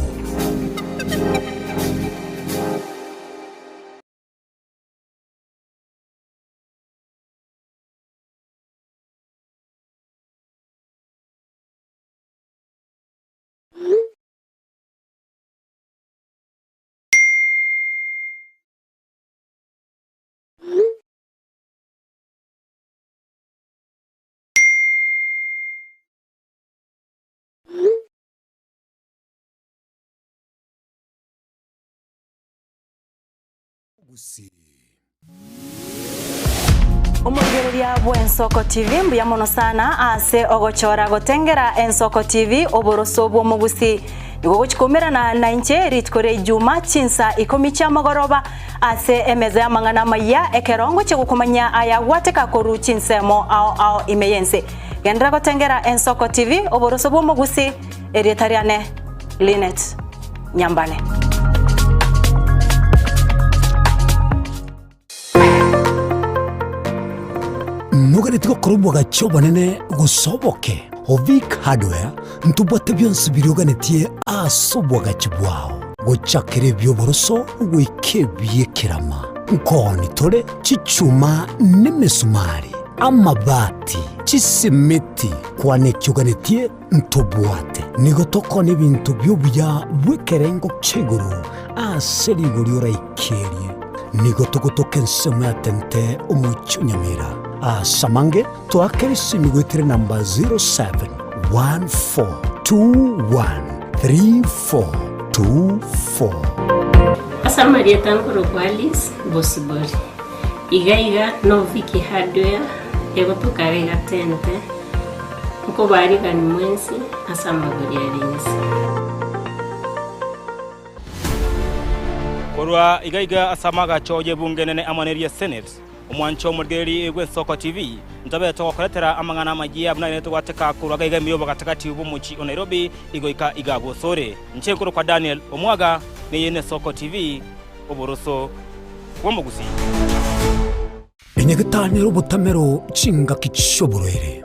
G: Omorigereria bw'Ensoko TV mbuya mono sana ase ogochora gotengera Ensoko TV oboroso bw'omogusi. Nigo ogochi koumerana nainche rituko ria Ijuma chinsa ikomi chiamogoroba ase emeza y'amang'ana amayia ekero ngochia gokomanyia aya gwateka korwa chinsemo ao ao ime y'ense. Genderera gotengera Ensoko TV oboroso bw'omogusi erieta riane Linet Nyambane.
A: Noganeti gokora obwagachi obonene gose oboke? Ovic Hardware ntobwate bionsi biria oganetie ase obwagachi bwao, gochakera ebi'oboroso goika ebi'ekerama. Nkooni tore chichuma nemesumari, amabati, chisimiti, kwana eki oganetie ntobwate. Nigo tokona ebinto bi'obuya bw'ekerengo kia igoro ase rigori oraikerie. Nigo togotoka ensemo ya Tente omochie o Nyamira. Ase amange toakere esimi goetera enamba 0714213424.
L: Ase amarieta nkorokwa Alice Bosibori. Iga iga no Vicky Hardware egotoka iga iga Tente. Nkobaarigani mwensi ase amagori are inse.
M: Korwa iga iga ase amagacho y'ebunge enene amo neria Senate, omwancho omorigereria bw'Ensoko TV, ntobe togokoretera amang'ana amayia buna aye togwateka korwa iga iga ime y'obogatagati bw'omochie o Nairobi igoika iga bw'osore. Inche nkorokwa Daniel Omwaga, neye n'Esoko TV, oboroso bw'omogusii.
A: Enyagetari nere obotamero chingaki chi'oborwaire,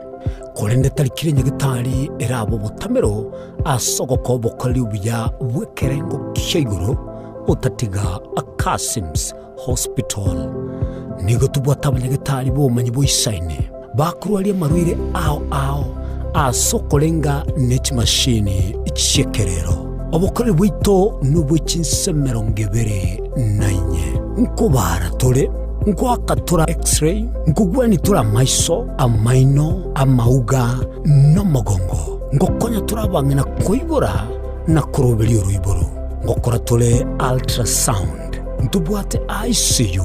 A: korende tari kera enyagetari erabe obotamero ase ogokoa obokoreri obuya bw'ekerengo kia igoro otatiga Kasims Hospital. Nigo tobwate abanyagetari b'obomanyi boisaine bakorwaria amarwaire ao ao ase okorenga ne chimashini chi'ekerero. Obokoreri bwaito nobwe chinse emerongo ebere na inye. Nkobaara tore, nkoaka tore X-ray, nkogwania tore amaiso, amaino, amauga, na omogongo. Ngokonya tore abang'ina koibora na koroberia oroiboro. Ngokora tore ultrasound. Ntobwate ICU,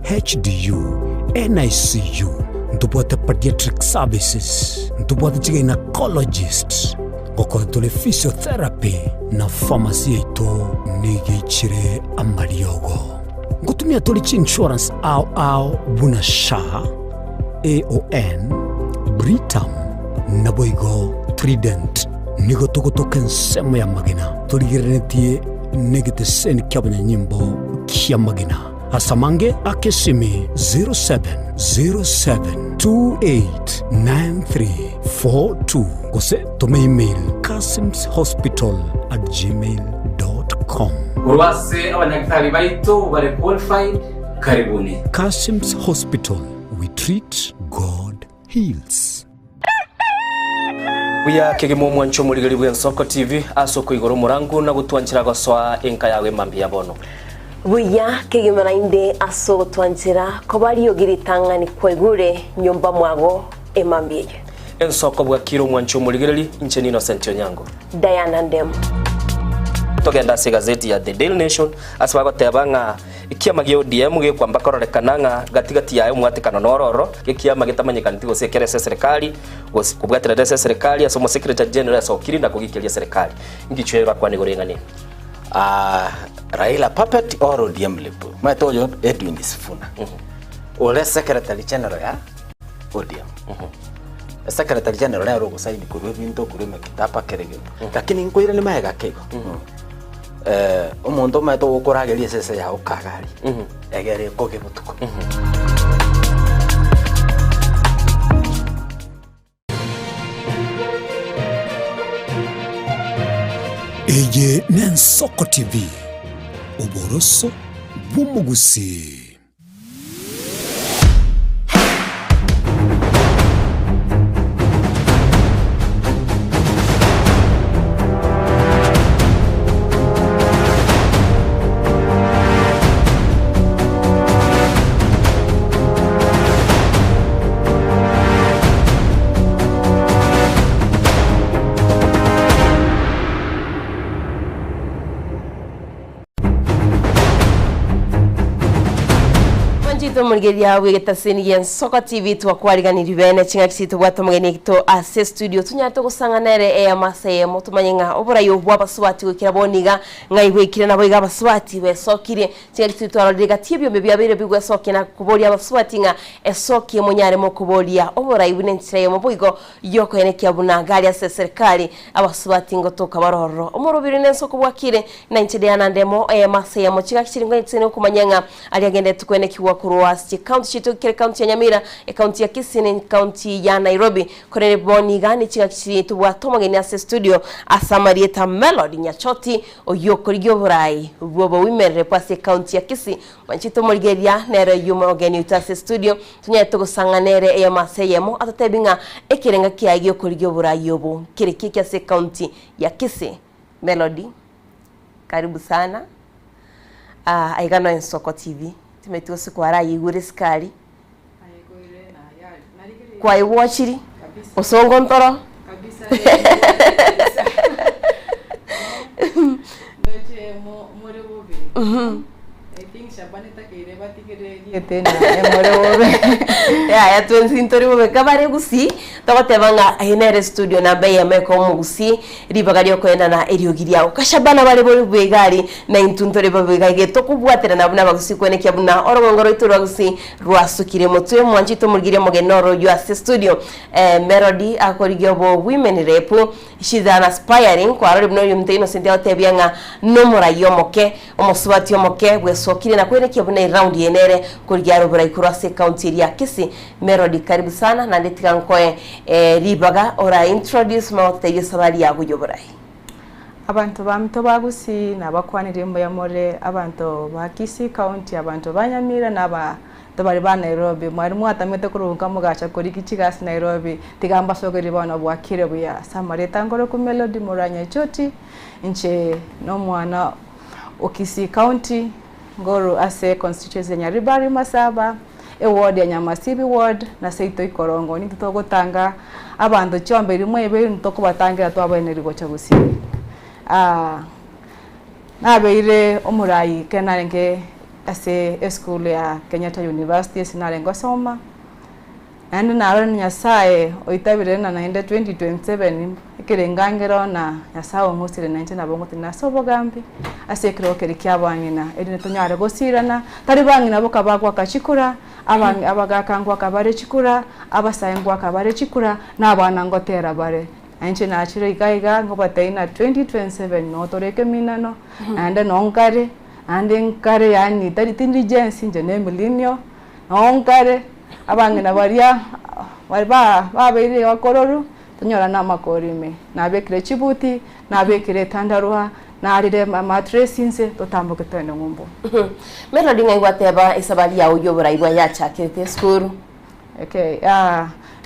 A: HDU, NICU, ntobwate pediatric services, ntobwate chigynecologist, ngokora tore physiotherapy na pharmacy yaito nigo eichire amariogo. Ngotumia tore chiinsurance ao ao buna SHA, AON, Britam, naboigo Trident. Nigo togotoka ensemo y'amagena torigereretie negeteseni ki'abanyanyimbo ki'amagena. Ase amange ake esimi 0707289342 gose tome email kasimshospital@gmail.com.
H: Korwa ase abanyagitari baito bare qualified, karibuni.
A: Kasim's Hospital, we treat, God heals.
K: Buya kegima omwancho omorigeri bw'Ensoko TV ase okoigora omorango na gotwanchera gosoa enka yago emambia ya bono.
E: Buya kegima naende ase ogotwanchera koba riogi ritang'ani kwaigure nyomba mwago emambia eye.
K: Ensoko bwakire omwancho omorigereri, inche n'Innocent Onyango.
E: Diana Ndemo.
K: Togende ase egazeti ya The Daily Nation ase bagoteba ng'a Ekiama gia ODM gekwamba kororekana ng'a gati gati yaye omwatekano noro ororo, ekiama getamanyekaneti gose ekere ase eserekari, gose kobwaterera ase eserekari ase omosecretary general asokire na kogikeria eserekari. Ngichwe bakwana igoro eng'ana eye.
N: Ah, Raila puppet or ODM lip. Omanyete oyo Edwin Sifuna. Ore secretary general ya ODM. Secretary general nere ogosaini korwa ebinto korwa emekitaba kera egento. Lakini nkoiranie magega ake igo. Eh, omonto omanyete ogokorageria esese yao kagari egere ekoge botuko.
A: Eye n'Ensoko TV, oboroso bw'omogusii.
E: Mwanchete omorigereria bw'egetaseni gia Nsoko TV twakwariganirie bene ching'aki chitobwate omogeni oito ase studio tonyarete gosang'ana ere eyemo ase eyemo tomanye ng'a oborai obo bw'abasubati goikera bono iga ng'ai bwaikire nabo iga abasubati besokirie ching'aki chiria twarorire gati ebiombe biabeire bigwesokia na koboria abasubati ng'a esokie monyare mokoboria oborai buna enchera eyemo boigo y'okoenekia buna gari ase eserikari abasubati ngotoka bare ororo. Omorobiri nensoko bwakire, na inche Diana ndemo eyemo ase eyemo chigaki chiri ngoetire okomanya ng'a aria agenderete koenekigwa korwa ase chikaunti chiaito kera ekaunti ya Nyamira, ekaunti ya Kisii na ekaunti ya Nairobi. Korende bono iga ne chingaki chiri tobwate omogeni ase estudio ase amarieta Melody Nyachoti oyio okorigia oborai bw'oboimererepwa ase ekaunti ya Kisii. Mwanchete omorigereria nere oyio omogeni oito ase estudio Tonyare togosang'ana ere eyemo ase eyemo, atotebi ng'a ekerenga kiaye gi'okorigia oborai obo nkere ki eke ase ecounty ya Kisii. Melody, karibu sana. Ah, aiga no Ensoko TV. Timanyeti gose kwarayeigwere esukari. Kwaigwochiri? Osongo ntoro? Yaya twensi ntori bobe kabare gusii togoteba ng'a eye nere studio namba eyemo ekoa omogusii ribaga riokoenana eriogi riago. Kashabana bare bore buya iga aria na intwe ntore bobe iga iga tokobwaterana buna abagusii kwenekia buna orogongo rwaito rwa gusii rwasukire motwe mwanchete omorigereria omogeni noro oyio ase studio Melody akorigia obo women rep She's an aspiring kwarorire buna oyominto Innocent agotebia ng'a nomorai omoke, omosubati omoke bwesokire na kwenekia buna eround eye nere korigia are oborai korwa ase ecounty eria ya Kisii. Melody karibu sana naende tiga nkoe ribaga ora introduce mama ototebie esabari yago yoborai.
P: Abanto baminto ba Gusii nabakwanirie mbuya more, abanto ba Kisii County, abanto ba Nyamira na abanto baria ba Nairobi. Mwari mwatamete korwa nka mogacha korigia chigasi Nairobi, tiga mbasogerie bono bwakire buya. Ase amarieta nkoroku Melody Muranya Choti, inche nomwana o Kisii County, ngoru ase constituency ya Nyaribari Masaba, eward ya Nyamasibi ward, na seito ikorongo. Nintwe togotanga abanto chiombe eria mwaibeire intwe tokobatangira twabaeneria gocha gusii. Nabeire omorai ekero narenge. ase esukuru ya Kenyatta University ase nare ngosoma, naende narorire Nyasaye oitabire ng'a naende 2027 ekerengangero na Nyasaye ong'usire nainche nabo ngotenena ase obogambi ase ekerogo keria kia abang'ina erinde tonyare gosirana, tari bang'ina boka bagoaka chikura, abang abagaka ngoaka bare chikura, abasae ngoaka bare chikura, na abana ngotera bare. Na inche nachire iga iga nkobatebia ng'a 2027 noo tore ekeminano, naende noo nkare, naende nkare yaani tari tindi Gen Z inche ne emillennial, noo nkare, abang'ina baria baria ba babeire iga kororwa, tonyorane amakori ime, nabekire chibuti, nabekire etandarua, narire amatress inse, totamboke togende ng'umbu.
E: Melody ng'ai gwateba esabari yao y'oborai bwa yachakirete esukuru?
P: Okay,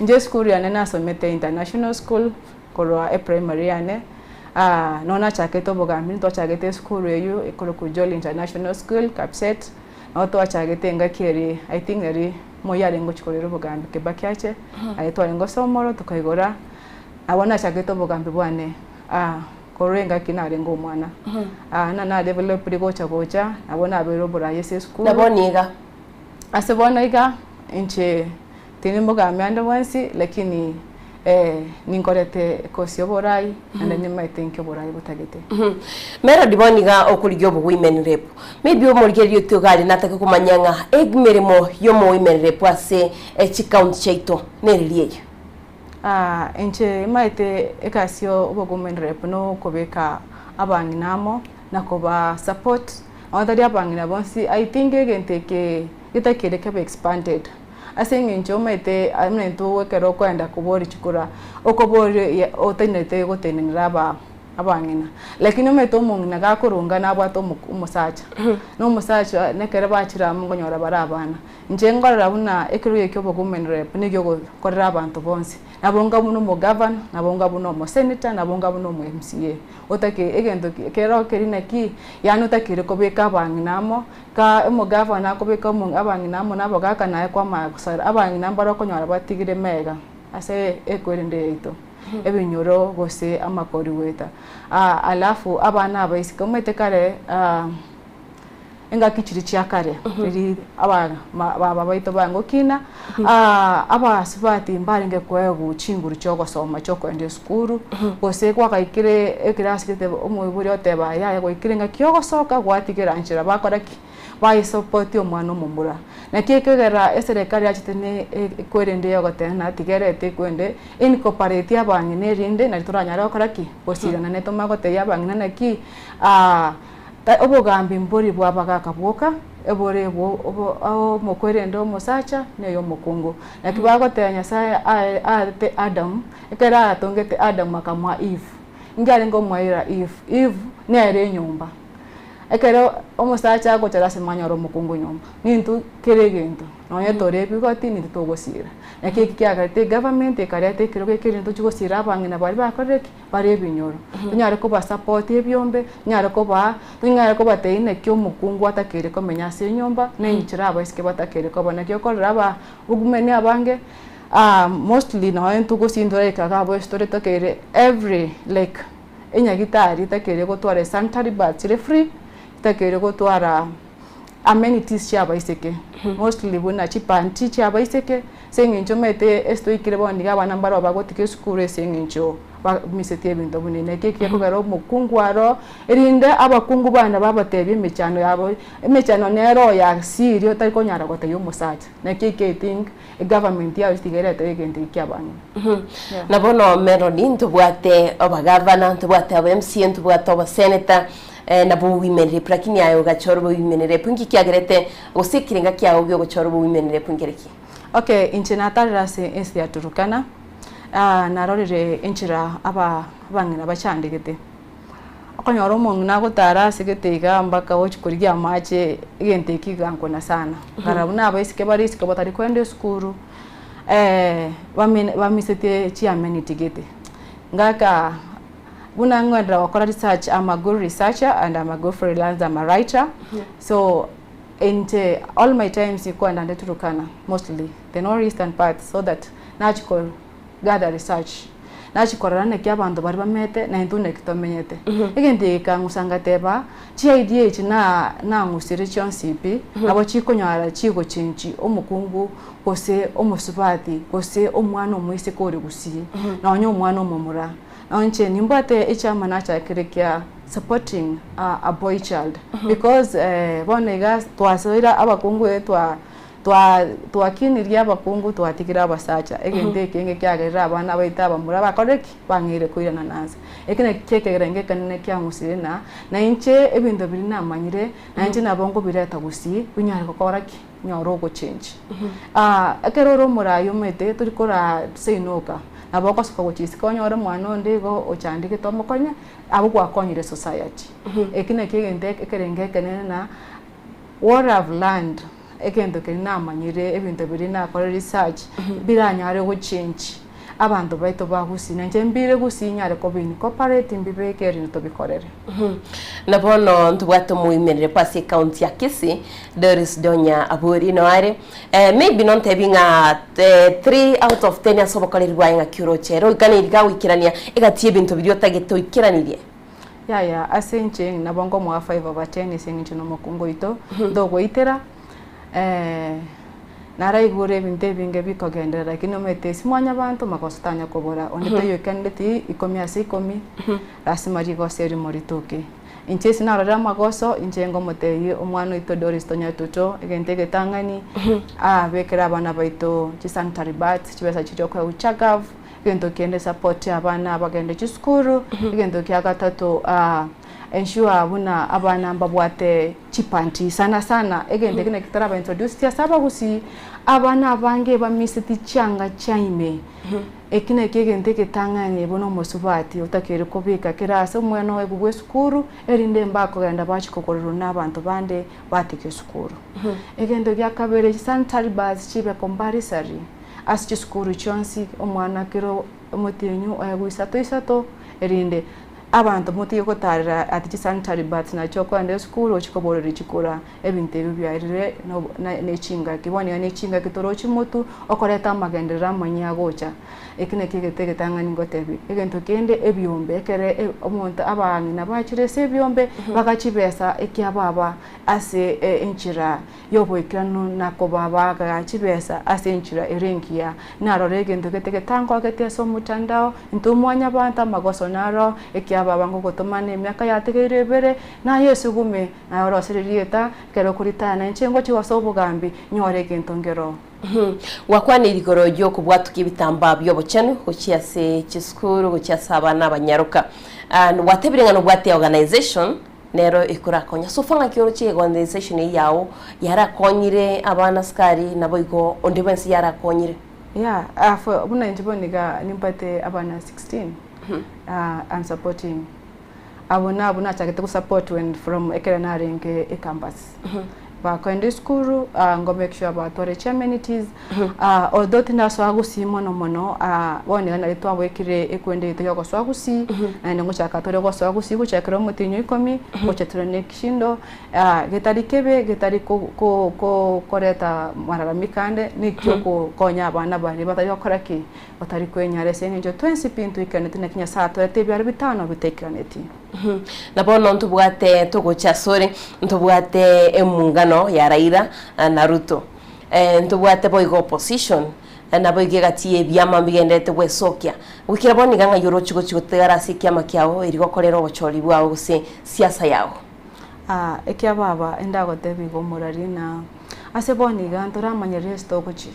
P: inche esukuru yane nasomete International School korwa eprimary yane, noo nachakete obogambi ntwachagete esukuru eywo ekorokwa Jolly International School Kapseret, nabo twachagete engaki eria I think eri moi arenge gochia korera obogambi Kibaki ache, aye twarenge gosoma oro tokaigora, nabo nachagete obogambi bwane korwa engaki narenge omwana. Na na developire gocha gocha, nabo nabeire oborai ase esukuru.
E: Na bono iga?
P: Ase bono iga, inche tindi mogambi ande bwensi, lakini ninkorete ekosi y'oborai, naende nimaete inki oborai botagete.
E: Melody bono iga okorigia obowomen rep. Maybe omorigereria oito iga aria natake komanya ng'a emeremo y'omowomen rep ase chicounty chiaito nereri eye?
P: Inche nimaete egasi y'obowomen rep nokobeka abang'ina amo na koba support Nonya tari abang'ina bonsi, I think egento eke getakeire kebe expanded ase eng'encho omanyete buna intwe ekero okoenda koboria chikura, okoboria otainete gotenenera aba abang'ina. Lakini omanyete omong'ina gakorunga nabwate omo omosacha, na omosacha nekero bachire amo nkonyora bare abana. Inche nkorora buna ekerogo eke kia obowomen rep nigo ogokorera abanto bonsi. Nabo onga buna omogavana, nabo onga buna omosenator, nabo onga buna omo MCA. Otake egento kero keria naki, yaani otakeire kobeka abang'ina amo, ka omogavana akobeka omo abang'ina amo na abagaka naye kwamanya gosara abang'ina mbare okonyora batigire mega ase ekwerende yaito, ebinyoro gose amakori goeta. Alafu abana abaiseke omanyete kare. Engaki chiria chia kare, riria aba baba baito bangokina, abasubati mbarenge koegwa chinguru chia ogosoma chia okoenda esukuru, gose kwagaikire ekerasi gete omoibori oteba yaya gwaikire engaki ya ogosoka gwatigera nchera bakora ki? Baesupport omwana omomura. Naki ekegera eserekari yachete ne ekwerende ya ogoteba ng'a tiga erete ekwende incorporate abang'ina erinde nari toranyare gokora ki? Gosirana netomanye gotebia abang'ina naki. Obogambi mbori bw'abagaaka bwoka, ebore omokwerende omosacha na oyomokungu. Naki bagoteba Nyasae aete Adamu, ekero atongete Adamu akamoa Eve. Inki arenge omoeira Eve? Eve nere enyomba. Ekero omosacha agocha lasima anyore omokungu nyomba. Nintwe kera egento, nonye tore ebigoti nintwe togosira. Naki eki kiagerete egovernment ekareta ekerogo eke erinde tochie gosira abang'ina baria bakorire ki? Bare ebinyoro. Tonyare kobasapoti ebiombe, tonyare kobaa, tonyare kobatebia naki omokungu atakeire komenya ase enyomba, na enchera abaiseke batakeire koba. Naki okorora aba women abange, mostly nonye intwe gose intwe like iga abwo ase tore tokeire every like enyagitari etakeire gotwara esanitary pads chire free, etakeire gotwara amenities chia abaiseke, mostly buna chipanty chia abaiseke, ase eng'encho omanyete ase toikire bono nigo abana mbaroo bagotiga esukuru ase eng'encho bamisetie ebinto buna ebi. Naki eki gekogera omokungu aro, erinde abakungu bande babatebie emechando yabo, emechando nere oyo asiri otari konyara gotebia omosacha. Naki eki I think egovernment yago tiga erete egento eki kia abang'ina.
E: Na bono Melody ntobwate obagavana, ntobwate aba MCA, ntobwate obaseneta, nabo women rep lakini aye ogachora obe women rep inki kiagerete gose ekerenga kiago gia ogochora obe women rep nkereki?
P: Okay, inche natarire ase ense ya Turukana, narorire enchera aba abang'ina bachandegete. Okonyora omong'ina agotara ase gete igaa mpaka ochi korigia amache, egento ekio igankuna sana. Nkarora buna abaiseke bare isiko batari koenda esukuru, bamine bamisetie chiamenity gete. Ngaka buna ngoenderera gokora research, I'm a good researcher and I'm a good freelancer, I'm a writer, so inche all my times nkoenda nde Turukana mostly the north eastern part so that nachia ko gather research. Nachia korora naki abanto baria bamete na intwe naki tomenyete. Egento eke gekang'usa ngateba, chiidea echi na nang'usire chionsi pi, nabo chikonyora chigochenchi omokungu gose omosubati gose omwana omoiseke ore gusii, nonya omwana omomura. Inche nimbwate echiama nachakire kia supporting a boy child because bono iga twasoire abakungu twa twa twakinirie abakungu twatigire abasacha egento ekenge kiagerire abana baito abamura bakorire ki? Bang'eire koirana na nse. Eki nakio ekegerengo ekenene kiang'usire na na inche ebinto biria namanyire na inche nabo nkobireta gusii binyare gokora ki? Nyore ogochengi. Ekero ore omorai omanyete tori koraa seinoka nabo ogosoka gochia isiko onyore omwana onde igo ochandegete omokonye abwo gwakonyire esociety. Eki nakio egento ekerengo ekenene na what I've learned egento keria namanyire ebinto biria nakora research biranyare gochengi abanto baito ba gusii na inche mbire gusii nyare koba incorporate mbibeke erinde tobikorere.
E: Na bono ntobwate omoimerere kwa ase ecounty ya Kisii, Doris Donya Abori no are. Eh, maybe nontebi ng'a eh, 3 out of 10 ase obokoreri bwaye ng'aki oroche ere oikaneiri gagoikerania egati y'ebinto biria otagete oikeranirie.
P: Yaya, ase inche nabo nkomoa 5 over 10 ase eng'encho nomokungu oito, ntogoitera eh, naraigure ebinto ebinge bikogenderera lakini omanyete ase mwanyabanto magoso tanya kobora, onde taiyo oikenereti ikomi ase ikomi, lasima rigoso erimo ritoke. Inche ase narorire amagoso, inche ngomotebia omwana oito Doris Tonyatuto, egento egetang'ani, abekere abana baito chisanitary pads, chibesa chiria okoegwa chagav, Egento kende support abana bagende chisukuru, egento kia gatato ensure buna abana mbabwate chipanty sana sana egento ekio naki toraba introduced ase abagusii, abana abange bamiseti chianga chia ime, eki nakio egento egetang'ani buna omosubati otakeire kobeka kera ase omwana oye bwa esukuru erinde mbakogenda bachia kogorerwa na abanto bande batiga esukuru. Egento gia kabere chisanitary pads chibe compulsory. Ase chisukuru chionsi omwana kera omotienyi oegwe isato isato, erinde abanto motige gotarera ati chisanitary pads nachio okoenda esukuru ochie koboreria chikura ebinto ebio biarire ne chingaki. Bono iga ne chingaki torochi motwe okoreta amagenderero amanyia agocha. Eki nakio egento egetang'ani ngotebia. Egento kende ebiombe ekere omonto abang'ina bachire ase ebiombe bagachibesa ekiababa ase enchera y'oboikeranu na kobabaga chibesa ase enchera ere engiya. Narore egento gete getangogeti ase omotandao, intwe mwanyabanto amagoso naro, ekiababa ngogotomana emiaka yategeire ebere, naye esugume, naye orosire rieta, ekero okoritana inche ngochia ase obogambi, nyore egento nkero.
E: Gwakwanire igoro y'okobwatukia ebitambaa bi'obochenu gochia ase chisukuru, gochia ase abana abanyaroka. Gwatebire ng'a nobwate organization Nero ekorakonya. Sofa ng'aki oroche organization eyio yao yarakonyire abana sukari naboigo onde bwensi yarakonyire?
P: Yeah, ah, for buna inche bono iga nimbwate abana 16 ah, I'm supporting abwo nabwo nachagete gosupport when from ekero narenge ecampus bakoenda esukuru ah, ngo make sure batware chiamenities ah, although tindasoa gusii mono mono ah, bono iga nari twabwekire ekwende yaito ya ogosoa gusii naende ngochaka tore gosoa gusii gochakera omotienyi o ikomi gocha tore na ekeshindo ah, getari kebe getari ko- ko- ko- koreta malalamiko ande nikio okokonya abana baria batari gokora ki? Batari kwenyara ase eng'encho twensi pi ntoikeraneti naki Nyasaye atoete ebiaro bitano bitaikeraneti.
E: Na bono ntobwate togocha asore, ntobwate emungano ya Raila na Ruto, ntobwate boigo opposition, naboigo egati y'ebiama mbigendererete gwesokia. Goikera bono iga ng'ai oroche gochia gotigara ase ekiama kiao erio gokorera obochori bwao gose siasa yao?
P: Ekiababa indagotebia iga omorari na ase bono iga ntoramanyerere ase togochia.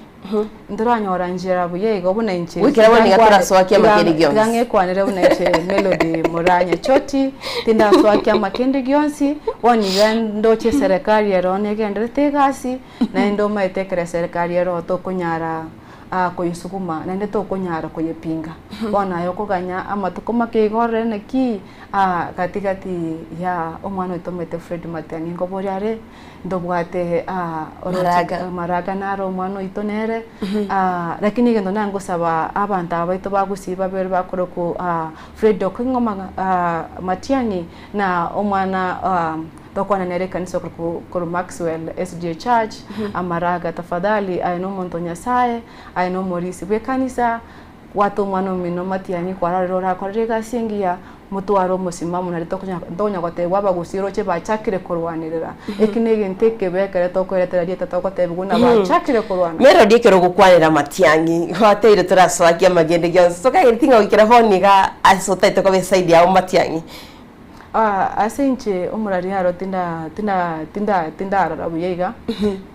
P: Ntoranyora nchera buya igo buna inche
E: Goikera bono iga torasoa kiama kende gionsi.
P: Tiga ng'ekwanere buna inche Melody Muranya Choti, tindasoa kiama kende gionsi, bono iga ndoche eserekari ero negenderete egasi, naende omanyete ekero eserekari ero tokonyara koyesuguma naende tokonyara koyepinga. Bono aye okoganya amatuko make iga orore naki gati gati ya omwana oito omanyete Fred Matiang'i nkoboria are. Ntobwate
E: Maraga.
P: Maraga nare omwana oito nere, lakini egento nangosaba abanto aba baito ba Gusii babere bakorokwa Fred Okeng'o Matiang'i na omwana tokwana nere ekanisa okorokwa korwa Maxwell SDA Church, Amaraga tafadhali aye nomonto o Nyasaye, aye nomorisia bw'ekanisa. Bwata omwana omino matiang'i kwarorire orakorere egasi engiya, motware omosimamo nario tokonya ntokonya gotebwa abagusii roche bachakire korwanerera. Eki na egento ekebe ekere tokoeretera rieta togotebigwa buna bachakire korwana.
E: Melody ekero ogokwanera matiang'i gwateire torasoakie amagende gionsi tokagereti ng'a goikera bono iga ase otaete koba eside yabo matiang'i.
P: Ase inche omorari aro tinda tinda tinda tindarora buya iga,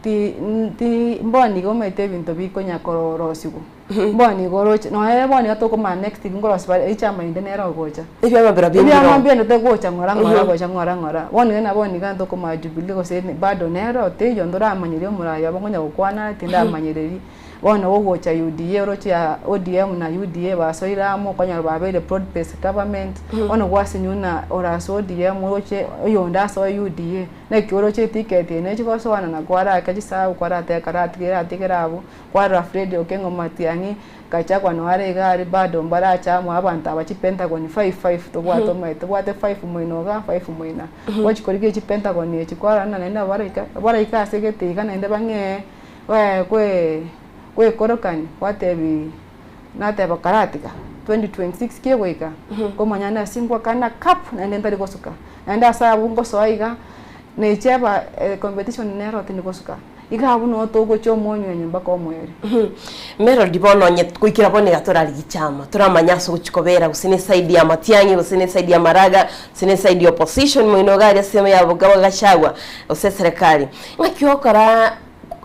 P: ti ti mbono iga omanyete ebinto bikonya korosiwa. Mbono igo oroche nonya bono iga tokomanya next week nkorosia bare echama ende nere ogocha.
E: Ebiama birobio mbiroo.
P: Ebiama mbiendete gocha ng'ora ng'ora gocha ng'ora ng'ora. Bono iga na bono iga ntokomanya Jubilee gose bado nero teiyo ntoramanyeria omorai obo nkonya gokwana tindamanyereri. Bono gogocha UDA oroche ya ODM na UDA basoire amo okonyora babeire broad based government, bono gwasinywa ng'a ore ase ODM oroche oyonde asoe UDA, naki oroche eticket eye nechi gosoanana kwarake chisabu kwarateba karatige ratigere abwo, kwarora Fred Okengo Matiang'i, Gachagua noyo are iga aria bado mbarache amo abanto aba chipentagon five five tobwate omanyete tobwate five moino igaa five moino aa. Gochi korigia chipentagon echi kwarora ng'a naende nabo baraika baraike ase egete iga naende bang'ee. Gwekorokani gwatebi nateba karatiga 2026 kegoika nkomanya nase ngwakana cup naende ntari gosuka naende ase abwo ngosoa iga necheba competition nero tindi gosuka iga abwo noo togochia omonywenyi mpaka omoerio.
E: Melody bono onye goikera bono iga torarigie chama toramanya ase ogochia kobera gose ne side ya Matiang'i gose ne side ya Maraga gose ne side ya opposition moino iga aria ase ya Gachagua gose eserekari ng'aki ogokora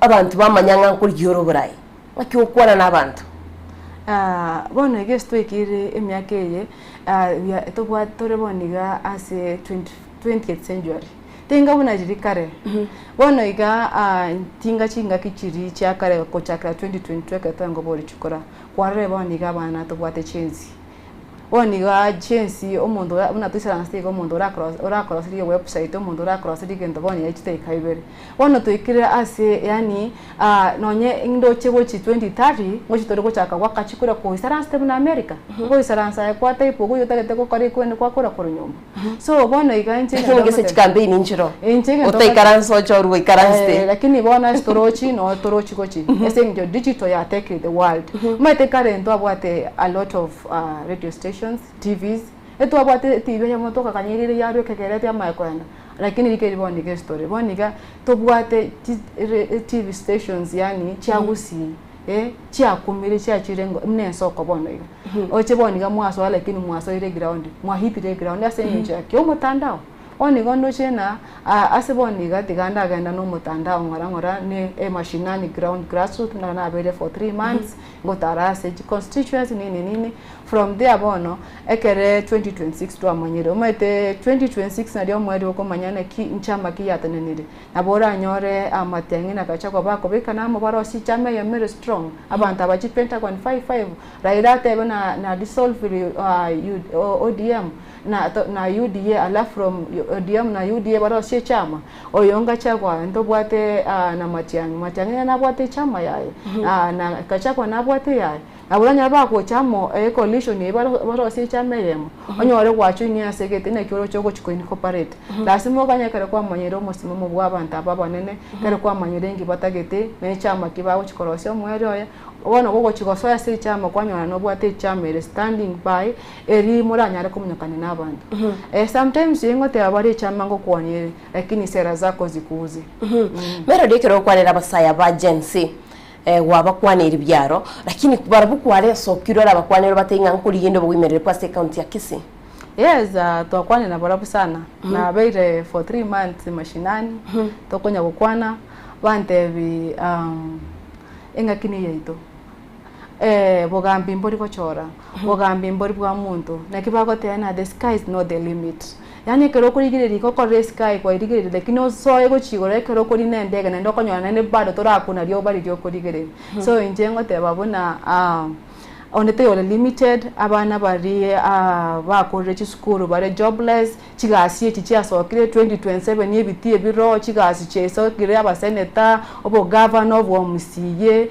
E: Abanto bamanya ng'a nkorigia ore oboraai, ng'aki ogokwana nabanto?
P: Bono iga ase twaikeire emiaka eye, tobwate tore bono iga ase twentieth century, tinga buna riria kare. Bono iga tinga chingaki chiria chia kare gochakera 2022 ekero twaenga oboria chikura, kwarorire bono iga abana tobwate chensi. Bono iga chensi omonto ora buna toisaransete iga omonto orakoroserie ewebsite, omonto orakoroserie egento bono iga chidakika ibere. Bono toikire ase yaani nonye ndoche gochi 2030, ngochi tore gochaka goaka chikura koisaransete buna America, ogoisaransa aye kwa type ogo oywo otagete gokora ekwende kwakora korwa nyomba. So bono iga inche
E: Lakini gese chicampaign nchiroo,
P: Inche egento
E: otaikaranse oche orwe oikaransete.
P: Lakini bono ase torochi noo torochi gochi ase eng'encho digital ya take the world. Omanyete kare ntwabwate a lot of radio stations, TVs, etwabwate etv eyemo tokakanyerire yarwa ekegere yamanya koenda. Lakini rika eri bono iga ase tore, bono iga tobwate chi TV stations yaani chia gusii chiakumire chiachire buna ensoko bono iga. Oche bono iga mwasoa lakini mwasoire eground, mwahitire eground ase eng'encho ya ki? Omotandao. Bono igo ndoche ng'a ase bono iga tiga ndagenda na omotandao ng'ora ng'ora ne emashinani ground grassroot naro nabeire for 3 months, ngotara ase chiconstituency nini nini, from there bono, ekere 2026 twamanyire, omanyete 2026 nario omoerio okomanya naki nchama ki yatenenire. Nabo oranyore amatiang'i na Gachagua bakobekana amo barosie chama eyemo ere strong, abanto aba chipentagon five five, Raila atebe na na dissolve ODM na na UDA alafu from ODM na UDA barosie echama, oyo Gachagua ntobwate na Matiang'i, Matiang'i nere nabwate echama yaye na Gachagua nabwate eyaye. Nabo oranyore bagocha amo ecoalition eye barosie echama eyemo, onyore gwajoinia ase egete naki oroche ogochi ko incorporate. Lasima oganye ekero kwamanyire omosimamo bwa abanto aba abanene, ekero kwamanyire inki batagete, na echama ki bagochi korosia omoerio oye, bono gogochi gosoa ase echama kwanyora nobwate echama ere standing by, eri moranyare komunyokania na abanto. Sometimes ingoteba bare echama ngokwania ere, lakini sera zako zikuuze.
E: Melody ekero ogokwanera abasaya ba Gen Z, gwabakwaneire biaro, lakini barabwo kwaresokire orabakwanere obatebie ng'a nkorigia inde oboimereri ase ecounty ya Kisii.
P: Yes, twakwanire nabarabwo sana, nabeire for 3 months mashinani, tokonya gokwana, bantebi eng'aki niyo yaito, bogambi mbori gochora, bogambi mbori bwa monto, naki bagoteba ng'a the sky is not the limit. Yaani ekero okorigereria iga okorora esky kwarigereria lakini osoe gochia igoro ekero okorina endege naende okonyora naende bado torakuna rioba riria okorigereria. So inche ngoteba buna onde taiyo ore limited, abana baria bakorire chisukuru bare jobless, chigasi echi chiasokire 2027 ebitii ebiroo, chigasi chiasokire abasenator, obogavana, obwa MCA.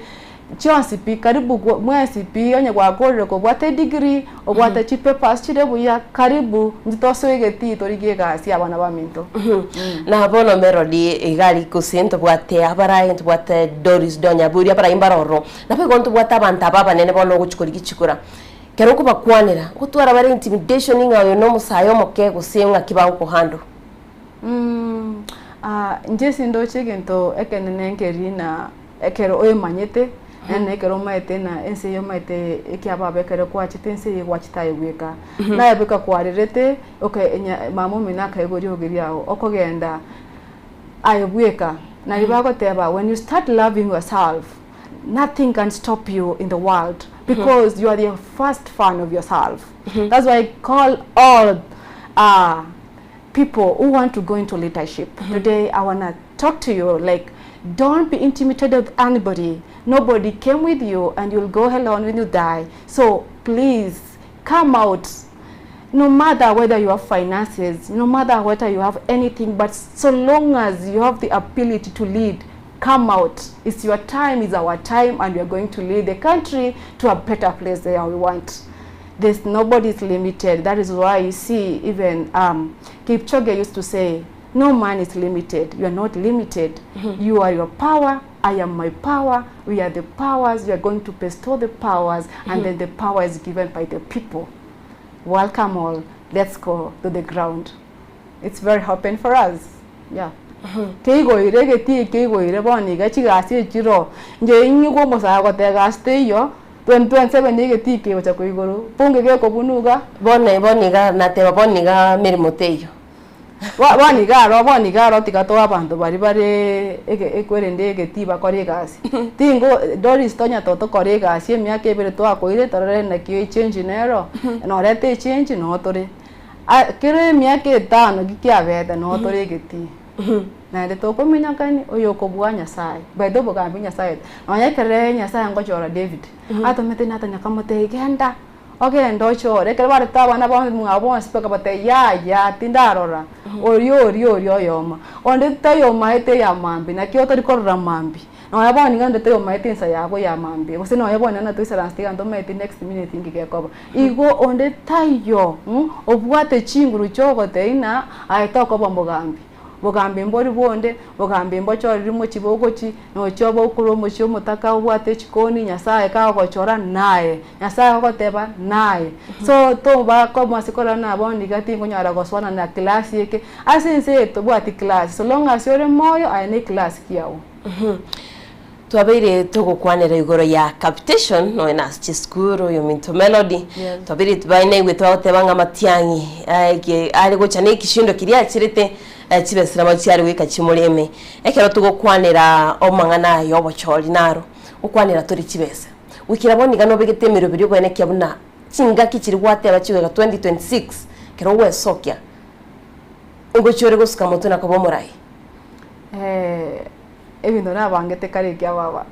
P: Chionsi pi, karibu mwensi pi, onye gwakorire kobwate edegree, obwate chipapers chire buya, karibu intwe tosoe egetii torigie egasi abana baminto.
E: Na bono Melody iga aria gose ntobwate abarai, ntobwate Doris Donya Aburi, abarai mbare ororo. Nabo igo ntobwate abanto aba abanene bono ogochia korigia chikura. Ekero okobakwanera, ngotwara bare intimidation ng'a oyo na omosae omoke gose ng'aki bagokohandle?
P: Inche ase ndoche egento ekenene nkeri na ekero oemanyete, naende ekero omaete na ense eye omaete ekiababa ekero kwachete ense eye gwachete aye bweka. Naye bweka kwarerete, oka nya mama omino akaigwa riogi riago, okogenda aye bweka. Nario bagoteba when you start loving yourself, nothing can stop you in the world because you are the first fan of yourself. That's why I call all people who want to go into leadership. Today I want to talk to you like don't be intimidated with anybody. Nobody came with you and you'll go alone when you die. So please come out. No matter whether you have finances, no matter whether you have anything, but so long as you have the ability to lead, come out. It's your time, it's our time, and we are going to lead the country to a better place than we want. There's nobody's limited. That is why you see even Kipchoge used to say, no man is limited. You are not limited. You are your power. I am my power. We are the powers. We are going to bestow the powers, and then the power is given by the people. Welcome all. Let's go to the ground. It's very open for us. Yeah. Keigoire egetii keigoire bono iga chigasi echiro inche inyigwe omosae agoteba egasi teiyo 2027 egetii kegocha koigoro bunge gekobunwa iga.
E: Bono bono iga nateba bono iga meremo teiyo.
P: Bono iga aro bono iga aro tiga toe abanto baria bare ege ekwerende egetii bakore egasi. Tingo Doris tonya totokora egasi emiaka ebere twakoire torore naki echange nero, norete echange noo tore. Kera emiaka etano ki kiabete noo tore egetii. Naende tokomenyakani oyo okobua Nyasaye. By the way obogambi Nyasaye nonya ekere Nyasaye ngochora David, atomete Nathani akamotebia genda ogende ochore, ekero barete abana bamwabo bonsi bakabatebia yaya tindarora, oria oria oria oyomo. Onde taiyo omaete eya mambia, naki otori korora mambia. Nonya bono iga onde taiyo omaete ensa yago ya mambia, gose nonya bono iga toisaransete iga ntomaeti next minute inki gekoba. Igo onde taiyo obwate chinguru chiogotebia ng'a aye tokoba omogambi. Bogambi mbori bonde, bogambi mbochoriri mochie bogochi, nochia obe okorwa omochie omotaka obwate echikoni, Nyasaye kagogochora naye, Nyasaye agogoteba naye. So toba koma ase korora ng'a bono iga tingonyara gosoana na class eke, ase ense eye tobwati class, so long as ore moyo aye ne eclass kiago.
E: Twabeire togokwanera igoro ya capitation nonya na ase chisukuru oyominto Melody
P: Yes.
E: twabeire bainaigwe twagoteba ng'a amatiang'i eke are gocha na ekishindo keria acherete chibesa nabo chiare goika chimoreme. Ekero togokwanera amang'ana aya obochori naro, gokwanera tore chibesa. Goikera bono iga nobegete emeroberi okoenekia buna chingaki chiria gwateba chigoika 2026 ekero ogwesokia ngochia ore gosuka motwe na koba omorai.
P: Ebinto nabangete kare ekia baba,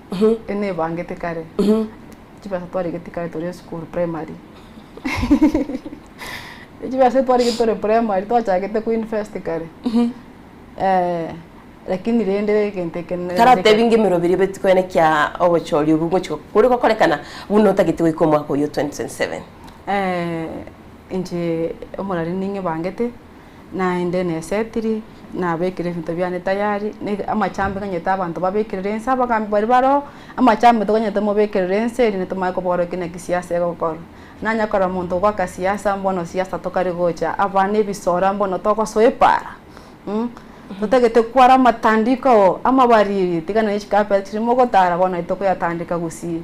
P: enebangete kare, chibesa twarigeti kare tore esukuru primary, chibesa twarigete tore primary twachagete ko invest kare, lakini rende egento eke nere
E: Taratebi ng'a emeroberi ebe tikoenekia obochori obwo ngochia kore gokorekana buna otagete goika omwaka oyio 2027.
P: Inche omorari ning'ebangete. Naende nesetiri, nabekire ebinto biane tayari, ne amachambe nganyete abanto babekerere ense, abagambi baria baroo, amachambe toganyete mobekerere ense erinde tomanye koborokia naki siasa egokorwa. Nanya korora monto ogoaka siasa mbono siasa tokari gocha, abana ebisora mbono togosoa epara totagete kwara amatandiko amabariri tiga nonye chicarpet chiria mogotara bono naende tokoyatandika gusii.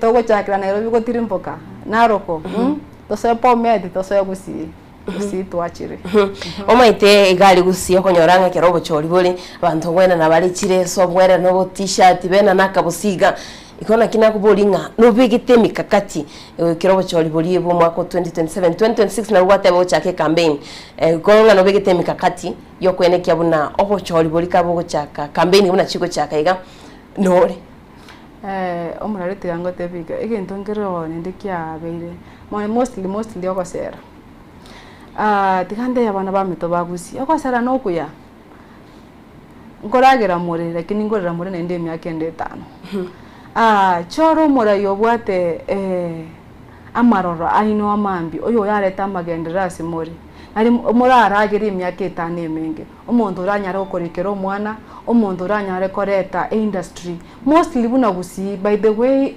P: Togochakera Nairobi gotirimboka, Naroko, tosoe Bomet, tosoe Gusii. Gusii twachire.
E: Omanyete iga aria Gusii okonyora ng'a ekero obochori bore, abanto ngoenana bare chireso, bwerana obo t-shirt, benana akabosi iga. Igo naki nakoboria ng'a nobegete emikakati ekero obochori boria bwa omwaka o 2027, 2026 nabwo gwateba gochaka ecampaign, igo ng'a nobegete emikakati yokoenekia buna obochori boria kabogochaka campaign buna chigochaka iga, nore.
P: Omorware tiga ngotebie iga, egento nkere oo naende kiabeire, mostly mostly ogosera. Tiga ntebie abana baminto ba gusii, ogosera na okuya, nkoragera more lakini nkorera more naende emiaka ende etano. Chora omorai obwate amaroro aino amambia, oyo oyarete amagenderero ase more, nari moraragere emiaka etano emenge. Omonto oranyare gokorekera omwana, omonto oranyare koreta eindustry, mostly buna gusii, by the way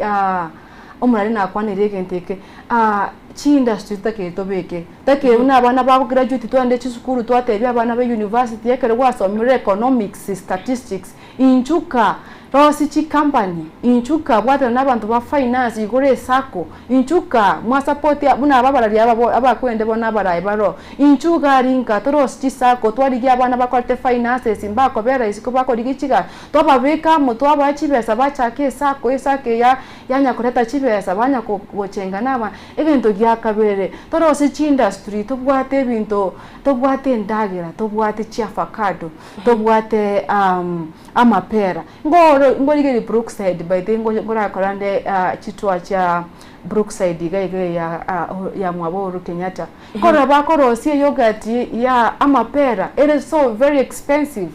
P: omorari nakwaneire egento eke, chiindustry totakeire tobeke, totakeire buna abana bago graduate twende chisukuru twatebia abana ba university ekero gwasomire economics, statistics, Inchuka, rosie chicompany, inchuka, bwatana nabanto ba finance, igora esacco, inchuka, mwasapoti buna aba abarari aba bo abakwende bono abarayi baroo, inchuka arinka, torosie chisacco, twarigia abana bakorete finances mbakobera isiko bakorigia chigasi, twababeka amo twabaa chibesa bachake esacco, esacco eya yanya koreta chibesa banya gochenga na abana. Egento gia kabere, torosie chiindustry tobwate ebinto, tobwate endagera, tobwate chiafacado. Tobwate amapera. Ngoro ngorigereria Brookside by the way ngorakora nde chitour chia Brookside iga iga ya ya mwabo Uhuru Kenyatta. Nkorora bakorosia eyogurt ya amapera ere so very expensive.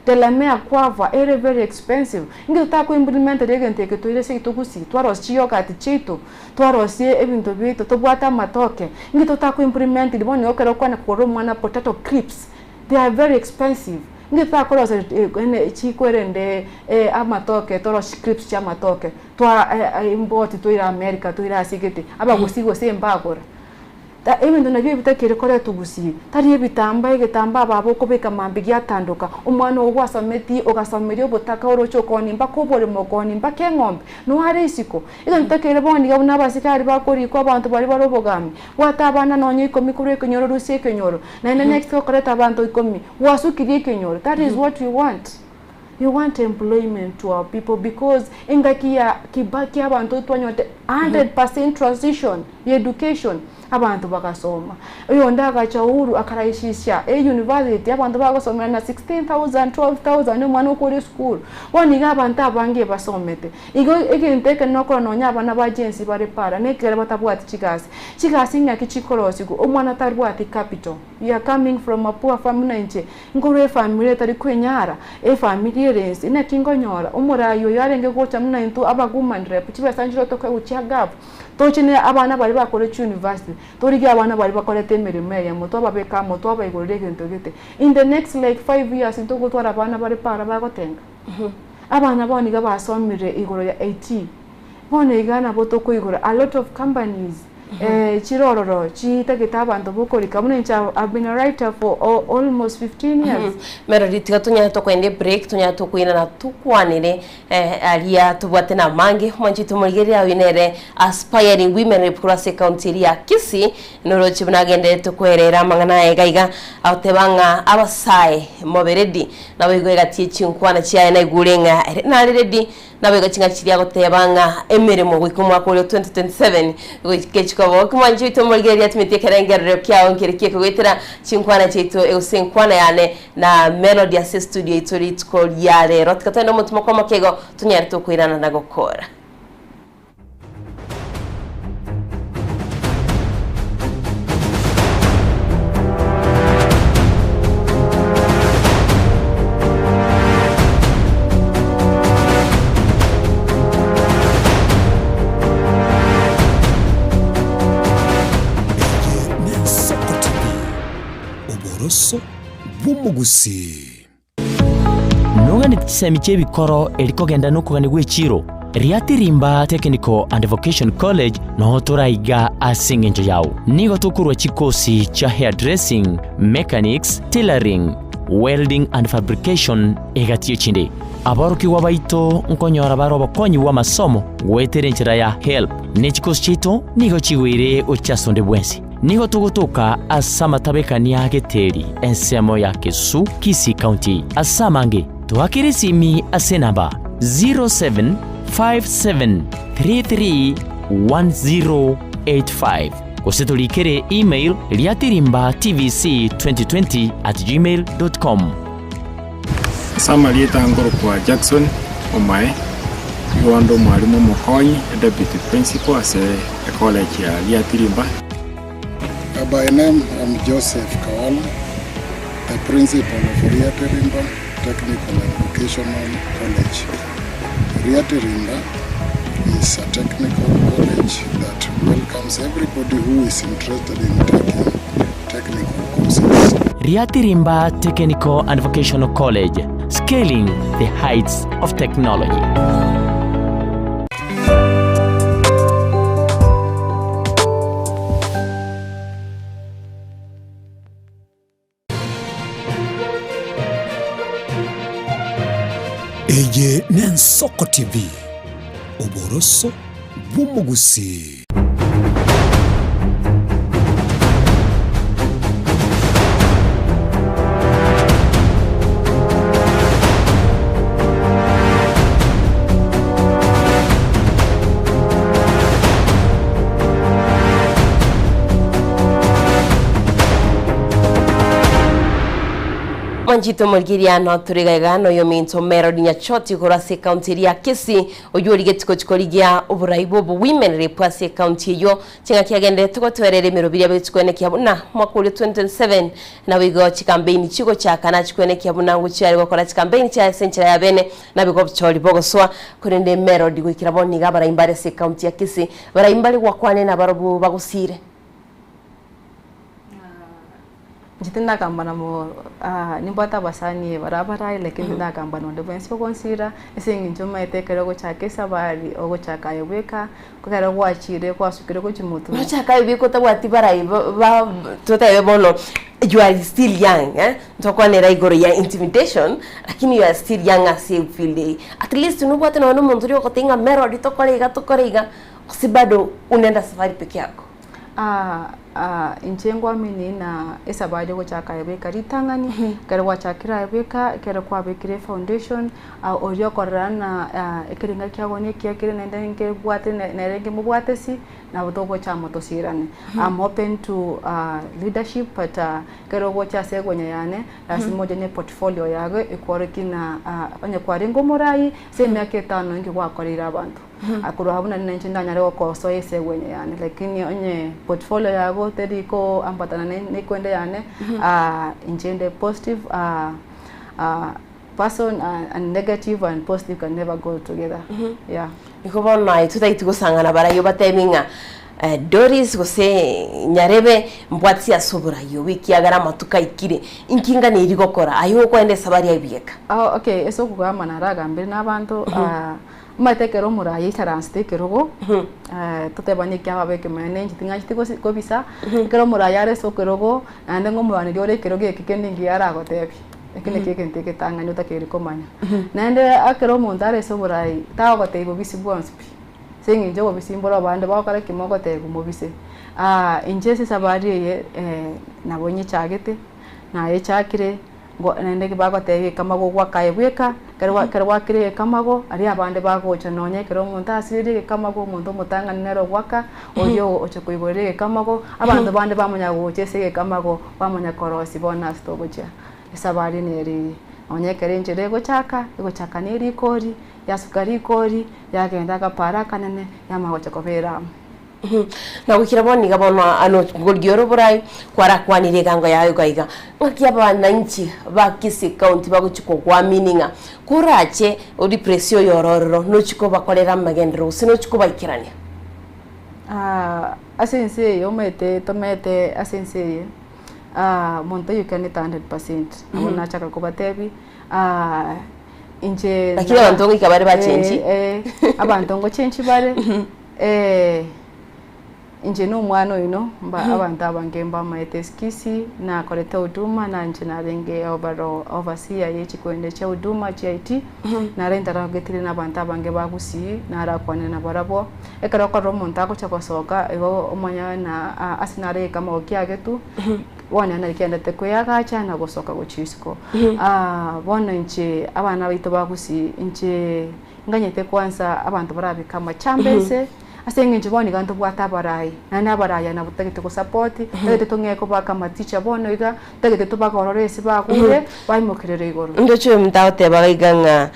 P: Delamere guava ere very expensive. Inki totako implement egento eke toire seito gusii twarosia chiyogurt chiaito, twarosie ebinto biaito, tobwate amatoke. Inki totako implement bono igo ekero okwana kogorera omwana potato crips. They are very expensive, inki totakorosia chikwerende amatoke torosie crisps chia amatoke twa import toire America toire ase gete abagusii gose mbagora. Ebinto nabio ebitakeri koretwa gusii, tari ebitambaa egetambaa baba okobeka mambia giatandoka, omwana ogo gwasometie ogasomeria obotaka oroche okoonia mpaka oboremo okoonia mpaka eng'ombe, noare isiko. Egento takeire bono iga buna abasikari bakorikwa abanto baria bare obogambi, bwata abana nonya ikomi korwa ekenyoro rusia ekenyoro, naende next okoreta abanto ikomi, gwasukirie ekenyoro, that is what we want. We want employment to our people because engaki ya Kibaki abanto twanyorete 100% transition ya education, abanto bagasoma. Oyonde agacha Uhuru akarahisisha e university abanto bagosomera na 16,000, 12,000 omwana okore esukuru. Bono iga abanto abange basomete. Igo egento eke nokora nonya abana ba Gen Z bare para nekero batabwati chigasi. Chigasi ng'aki chikorosigwa omwana tarwati capital. You are coming from a poor family buna inche nkorwa efamiri etari kwenyara, efamiri ere ense naki nkonyora omorai oyo arenge gocha buna intwe aba woman rep chibesa nchire tokoegwa chia gap toche ne abana baria bakore chiuniversity torigie abana baria bakorete emeremo eyemo twababeka amo twabaigorera egento gete. In the next like 5 years ntogotwara abana bare para bagotenga. Abana bono iga basomire igoro ya IT, bono iga nabo tokoigora a lot of companies chire ororo chitagete abanto bokorika buna inche I've been a writer for almost 15 years.
E: Melody tiga tonyare tokoenda ebreak tonyare tokoirana tokwanere aria tobwate na amange mwanche tomorigereria oyio nere aspiring women rep korwa ase ecounty eria ya Kisii Noroche buna agenderete kwerera amang'ana aye iga iga, agoteba ng'a abasae mobe ready. Naboigo egati ye chinkwana chiaye naigure ng'a ere nare ready, naboigo ching'aki chiria agoteba ng'a emeremo goika omwaka oria o 2027 goika echikoba. Oki mwanchi oito omorigereria atumetie ekerengerero kiao nkere ki ekogoetera chinkwana chiaito gose enkwana yane na Melody ase estudio yaito rituko ria rero. Tiga togende omotumo kwa omoke igo tonyare tokoirana na gokora.
A: Eye n'Ensoko TV, oboroso bw'omogusii.
Q: Noganeti chisemi chi'ebikoro eri kogenda nokogania gw'echiiro, Riatirimba Technical and Vocation College noo toraiga ase engencho yao. Nigo tokorua chikosi chia hairdressing, mechanics, tailoring, welding and fabrication egati y'echinde. Aborokigwa baito nkonyora bare obokonyi bw'amasomo goetera enchera ya HELB, ne chikosi chiaito nigo chigoire gochia ase onde bwensi. Nigo togotoka ase amatabekania a Geteri, ensemo ya Kesu, Kisii County. Ase amange, toakere esimi ase enamba 0757331085 gose torikere email riatirimbatvc2020@gmail.com.
R: Ase amarieta nkorokwa Jackson Omae, nigo inde omwalimu omokonyi, e deputy principal ase ecollege ya Riatirimba.
S: By name I'm Joseph Kawala, the principal of Riatirimba Technical and Vocational College. Riatirimba is a technical college that welcomes everybody who is interested in taking technical courses.
Q: Riatirimba Technical and Vocational College, scaling the heights of technology.
A: Eye n'Ensoko TV, oboroso bw'omogusii.
E: Mwanchito morigeria no tore gaiga noyo minto Melody Nyachoti korwa ase ekaunti eria ya Kisii oywo origetie gochia korigia oborai bwa obowomen rep ase ekaunti eywo ching'aki agenderete gotwerera emerobiri abe chikwenekia buna mwaka oria 2027 naboigo chikampeini chigochaka nachikwenekia buna ngochia are gokora chikampeini chiaye ase enchera ya bene naboigo obochori bogosoa korende Melody goikera bono nigo abarai mbare ase ekaunti ya Kisii barai mbare gwakwane nabarobwo bagosire.
P: Inche tindakamba na mo nimbwate abasani bare abarai lakini tindakamba na onde bwensi ogonsira ase eng'encho omanyete ekero ogochaka esabari ogochaka aye bweka ekero gwachire gwasukire gochia motwe.
E: Nochaka aye bweka otabwati barai ba ba totebe bono you are still young eh, ntokwanera igoro ya intimidation lakini you are still young ase efield eye at least nobwate nonye na omonto oria ogotebia ng'a Melody tokore iga tokore iga gose bado unaenda safari peke yako.
P: Inche ngwamini na esabari ogochaka aye bweka ritang'ani, ekero gwachakire aye bweka, ekero kwabekire efoundation, oria okorora ng'a ekerenga kiago nekiya kere naende nkebwate nere nkemobwatesi, nabo togocha amo tosirane. I'm open to leadership but ekero ogocha ase egwenya yane, lasima oche ne eportfolio yago ekworokie ng'a onye kwarenge omorai, ase emiaka etano inki gwakoreire abanto. Korwa abwo naende nainche ndanyare gokosoa ase egwenye yane, lakini onye portfolio yago teri koambatana ne ekwende yane, inche inde positive person and negative and positive can never go together, yeah.
E: Nigo bono aye totaeti gosang'ana baraiyo batebi ng'a Doris gose Nyarebe mbwatisi ase oboraiyo obo ekiagera amatuko aikire, inki nganeri gokora? Aye okoenda esabari aye bieka.
P: Okay, ase okogamba naragambire na abanto. Omanyete ekero omoraia aisaransete ekerogo, totebanie ekiagera ekemanene inche ting'ancheti gosi kobisa, ekero omoraia are ase ekerogo, naende ng'a omorwaneria ore ekerogo eke kende ngiya aragotebie, eki nakio egento egetang'ani otakeire komanya. Naende ekero omonto are ase oborai, tagogotebia bobisi bwonsi pi, ase eng'encho obobisi mboro abande bagokora ki? Mogotebia mobise. Inche ase esabari eye nabo nyechagete, nayechakire. Naende bagotebia ekamago gwakaye bweka, ekero ekero gwakire egekamago, aria abande bagocha nonya ekero omonto asiririe egekamago, omonto omotang'ani nere ogwaka, oria ocha koigorera egekamago, abanto bande bamanya gocha ase egekamago, bamanya korosia bono ase togochia. Esabari nere eye, nonya ekero enchera egochaka, egochaka na erikori, yasuka rikori, yagenda agapara akanene, yamanya gocha kobera amo.
E: Na goikera bono iga bono ano ngorigia ore oborai, kwarakwanire egango yaye iga iga, ng'aki abananchi ba Kisii County bagochia kogoamini ng'a korache oreplace oyo ore ororo nochie kobakorera amagenderero gose nochie kobaikerania?
P: Ase ense eye omanyete tomanyete ase ense eye monto oyoikanete hundred percent, nabo nachaka kobatebia inche
E: Lakini abanto ngoika bare bachenchi.
P: Abanto ngochenchi bare. Inche nomwana oino, mba abanto abange mbamaete esikisi, nakorete huduma, na inche narenge overall overseer ye chikwende chia huduma chia IT, nare interagetire na abanto abange ba Gusii, narakwane nabarabwo, ekero okorora omonto agocha gosoka igo omanye na ase nare ekamago kiagetu, bono nari kiaendete koeagacha na gosoka gochia isiko. Bono inche abana baito ba Gusii, inche. Nganyete kwansa abanto barabeke amachambe ense, ase eng'encho bono iga ntobwate abarai, naende abarai aya nabo totagete gosupport, totagete tong'ee kobaka amaticha bono iga, totagete tobagorore ase bagure, baimokerere igoro.
E: Ndoche omonto agoteba iga ng'a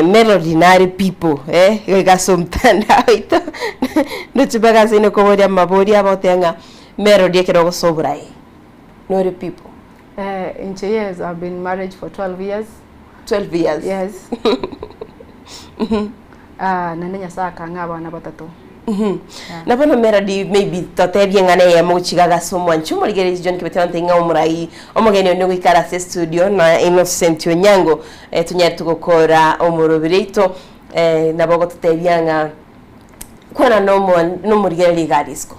E: Melody nare people eh, iga iga ase omotandao oito, ndoche mpaka ase koboria amaborio aba ogoteba ng'a Melody ekero ogosoa oborai, nore people.
P: Inche yes, I've been marriage for 12 years.
E: 12 years?
P: Yes. Naende Nyasae akang'a abana batato.
E: Na bono Melody maybe totebie eng'ana eyemo gochia iga ase omwanchi omorigereria John Kibete ontebie ng'a omorai omogeni onde goikara ase estudio na Innocent Onyango tonyare togokora omoroberi oito nabo ogototebia ng'a kwana na omo na omorigereria iga aria isiko.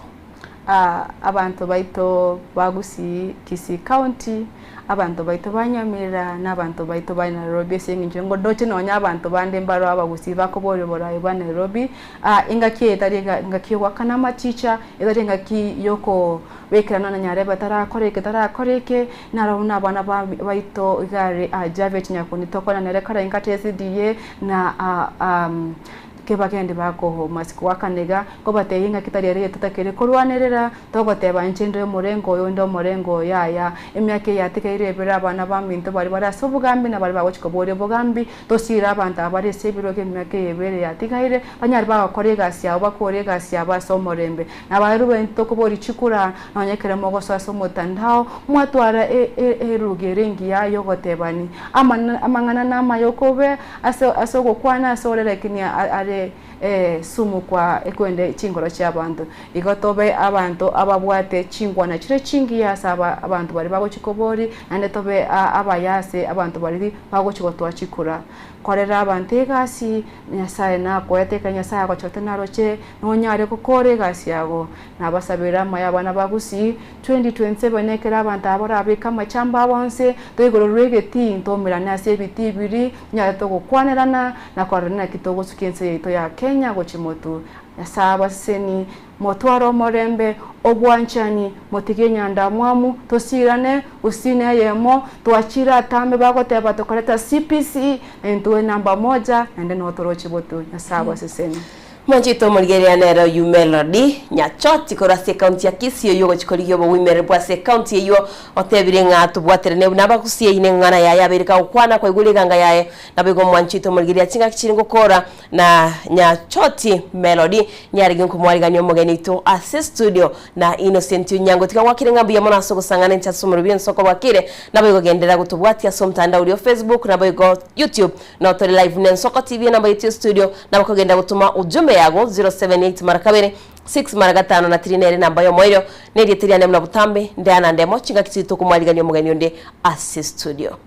P: Abanto baito ba Gusii, Kisii County, abanto baito ba Nyamira, na abanto baito ba Nairobi ase eng'encho ndoche nonya abanto bande mbaro abagusii bakoboria oborai bwa Nairobi, engaki eye tari engaki yogoakana amachicha, etari engaki yokobekerana na nyarebe tarakora eke tarakora eke, naro buna abana baito iga are Javeth Nyakundi tokwana nere kare inka SDA na Kebagende bakohoma ase goakana iga, nkobatebia ing'aki tari ere etotakeri korwanerera, togoteba inche inde omorengo oyo inde omorengo oyo yaya. Emiaka eye yatigaire ebere abana baminto baria bare ase obogambi na baria bagochia koboria obogambi, tosiire abanto aba bare ase ebirogo emiaka eye ebere yatigaire, banyare bagokora egasi yabo bakore egasi yabo ase omorembe. Na abaeru baino tokoboria chikura, nonya ekero mogosoa ase omotandao, mwatwara eruga ere engiya y'ogotebani amang'ana namaya okobe Ase ase ogokwana ase ore lakini are sumu kwa ekwende chingoro chi'abanto. Igo tobe abanto ababwate chingwana chire chingiya ase aba abanto baria bagochia kobori, naende tobe abaya ase abanto baria bagochia gotoa chikura. Korera abanto egasi, Nyasae nakoete ekero Nyasae agochorete naroche nonyare gokora egasi yago. Nabasabere amaya abana ba Gusii, 2027 ekero abanto aba barabeke amachamba abo onsi, toigorerwe egetii, ntoumerane ase ebitii biria, tonyare togokwanerana na korora naki togosukia ense yaito ya Kenya gochia motu. Nyasae abasesenie, motware omorembe, obwanchani, motige enyandamwamu, tosirane, gusii neyemo, twachire atambe bagoteba tokoreta CPC, na intwe namba moja, naende nigo toroche botu. Nyasae abasesenie.
E: Mwanchete omorigereria nere oyio Melody Nyachoti korwa ase ekaunti ya Kisii oyio ogochia korigia obowimereri bwa ase ekaunti eyio otebire ng'a tobwaterane buna abagusii eyio neng'ana yaye abeire kagokwana kwaigure eganga yaye naboigo mwanchete omorigereria chingaki chiri ngokora na Nyachoti Melody nyarenge nkomwarigania omogeni oito ase studio na Innocent Onyango tiga ngwakire ng'a mbuya mono ase ogosang'ana inche ase omorobio ensoko bwakire naboigo genderera gotobwatia ase omotandao oria o Facebook naboigo YouTube Notore live nensoko TV enamba yetu ya studio nabo kogenda gotoma ujumbe yago 078 mara kabere 6 mara gatano na 3 nere enamba yomoerio nerieta riane buna botambe ndeana ndemo chingaki chiri tokomwarigania omogeni onde ase studio.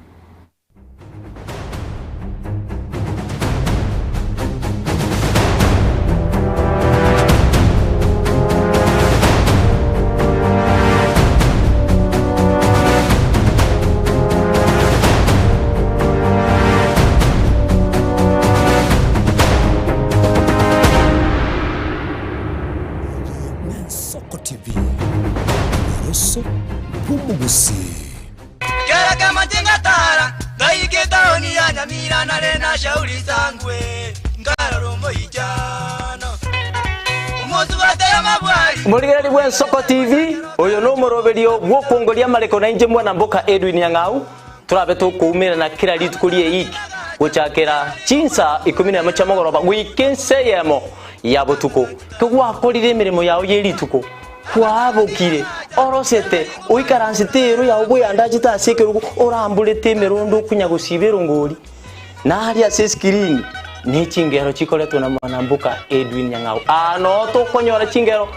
A: Nensoko TV, oboroso bw'omogusii.
J: Kera kamache ngatara ngaika etaoni ya Nyamira nare na shauri sangwe nkarora omoichano omosubate amabwari.
O: Omorigereria bw'Ensoko TV, oyo nomoroberio bw'okwongoria amareko nainche mwana mboka Edwin Nyang'au, Torabe tokoumerana kera rituko ri'eiki, gochakera chinsa ikomi nemo chia mogoroba goika ensa eyemo ya botuko. Kegwakorire emeremo yao ye rituko, kwabokire, orosete, oikaransete eero yao bweyandachete ase ekerogo, oramborete emerondo okonya gosiba erongori, na aria ase esikirini ne chingero chikoretwe na mwanamboka Edwin Nyang'au. Aa noo tokonyora chingero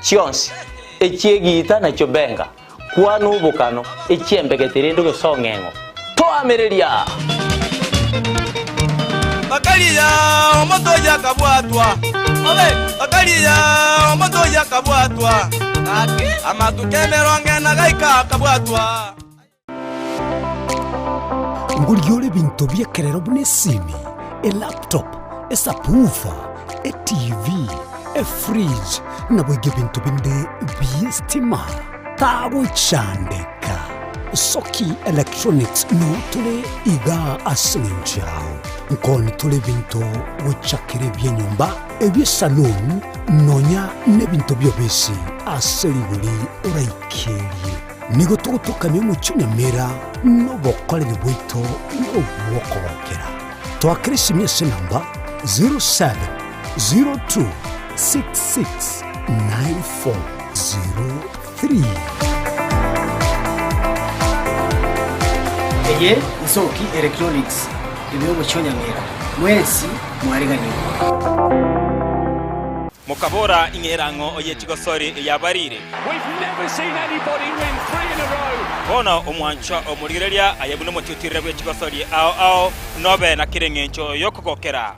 O: chionsi, echi'egiita na chiobenga. Kwana obokano, echiembegete rende ogesong'eng'o. Toamereria!
J: Bakaria omonto oyio akabwatwa, bakaria omonto oyio akabwatwa, amatuko emerongo ena gaika akabwatwa.
A: Ngorigia ore ebinto bi'ekerero buna esimi, elaptop, esubwoofer, etv, efridge, naboigo ebinto binde bi'estima. Tagochandeka. Soki Electronics noo tore igaa ase eng'encho yao. Nkoni tore ebinto gochakera ebi'enyomba, ebi'esaloon, nonya nebinto bi'obisi ase rigori oraikerie. Nigo togotokania omochie o Nyamira nobokoreri bwaito nobw'okogokera. Twakera esimi ase enamba 0702669403.
T: Eye nsoki electronics ime y'omochie o Nyamira. Mwensi. Mwariganigwe.
M: Mokabora, Ing'era ng'o oye chigosori yabarire? Bono omwanchwa omorigereria aye buna omotiotirere bwe chigosori ao ao, nobe na kera engencho y'okogokera.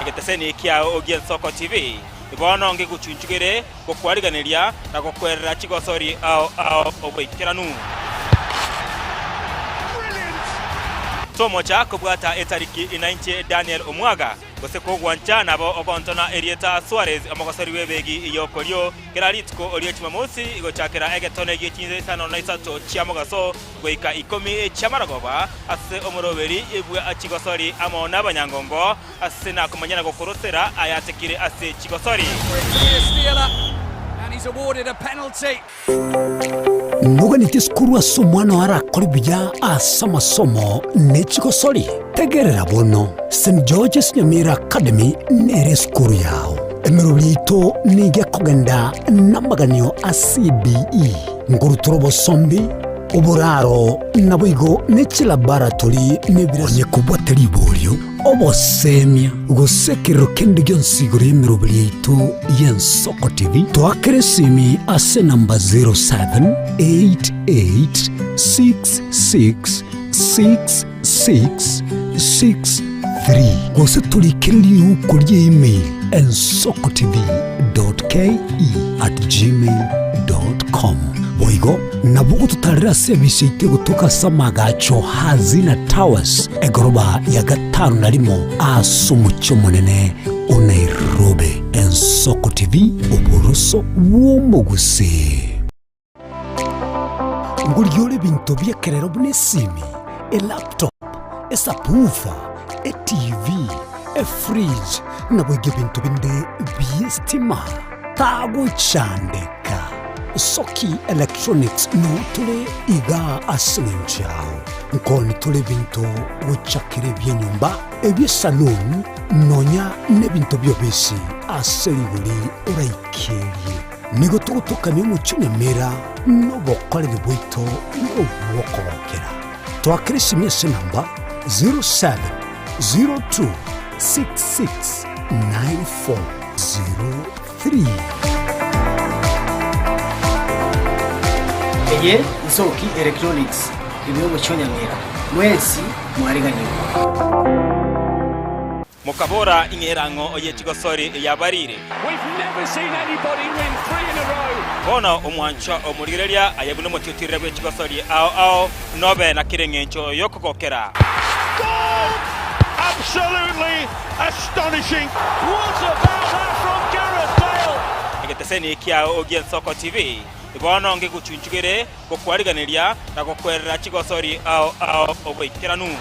M: Egeteseni kiao gi'Ensoko TV bono ngegochunchugere gokwariganeria na gokwerera chigosori ao ao oboikeranu. Tomocha kobwata etariki inainche Daniel Omwaga, gose kogwancha nabo ogontona erieta Suarez omogosori bw'ebegi y'okorio kera rituko rie Jumamosi gochakera egetone gie chinsa isano na isato chia mogaso goika ikomi chi'amarogoba ase omoroberi bwa chigosori amo nabanyangongo Ase nakomanya na gokorosera ayatekire ase chigosori.
A: Noganetie sukuru ase omwana oo arakore buya ase amasomo ne chigosori? Tegerera bono, St George's Nyamira Academy nere esukuru yao. Emeroberi yaito nigo ekogenda namaganio a CBE, nkorutora obosombi, oboraro, naboigo ne chilaboratory na ebirasi. Onye kobwate riborio, Obosemia, gose ekerero kende gionsi igoro y'emeroberi yaito y'Ensoko TV, toakere esimi ase enamba 0788666663 gose torikere riuko rie email ensokotv.ke@gmail.com. Boigo nabo ogototarera ase ebisi yaito egotoka ase amagacho Hazina Towers Egoroba ya gatano na rimo ase omochie omonene o Nairobi. Ensoko TV, oboroso bw'omogusii. Ngorigia ore ebinto bi'ekerero buna esimi, elaptop, esubwoofer, etv, efridge, naboigo ebinto binde bi'estima. Tagochandeka. Soki Electronics noo tore igaa ase eng'encho yao. Nkoni tore ebinto gochakera ebi'enyomba, ebi'esaloon, nonya nebinto bi'obisi ase rigori oraikerie. Nigo togotokania omochie Nyamira nobokoreri bwaito nobw'okogokera. Toakere esimi ase enamba 0702 669403.
T: Eye Nsoki Electronics ime y'omochie o Nyamira, mwensi mwariganigwe.
M: Mokabora, Ing'era ng'o oye chigosori yabarire? Bono omwanchwa omorigereria aye buna omotiotirere bwe chigosori ao ao, nobe na kera engencho y'okogokera. Egeteseni kiao gi'Ensoko TV bono ngegochunchugere gokwariganeria na gokwerera chigosori ao ao oboikeranu.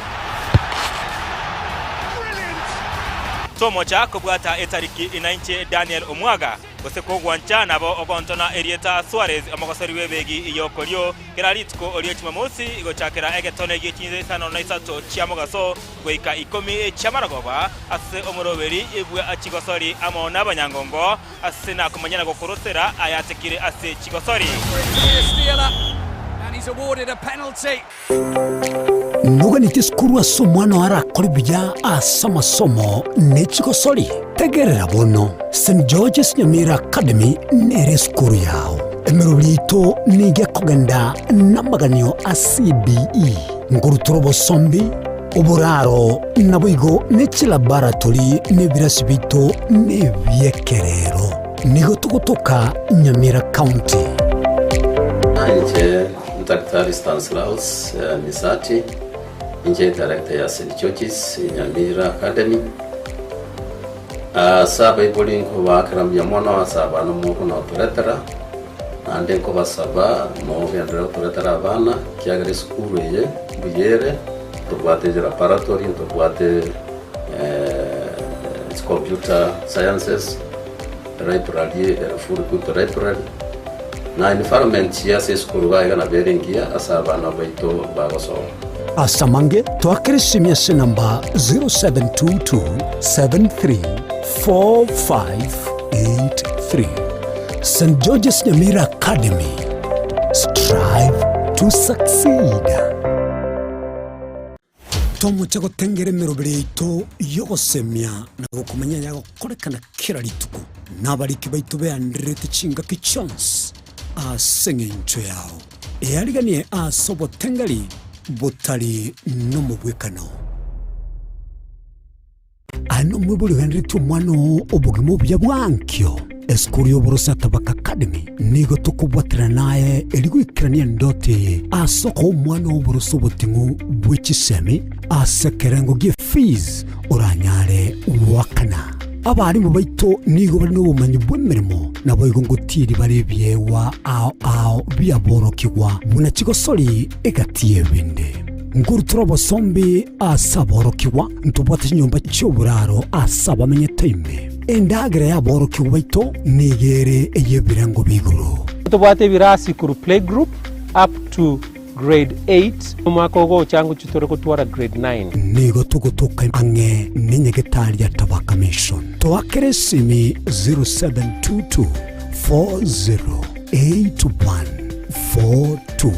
M: Tomocha kobwata etariki inainche Daniel Omwaga, gose kogwancha nabo ogontona erieta Suarez omogosori bw'ebegi y'okorio kera rituko rie Jumamosi gochakera egetone gie chinsa isano na isato chia mogaso goika ikomi chi'amarogoba ase omoroberi bwa chigosori amo nabanyangongo Ase nakomanya na gokorosera ayatekire ase chigosori.
A: Noganetie sukuru ase omwana oo arakore buya ase amasomo ne chigosori? Tegerera bono, St George's Nyamira Academy nere esukuru yao. Emeroberi yaito nigo ekogenda namaganio a CBE, nkorutora obosombi, Oboraro naboigo ne chilaboratory na ebirasi biaito nebi'ekerero. Nigo togotoka Nyamira County.
U: Inche Daktari Stanislaus Misati, inche director ya St George's Nyamira Academy. Ase abaibori nkobaakera mbuya mono ase abana mokonotoretera, naende nkobasaba mogenderere gotoretera abana, ekiagera esukuru eye mbuya ere. Ntobwate laboratory, ntobwate computer sciences, library ere full equipped library, na environment ya ase esukuru iga iga nabo ere engiya ase abana baito bagosoma.
A: Ase amange, toakere esimi ase enamba 0722734583. St George's Nyamira Academy. Strive. to succeed. Tomoche gotengera emeroberi yaito y'ogosemia na gokomanya ayagokorekana kera rituko, na abariki baito beandererete chingaki chionsi ase engencho yao. Eariganie ase obotengeri botari nomobwekano. Aye nomwibori ogenderetie omwana oo obogima obuya bwa ankio. Esukuru y'oboroso ya Tabaka Academy nigo tokobwaterana naye erio goikerania endoto eye ase okoa omwana oo oboroso oboting'u bwe chisemi ase ekerengo gie fees oranyare goakana. Abarimu baito nigo bare nobomanyi bw'emeremo naboigo ngotieri bare ebiegwa ao ao biaborokigwa buna chigosori egati y'ebinde. Nkorutora obosombi ase aborokigwa, ntobwate chinyomba chi'oboraro ase abamenyete ime. Endagera y'aborokigwa baito nigo ere ey'ebirengo b'igoro.
B: Tobwate ebirasi korwa playgroup up to grade 8, omwaka ogocha ngochia tore gotwara grade 9.
A: Nigo togotoka ang'e nenyagetari ya Tabaka Mission. Toakere esimi 0722 408142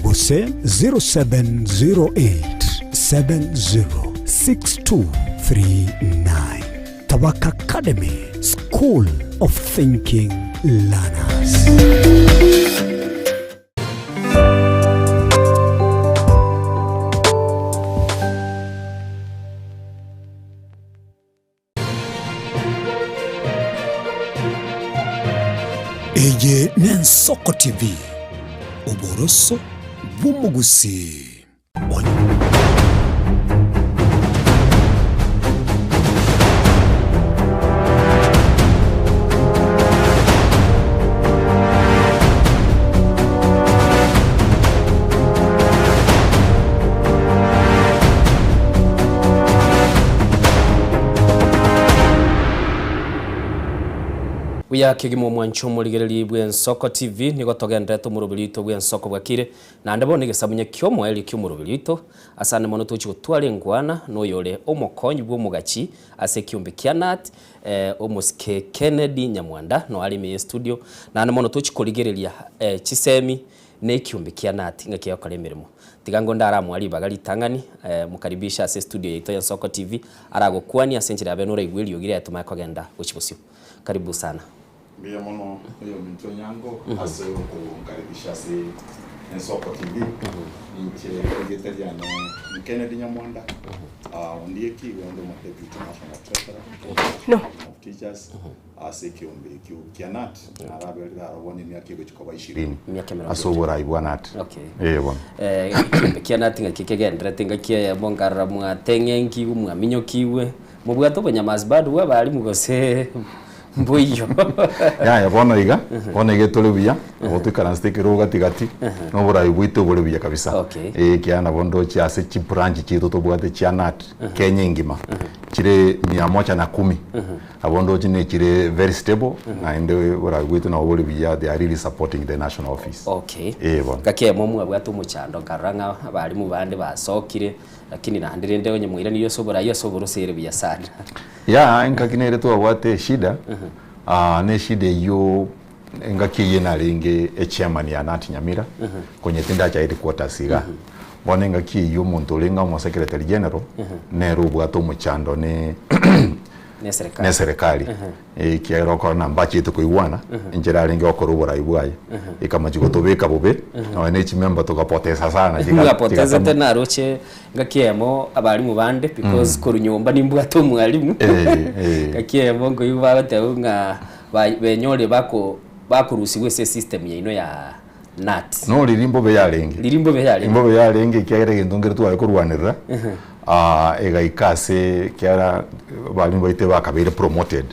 A: gose 0708 706239. Tabaka Academy, School of Thinking Learners. Eye n'Ensoko TV, oboroso bw'omogusii.
K: Buya kegima omwancho omorigereria bw'Ensoko TV, nigo togenderete omoroberi oito bw'Ensoko bwakire, naende bono egesamunye ki'omoerio ki'omoroberi oito, ase ande mono tochia gotwara engwana noyore omokonyi bw'omogachi ase ekiombe kia Nat, omosike Kennedy Nyamwanda noyo are ime y'estudio, naende mono tochia korigereria chisemi na ekiombe kia Nat ng'aki egokora emeremo. Tiga ngo ndaramoa ribaga ritang'ani, mokaribishe ase estudio yaito ya Nsoko TV, aragokwanie ase enchera ya bene oraigwe eriogi riaye tomanye kogenda gochia bosio. Karibu sana.
V: Mbuya mono oyominto Onyango ase okonkaribisha ase Ensoko TV. Inche erieta riane ni Kennedy Nyamwanda, Ondieki, igo onde omo Deputy National Treasurer of Teachers ase ekeombe ekio kia KNUT, naraberire aro bono emiaka egochia koba ishirini
K: Emiaka emerongo
V: ase oborai bwa KNUT.
K: Okay.
V: Ee bono.
K: Ekeombe kia KNUT ng'aki kegenderete ngaki eyemo nkarora mwateng'enkigwe mwaminyokigwe. Mobwate obonyamasi bado bw'abalimu gose mboiyo?
V: Yaya bono iga, bono iga tore buya, nabo toikaransete ekerogo gati gati, na oborai bwaito bore buya kabisa.
K: Okay.
V: Eh, ekiagera nabo ndoche ase chibranch chiaito tobwate chia KNUT, Kenya engima, chire mia moja na kumi, nabo ndoche ne chire very stable, naende oborai bwaito nabo bore buya, they are really supporting the national office.
K: Okay.
V: Eh bono.
K: Ngaki eyemo mwabwate omochando nkarora ng'a abalimu bande basokire, Lakini naende rende onye mwairanirie ase oborai ase oborose ere buya sana.
V: Yaa engaki nere twabwate eshida ah, na eshida eyio engaki eyio narenge echairman ya KNUT Nyamira konya tindacha headquarters iga. Bono engaki eyio omonto orenge omo secretary general nere obwate omochando ne
K: Neserikali.
V: neserikali ekiagera okora na mbachete koigwana enchera arenge gokora oborai bwaye ekamachia gotobeka bobe nonya ne chimember togapotesa sana
K: Mwapotezete
V: chigatama
K: naroche ngaki eyemo abalimu bande because korwa nyomba nimbwate omwalimu ngaki eyemo nkoigwa bagoteba ng'a benyore bako bakorusigwa ase esystem yaino ya KNUT.
V: No riria mbobe yarenge.
K: Riria mbobe yarenge.
V: Mbobe yarenge ekiagera egento nkere tware korwanerera, egaika ase ekiagera abalimu baito bakabeire promoted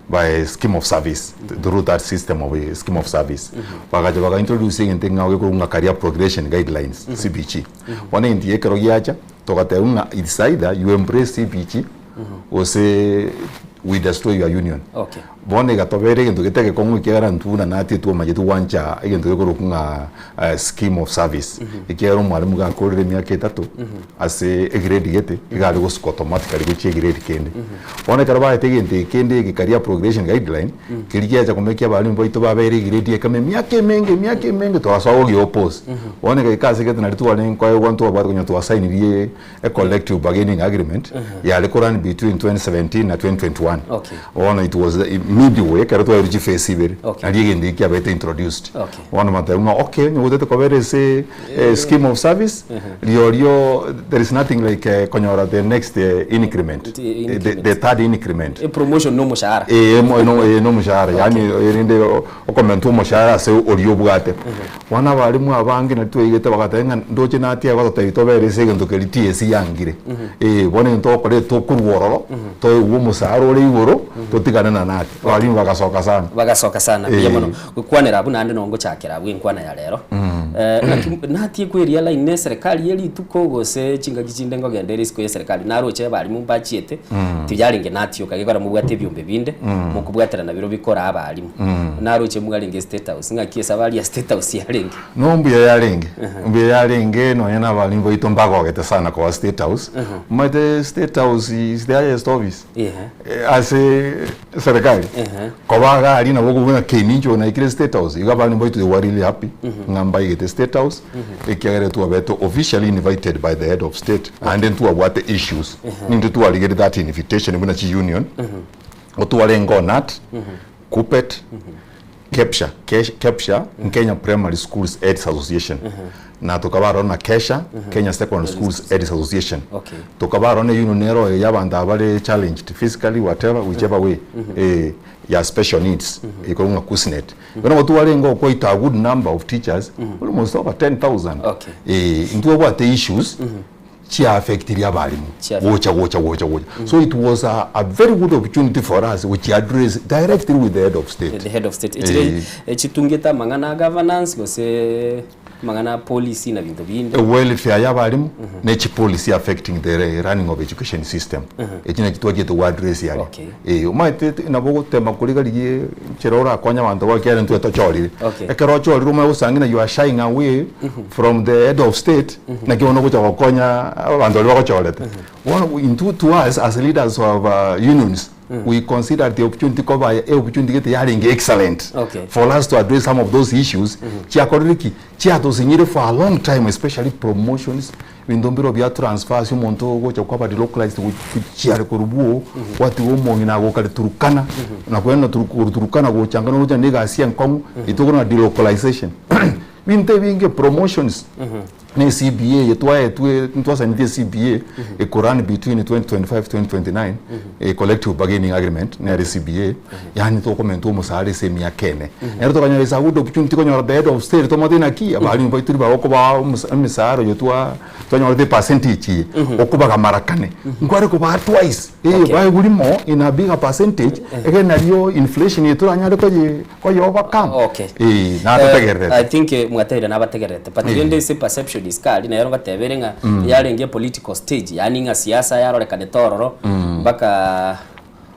V: by scheme of service through that system of scheme of service. Bagacha baka introduce egento ekeng'ao gekorokwa ng'a career progression guidelines, CPG. Bono egento eke ekero giacha, togateba ng'a it's either you embrace CPG gose we destroy your union.
K: Okay.
V: Bono egatobera egento gete egekong'u ekiagera intwe buna natie twamanyete gwancha egento gekorokwa ng'a scheme of service, ekiagera omwalimu gakorire emiaka etato ase egrade gete, iga are gosuka automatically gochia egrade kende. Bono ekero baete egento eke kende eke career progression guideline, keria giacha komekia abalimu baito babeire egrade ekemo emiaka emenge emiaka emenge togasoa gogi oppose. Bono egaika ase egete nario twarenge koegwa ntwabwate konya twasainirie a collective bargaining agreement yare ko run between 2017 na 2021.
K: Okay.
V: Bono it was midway ekero twairwe chifesi ibere
K: Okay.
V: nario egento eki kiabete introduced.
K: Okay.
V: Bono bateba ng'a okay onye gotete kobera ase scheme of service riorio there is nothing like konyora the next increment, the third increment.
K: E promotion na omoshahara.
V: Eh, no eh, na omoshahara yaani erinde okomentwa omoshahara ase oria obwate. Bono abalimu abange nari twaigete bagateba ng'a ndoche natia bagototebia tobere ase egento keria TSC yangire. Eh, bono egento togokora etokorwa ororo, toegwe omosara ore igoro, totigane na nati. Abalimu bagasoka sana.
K: Bagasoka sana, mbuya
V: Eh.
K: mono. Gokwanera abwo naende noo ngochakera abwo enkwana ya rero. Eh, naki natie kweria line na eserekari ye rituko gose chingaki chinde nkogenda ere isiko ye eserekari naroche abalimu mbachiete, tiyarenge natioka gekogera mobwate ebiombe binde, mokobwaterana biro bikora abalimu. Naroche mwarenge State House, ng'aki esabari ya State House yarenge?
V: No mbuya yarenge, mbuya yarenge nonya na abalimu baito mbagogete sana koba State House. Omanyete State House is the highest office ase serikali. Koba iga aria nabo okobua ng'a kei ninche oyo naikire State House, igo abalimu baito they were really happy ng'a mbaigete State House ekiagera twabete officially invited by the head of state naende ntwabwate issues. Nintwe twarigeretie that invitation buna chi union, otwarenge ONAT, KUPPET, KEPSHA, KEPSHA, Kenya Primary Schools Heads Association, na tokaba aroro na KESHA, Kenya Secondary Schools Heads Association.
K: Okay.
V: Tokaba aroro na union ero ya abanto aba bare challenged physically whatever whichever way eh, ya special needs ekorwa ng'a KUSNET. Bono nigo twarenge quite a good number of teachers almost over 10,000.
K: Okay.
V: Eh, intwabwate issues chia affectirie abalimu gocha gocha gocha gocha so it was a, a very good opportunity for us which address directly with the head of state
K: The head of state. Echire echitungete amang'ana a governance gose amang'ana a policy na binto binde.
V: Welfare ya abalimu ne chipolicy affecting the running of education system echi nachi twachete go address aria
K: Okay.
V: eh omanyete nabo ogotema korigaria nchera orakonye abanto bao ekiagera intwe tochorire
K: Okay.
V: ekero ochorire omanye gosanga ng'a you are shying away from the head of state naki bono ogocha gokonya abanto baria bagochorete. Bono intwe to us as leaders of unions we consider the opportunity koba e opportunity gete yarenge excellent
K: Okay.
V: for us to address some of those issues chiakorire ki? Chiatosinyire for a long time especially promotions ebinto mbiro bia transfer ase omonto ogocha kwaba delocalized gochia are korwa bwoo gwatiga omong'ina agokare Turkana na kwenda korwa Turkana gocha nka noroche naende egasi enkong'u etokora ng'a delocalization. Binto ebinge promotions na ecba eye twaetwe ntwasaineti ecba eko run between 2025 2029 a collective bargaining agreement nere ecba yaani tokomentwa omosara ase emiaka ene nero tokanyora is a good opportunity konyora the head of state tomotebi naki abalimu baito ribaga okobaa emesara oyo twa twanyorete epercentage eye okobaga mara kane nkware kobaa twice eh baegwe rimo in a bigger percentage egere nario inflation eye toranyare koye koye overcome
K: Okay.
V: eh natotegererete.
K: I think eh, mwateire nabategererete but rende ase perception isiko aria nero ngoteba ere ng'a yarenge political stage yaani ng'a siasa yarorekanete ororo mpaka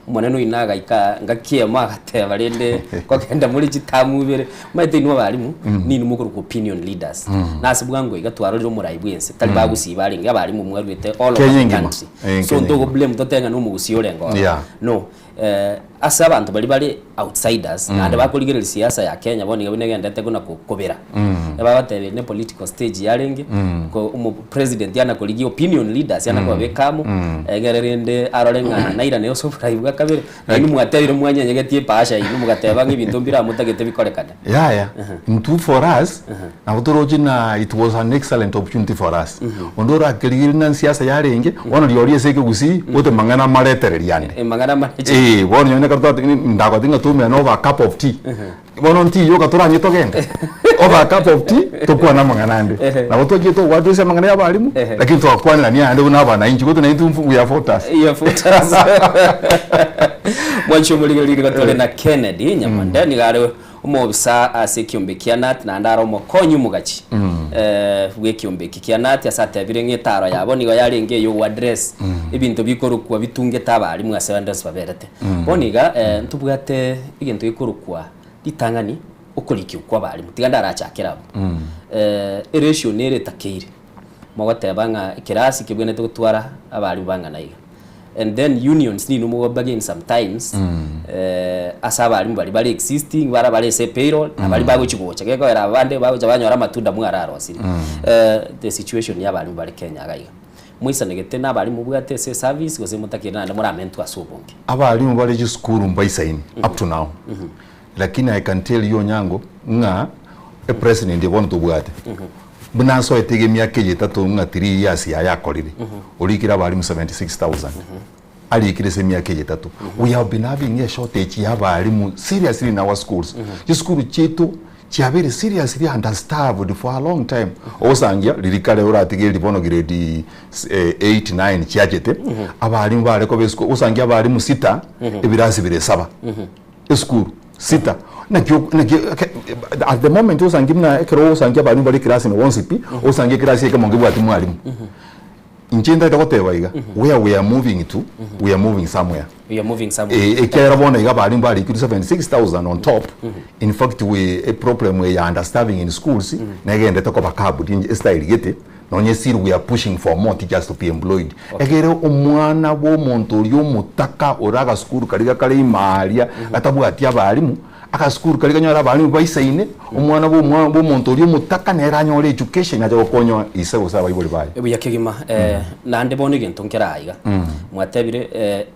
K: omonene oino agaika ngaki emo agateba rende kogenda more chitamu ibere omanyete inwe abalimu ninwe mokorokwa opinion leaders na ase bwango iga twarorire omorai bwa ense tari bagusii barenge abalimu mwaruete all over
V: Kenya
K: the
V: engima.
K: country
V: Eh,
K: so
V: Kenya
K: ntogo
V: engima.
K: blame totebe ng'a na omogusii orenge ororo
V: Yeah.
K: no Ase abanto baria bare outsiders naende bakorigereria siasa ya Kenya bono iga buna egenderete buna kobera, ebagoteba eri ne political stage yarenge, ko omo president yana korigia opinion leaders yana kobabeka amo, egere rende arore ng'a nairane ase oborai bwa kabere, nainwe mwatebire mwanyenyegetie ebahasha yaino mogateba ng'a ebinto mbire aa motagete bikorekane.
V: Yaya, intwe for us, nabo toroche ng'a it was an excellent opportunity for us. Onde orakerigereria ng'a siasa yarenge, bono rirorio ase ekegusii, gote mang'ana amaretereria ande.
K: Amang'ana amareche.
V: Eh, bono nonye ekero twate ndagotebi ng'a toumerane over a cup of tea, bono ntiyo yoka toranye togende, over a cup of tea, tokwane amang'ana ande. Nabo twachiete kogwatwa ase amang'ana ya abalimu, lakini twakwanerania naende buna abananchi, gote naintwe we are voters.
K: You are voters. Mwanche omorigereria nigo tore na Kennedy Nyamande nigo are. Omobisa ase ekiombe kia Nat naende are omokonyi omogachi bw'ekiombe eki kia Nat ase atebire ng'a etaaro yabo nigo yarenge ey'ogoaddress ebinto bikorokwa bitungete abalimu ase bande onsi baberete. Bono iga ntobwate egento gekorokwa ritang'ani okorikia okwa abalimu tiga ndarachakere abwo. Eratio nere etakeire mogoteba ng'a ekerasi kebwenerete gotwara abalimu bang'ana iga. And then unions nigo mogo bargain sometimes ase abalimu baria bare existing bara bare ase payroll na baria bagochi gocha gekogera abande bagocha banyora amatunda mwararosirie. The situation ya abalimu bare Kenya iga iga. Moisanegete na abalimu mobwate ase eservice gose motakeire naende moramentwe ase obonge?
V: Abalimu bare chisukuru mbaisaini up to now lakini I can tell you Onyango ng'a epresident bono tobwate Buna asoete iga emiaka eye etato ng'a three years yaye akorire, orikire abalimu 76,000. Arikire ase emiaka eye etato. We have been having a shortage ya abalimu seriously in our schools. Chisukuru chiaito chiabeire seriously understaffed for a long time. Ogosangia riria kare oratige eri bono grade 8, 9 chiachete, abalimu bare koba esukuru, ogosangia abalimu sita, ebirasi bire saba. Esukuru sita naki naki at the moment osangie buna ekero ogosangia abalimu bare eclass ime bonsi pi, osangie eclass ekemo ngebwati mwalimu. Inche ntagete goteba iga, where we are moving to, we are moving somewhere.
K: We are moving somewhere.
V: Eh, ekiagera bono iga abalimu barikirwe 76,000 on top, in fact we eproblem eye ya understaffing in schools, negendete koba curbed estyle gete, Nonye still we are pushing for more teachers to be employed. Egere omwana bwa omonto oria omotaka ore agasukuru karia gakare ime aria gatabwati abalimu, agasukuru karia kanyore abalimu baisaine, omwana bwa omwa bwa omonto oria omotaka nere anyore education ache gokonya ise gose abaibori baye.
K: Buya kegima naende bono egento nkere aa iga, mwatebire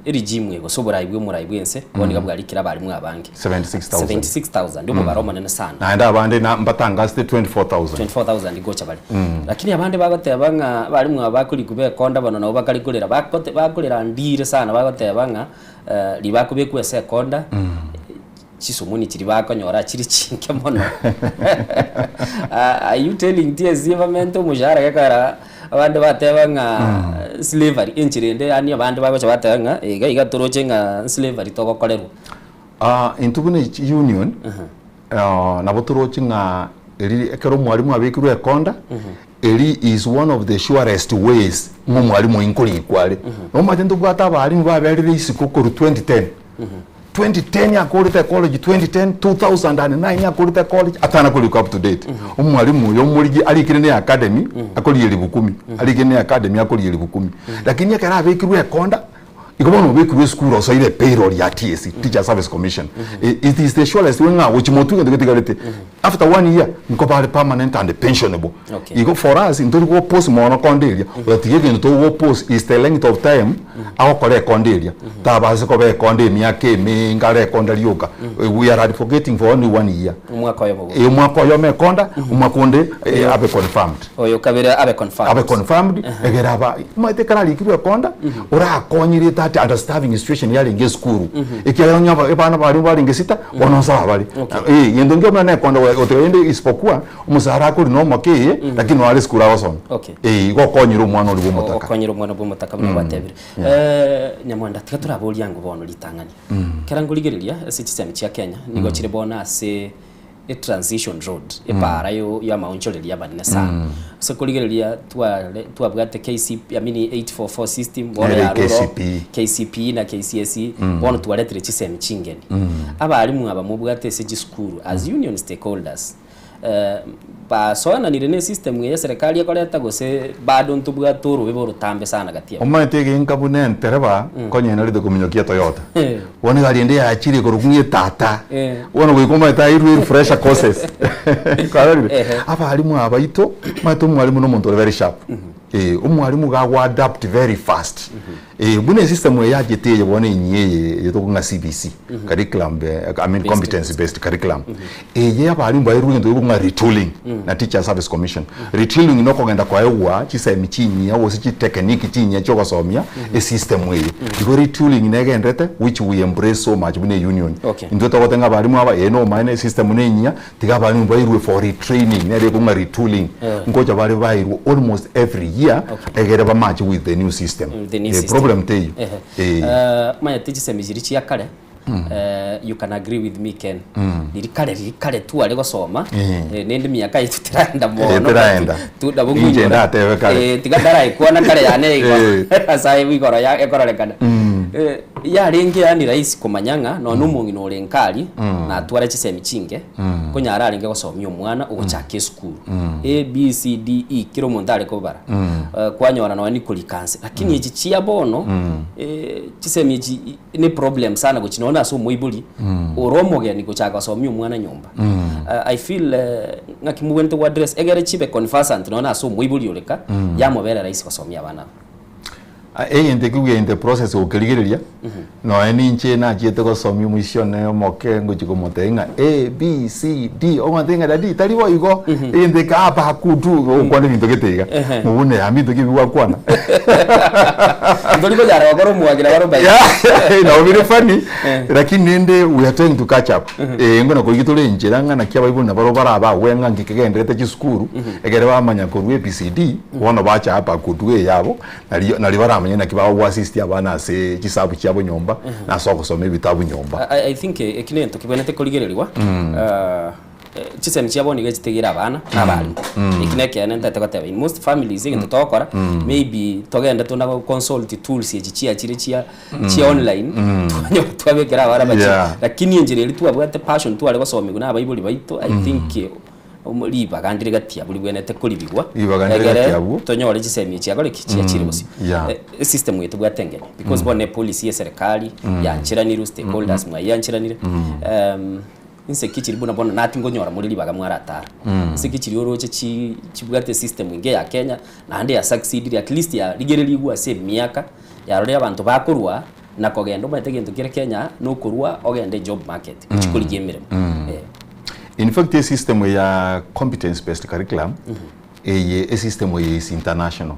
K: eregime gose oborai bwa omorai bwa ense bono iga bwarikire abalimu abange.
V: 76,000.
K: 76,000 omobaro omonene sana.
V: Naende abande na mbatangasete 24,000.
K: 24,000 gocha bare. Lakini abande bagoteba ng'a abalimu aba bakorikwa bekonda bono nabo bakare korera bakote bakorera ndire sana bagoteba ng'a riria bakobekwa ase ekonda chisumuni chiria bakonyora chire chinke mono. Are you telling TSC bamente omoshahara gekogera abande bateba ng'a slavery enchera ende yaani abande bagocha bateba ng'a iga iga toroche ng'a slavery togokorerwa.
V: Ah, intwe buna union, nabo toroche ng'a eri ekero omwalimu abekirwe ekonda, eri is one of the surest ways ng'a omwalimu oyio nkorikwa are. Nomanyete ntobwate abalimu baberire isiko korwa 2010, 2010 akorete ecollege 2010, 2009 akorete ecollege atana korikwa up to date. Omwalimu oyo omorigie arikire na eacademy akoria elifu kumi, arikire na eacademy akoria elifu kumi. Lakini ekero abekirwe ekonda, Igo bono obekirwe esukuru osoire epayroll ya TSC, Teacher Service Commission. It is the surest way ng'a gochia motwe egento getigarete. After one year, nkoba are permanent and pensionable.
K: Okay.
V: Igo for us, ntori go oppose mono konda eria, otatiga egento togo oppose is the length of time agokora ekonda eria. Tabase koba ekonda emiaka emenge are ekonda rioka. We are advocating for only one year.
K: Omwaka oyomo boka.
V: Eh, omwaka oyomo ekonda, omwaka onde eh, abe confirmed.
K: Oyo kabere abe confirmed.
V: Abe confirmed, egere aba omanyete ekero arikirwe ekonda, orakonyire that understaffing situation yarenge esukuru. Ekiagera onye aba abana baria barenge sita, bono nsawa bare.
K: Okay.
V: Eh, gento nkio buna na ekonda gotiga rende isipokuwa, omosara akori na omoke eye, lakini noare esukuru agosoma.
K: Okay.
V: Eh, igo okonyire omwana oria bwa omotaka.
K: Okonyire omwana bwa omotaka buna gwatebire. Nyamwanda, tiga toraborie ango bono ritang'ani. Ekero nkorigereria ase chisemi chia Kenya, nigo chire bono ase etransition road, epaara yo y'amaonchoreria amanene sana. Ase korigereria tware twabwate KCP, I mean 844 system, bono
V: Nere
K: yarure oo,
V: KCPE.
K: KCPE na KCSE, bono twaretire chisemi chingeni. Abalimu aba mobwate ase chisukuru as union stakeholders, basoananire ne system eye eserekari ekoreta gose bado ntobwate orobebe orotambe sana gati yabo?
V: Omanyete egenka buna entereba konya enarete kominyokia Toyota. Bono egari ende yachire korokwa ng'a etata. Bono goika omanyete airwe refresher courses. Kwarorire? Abalimu aba baito, omanyete omwalimu na omonto ore very sharp. Eh, omwalimu iga ago adapt very fast. Eh, buna esystem eye yachete eye bono enyia eye eye ng'a CBC, curriculum I mean competence based curriculum. Eye abalimu bairwe egento gekorokwa ng'a retooling na Teacher Service Commission. Retooling nokogenda koegwa chisemi chinyia gose chitechnique chinyia chiogosomia esystem eye. Igo retooling negenderete which we embrace so much buna eunion.
K: Okay.
V: Intwe togoteba ng'a abalimu aba ee nomaene esystem nenyia, tiga abalimu bairwe for retraining nere ekorokwa ng'a retooling. Ngocha bare bairwe almost every year egere ba match with the new system.
K: The new
V: Eh,
K: system.
V: problem teiyo.
K: Ehe.
V: Eh.
K: Omanyete chisemi chiria chia kare. Eh, you can agree with me Ken.
C: Mm.
K: Riri kare riri kare tware gosoma
C: Eh.
K: eh, nende miaka yetu teraenda
C: Eh,
K: mono
C: teraenda.
K: Tu- nabo
C: Inche
K: nkoinyora.
C: ndatebe kare.
K: Eh, tiga ndaraekwana kare yane igo
C: Eh.
K: ase igoro ya ekororekana
C: Mm.
K: Eh, yarenge yaani rahisi komanya ng'a nonya omong'ina ore nkari
C: Mm.
K: natware chisemi chinge
C: Mm.
K: konyara arenge gosomia omwana ogochaka esukuru
C: Mm.
K: A B C D E kera omonto are kobara
C: Mm.
K: Eh, kwanyora nonya nikorika nse lakini echi chia bono
C: Mm.
K: eh, chisemi echi i- ne problem sana gochi nonya ase omoibori
C: Mm.
K: ore omogeni gochaka gosomia omwana nyomba
C: Mm.
K: Eh, I feel eh, ng'aki mobwenerete go address egere chibe conversant nonya ase omoibori oreka
C: Mm.
K: yamobera rahisi gosomia abana aba.
C: Egento ekio buya in the process gokerigereria, nonya ninche nachiete gosomia omoisia one omoke ngochia komotebia ng'a A, B, C, D, ogontebia ng'a daddy tari boigo, egento eke apa akutu ogokwana ebinto gete iga, mobune yaya mbinto ki ebi gwakwana.
K: Ntori konyara gokora omwagera bare obae.
C: Nabo bire funny, lakini rende we are trying to catch up. Eh, ngono korigia tore enchera ng'a naki abaibori nabo barabagwe ng'a nki kegenderete chisukuru, ekere bamanya korwa ABCD, bono bacha apa kutu eyabo, Nario nario baramanye naki bagoassist abana ase chisabu chiabo nyomba, na ase ogosoma ebitabu nyomba.
K: I, I think eh, eki nento kibwenerete korigererigwa
C: Mm.
K: Ah, eh, chisemi chia bono iga chitigire abana na abarimu
C: Mm.
K: eki nekeene ntagete goteba in most families egento togokora
C: Mm.
K: maybe togende tuna go consult tools echi chiachire chia
C: Mm.
K: chia online
C: Mm.
K: twanyora twabekera abana bachi
C: Yeah.
K: lakini enchera eria twabwate passion tware gosomiwa na abaibori baito I
C: Mm.
K: think eh, Omo ribaga ndire gati abwo ribwenerete koribigwa,
C: Ribaga ndire
K: egere
C: gati abwo.
K: tonyore chisemi echi chiakore ki? Chiachire
C: Mm,
K: bosio.
C: yeah.
K: Eh, esystem eye tobwate engeni because
C: Mm.
K: bono epolicy ya eserekari
C: Mm.
K: yancheranirwe, stakeholders
C: Mm.
K: mwaiancheranire,
C: Mm.
K: em, inse ki chiri buna bono nati nkonyora more ribaga mwaratara.
C: Mm.
K: Inse ki chiri oroche chi chibwate esystem engiya ya Kenya, naende ya succeedire at least yarigererigwe ase emiaka, yarorire abanto bakorwa na kogenda omanyete egento kere Kenya nokorwa ogende ejob market, gochia
C: Mm.
K: korigia emeremo.
C: Mm.
K: Eh.
C: In fact esystem eye ya competence based curriculum eye esystem eye is international.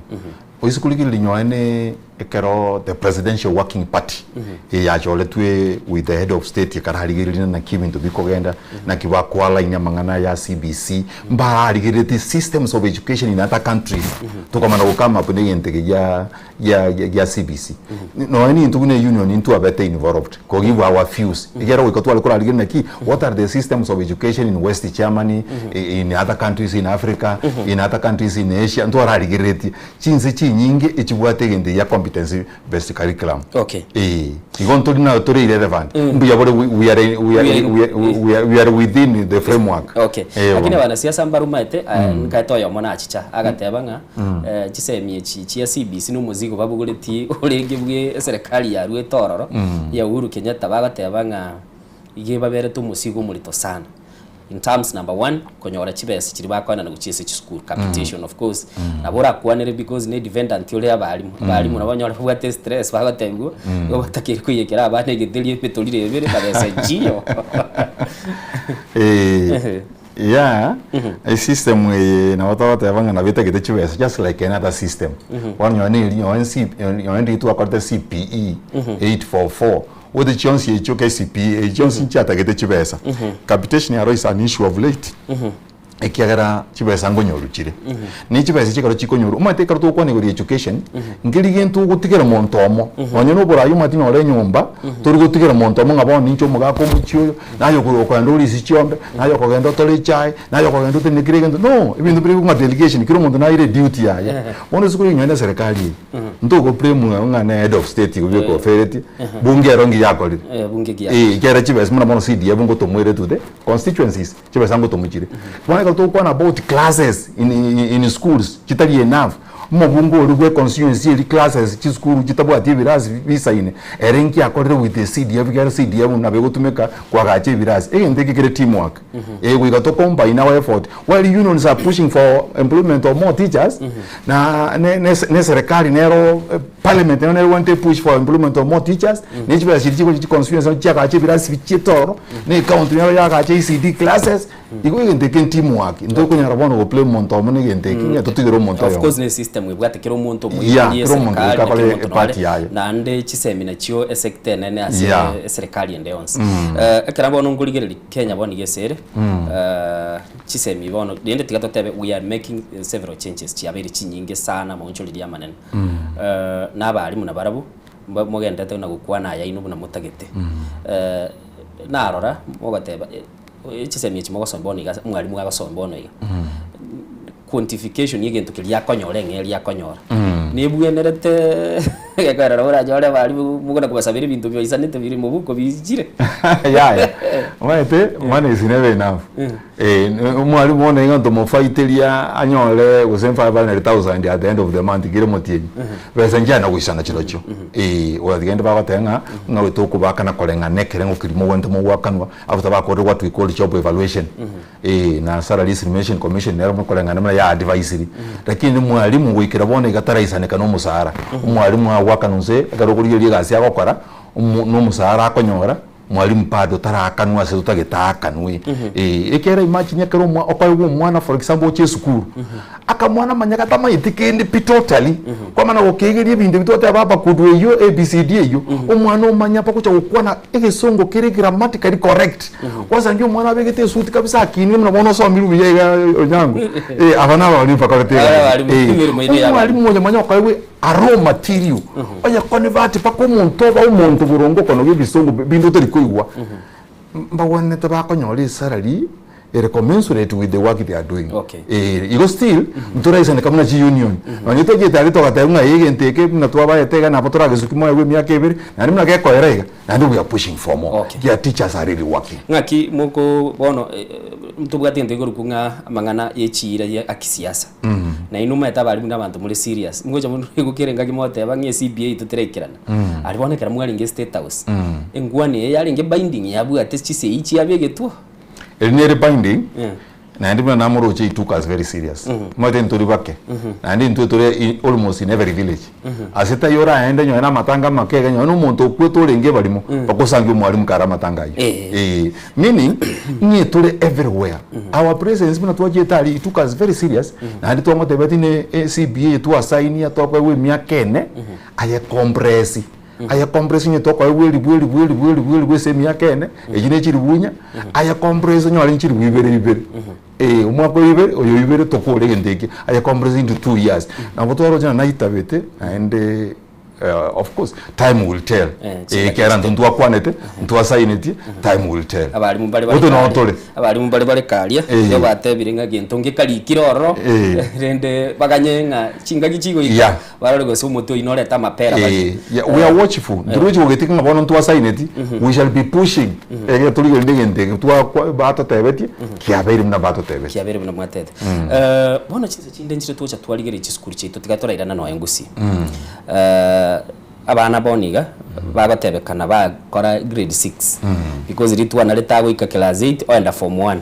C: Oise korigereria nyowe ne ekero the presidential working party eye yachoretwe with the head of state ekararigereria naki ebinto bikogenda naki bakoalign amang'ana ya CBC mbararigereretie systems of education in other countries tokamana go come up na egento eke gia gia gia CBC. Nonya nintwe buna eunion intwabete involved ko give our views ekiagera goika tware korarigereria naki what are the systems of education in West Germany in other countries in Africa in other countries in Asia ntwararigereretie chinse chinyinge echibwate egento ya competency based curriculum
K: Okay.
C: eh igo ntori nayo tore irrelevant mbuya bore we, we are we are, we are, we are, we are within the framework
K: Okay.
C: Eh,
K: Lakini
C: bono.
K: abanasiasa mbarumaete eh,
C: Mm.
K: nkaete oyomo nachicha agateba ng'a
C: Mm.
K: eh, chisemi echi chia CBC na omozigo babogoretie orenge bwe eserekari yaruete ororo
C: Mm.
K: ya Uhuru Kenyatta bagateba ng'a iga ebaberete omosigo omorito sana in terms number one konyora chibesa chiria bakoenana gochia ase chisukuru capitation of course
C: Mm.
K: nabo orakwanere because ne dependent ore abarimu abarimu nabo onyore babwate stress bagotebiwa
C: Mm.
K: igo batakeire koiyekera abana egeteri emetoriro ebere na besa nchiyo.
C: Eh, yeah, esystem eye nabo togoteba ng'a nabo etagete chibesa just like any other system. Bono nonye na eri nonye C nonye ndiri twakorete CPE 844 ote chionsi echio KCPE echio chionsi nchiatagete chibesa. Capitation yaro is an issue of late. Ekiagera chibesa nkonyoru chire. Ne chibesa echi ekero chikonyorwa, omanyete ekero togokwana igoro ya education, nkeri gento ogotigera monto omo, nonye na oborai omanyete nyore enyomba, tori gotigera monto omo ng'a bono ninche omogaka omochie oyo, naye oko okogenda orisia chiombe, naye okogenda otore echae, naye okogenda otenene kera egento, no! Ebinto bire ng'a delegation, kera omonto naire eduty yaye. Bono ase korigia nonye na eserekari eye, ntogo blame ng'a ng'a ne head of state igo bweka oferetie, bunge ero ngiya akorire.
K: Bunge ekiya.
C: Eh, ekiagera chibesa buna bono CDF ngotomwere to the constituencies. Chibesa ngotomochire. Bono ekero togokwana about classes in, in, in schools chitari enough, omobunge oria bwe constituency eria classes chisukuru chitabwati ebirasi bisaine, ere nki akorire with the CDF ekero CDF nabo egotumeka koagacha ebirasi. Egento eke kere team work. Eh goika to combine our effort. While unions are pushing for employment of more teachers, na ne ne ne serikali nero parliament nero negwente push for employment of more teachers, ne chibesa chiria chigocha chiconstituency nabo chiagacha ebirasi bichiete ororo, ne ecounty nero yagacha ECD classes, igo egento eke team work, ntokonyara bono go blame omonto omo na egento eke ng'a totigere omonto
K: Of
C: oyomo.
K: course ne system ebwate kera omonto
C: Yeah,
K: omoiboria
C: kera omonto
K: eserikari
C: goika
K: na kera
C: akore
K: omonto
C: epart
K: nore
C: yaye.
K: naende chisemi nachio esector enene ase
C: Yeah.
K: eserikari ende yonsi.
C: Mm.
K: Ekero bono nkorigereria Kenya bono iga ase ere,
C: Mm.
K: chisemi bono rende tiga totebe we are making several changes chiabeire chinyinge sana amaonchoreria amanene.
C: Mm.
K: Na abalimu nabarabwo. Mba mogenderete na gokwana aya inwe buna motagete. Narora mogoteba chisemi echi mogosoma bono iga mwalimu agosoma bono iga, quantification ya egento keria akonyora eng'eria akonyora, nebwenerete gekoerera oranyore abalimu mokona kobasabera ebinto biaisanete bire mobuko biichire.
C: Yaya, omanyete money is never enough. Eh, omwalimu bono iga ntomofaiteria anyore gose 500,000 at the end of the month kere omotienyi. Besa nchiana goisana chirochio. Eh, ogatiga rende bagoteba ng'a ng'a goeta okobakana koreng'ana ekerengo keria mogwenerete mogwakanwa after bakorire what we call job evaluation. Eh, na salary estimation commission nero koreng'ana buna ya advisiri. Lakini mwalimu goikera bono iga taraisaneka na omosara. Omwalimu agwakana onse ekero okorigereria egasi agokora, omo na omosara akonyora. Mwalimu bado taraakanwa ase totagete aakanwe. Eh, ekiagera imagine ekero omwa okoegwa omwana for example oche esukuru, akamwana manya gatamanyeti kende pi totally, kwamana gokeegeria ebinto ebi twateba baba korwa eywo ABCD eywo, omwana omanye mpaka ocha gokwana egesongo kere grammatically correct. Kwanza omwana abegete esuti kabisa akinire buna bono osomire buya iga Onyango, eh, aba nabarimu bakorete
K: Aba
C: egasi.
K: nabarimu,
C: Eh,
K: emeremo ere yabarimu.
C: omwalimu oyo manya okoegwa A raw material, oye convert mpaka omonto oba omonto boronge okonoga ebisongo binde otari koigwa, mbagwenerete bakonyora esalary ere commensurate with the work they are doing.
K: Okay.
C: Eh, igo still ntoraisaneka buna chiunion. Nonye twachiete aria togateba ng'a egento eke buna twabaete iga nabo toragesuki moegwe emiaka ebere, naende buna gekoera iga, naende we are pushing for more.
K: Okay.
C: Ekiagera teachers are really working.
K: Ng'aki moko bono ntobwate egento gekorokwa ng'a amang'ana ye chiira ya kisiasa. Na inwe omanyete abarimu na abanto more serious, ngocha mono kera engaki mogoteba ng'a eCBA totera ikerana. Aria bono ekero mwarenge State House, engwana eye yarenge binding yabwate chisegi chiabegetwe?
C: Eri nere binding, naende buna namoroche it took us very serious. Omanyete ntori bake, naende intwe tore i- almost in every village. Ase taiyo oraende nonye na amatanga amake iga nonye na omonto okwete orenge ebarimo, mpaka osange omwalimu kare amatanga ayio. Eh, meaning, ng'e tore everywhere. Our presence buna twachiete aria it took us very serious, naende twamotebetie ne CBA twasainia twakoegwa emiaka ene, aye compress, aye compress onye tokoegwa eribu eribu eribu eribu eribu ase emiaka ene, echio ne chiribu inya, aye compress onyore nchiribu ibere ibere. Eh, omwaka oyo ibere, oyo ibere tokore egento eke, aye compress into two years. Nabo twaroche ng'a naitabete, naende of course time will tell.
K: Eh,
C: ekiagera intwe ntwakwanete, ntwasainetie, time will tell.
K: Abarimu mbare bare
C: Gose noo
K: karia,
C: tore.
K: abarimu mbare bare karia,
C: Eh.
K: nigo batebire ng'a gento ngekarikire ororo,
C: Eh.
K: rende baganye ng'a chingaki chigoika,
C: Yeah.
K: barore gose omote oyio norete amapera barie.
C: Eh, yeah, we are watchful. Ntoruchi gogetika ng'a bono ntwasaineti, we shall be pushing. Egere torigerende egento eke twakwa batotebetie, kiabeire buna batotebetie.
K: Kiabeire buna mwatebete. Eh, bono chinsa chinde nchire tocha twarigereria chisukuru chiaito tiga torairana nonya Gusii. Eh, abana bono iga bagotebekana bakora grade 6 because ritwana ritagoika class 8 oenda form 1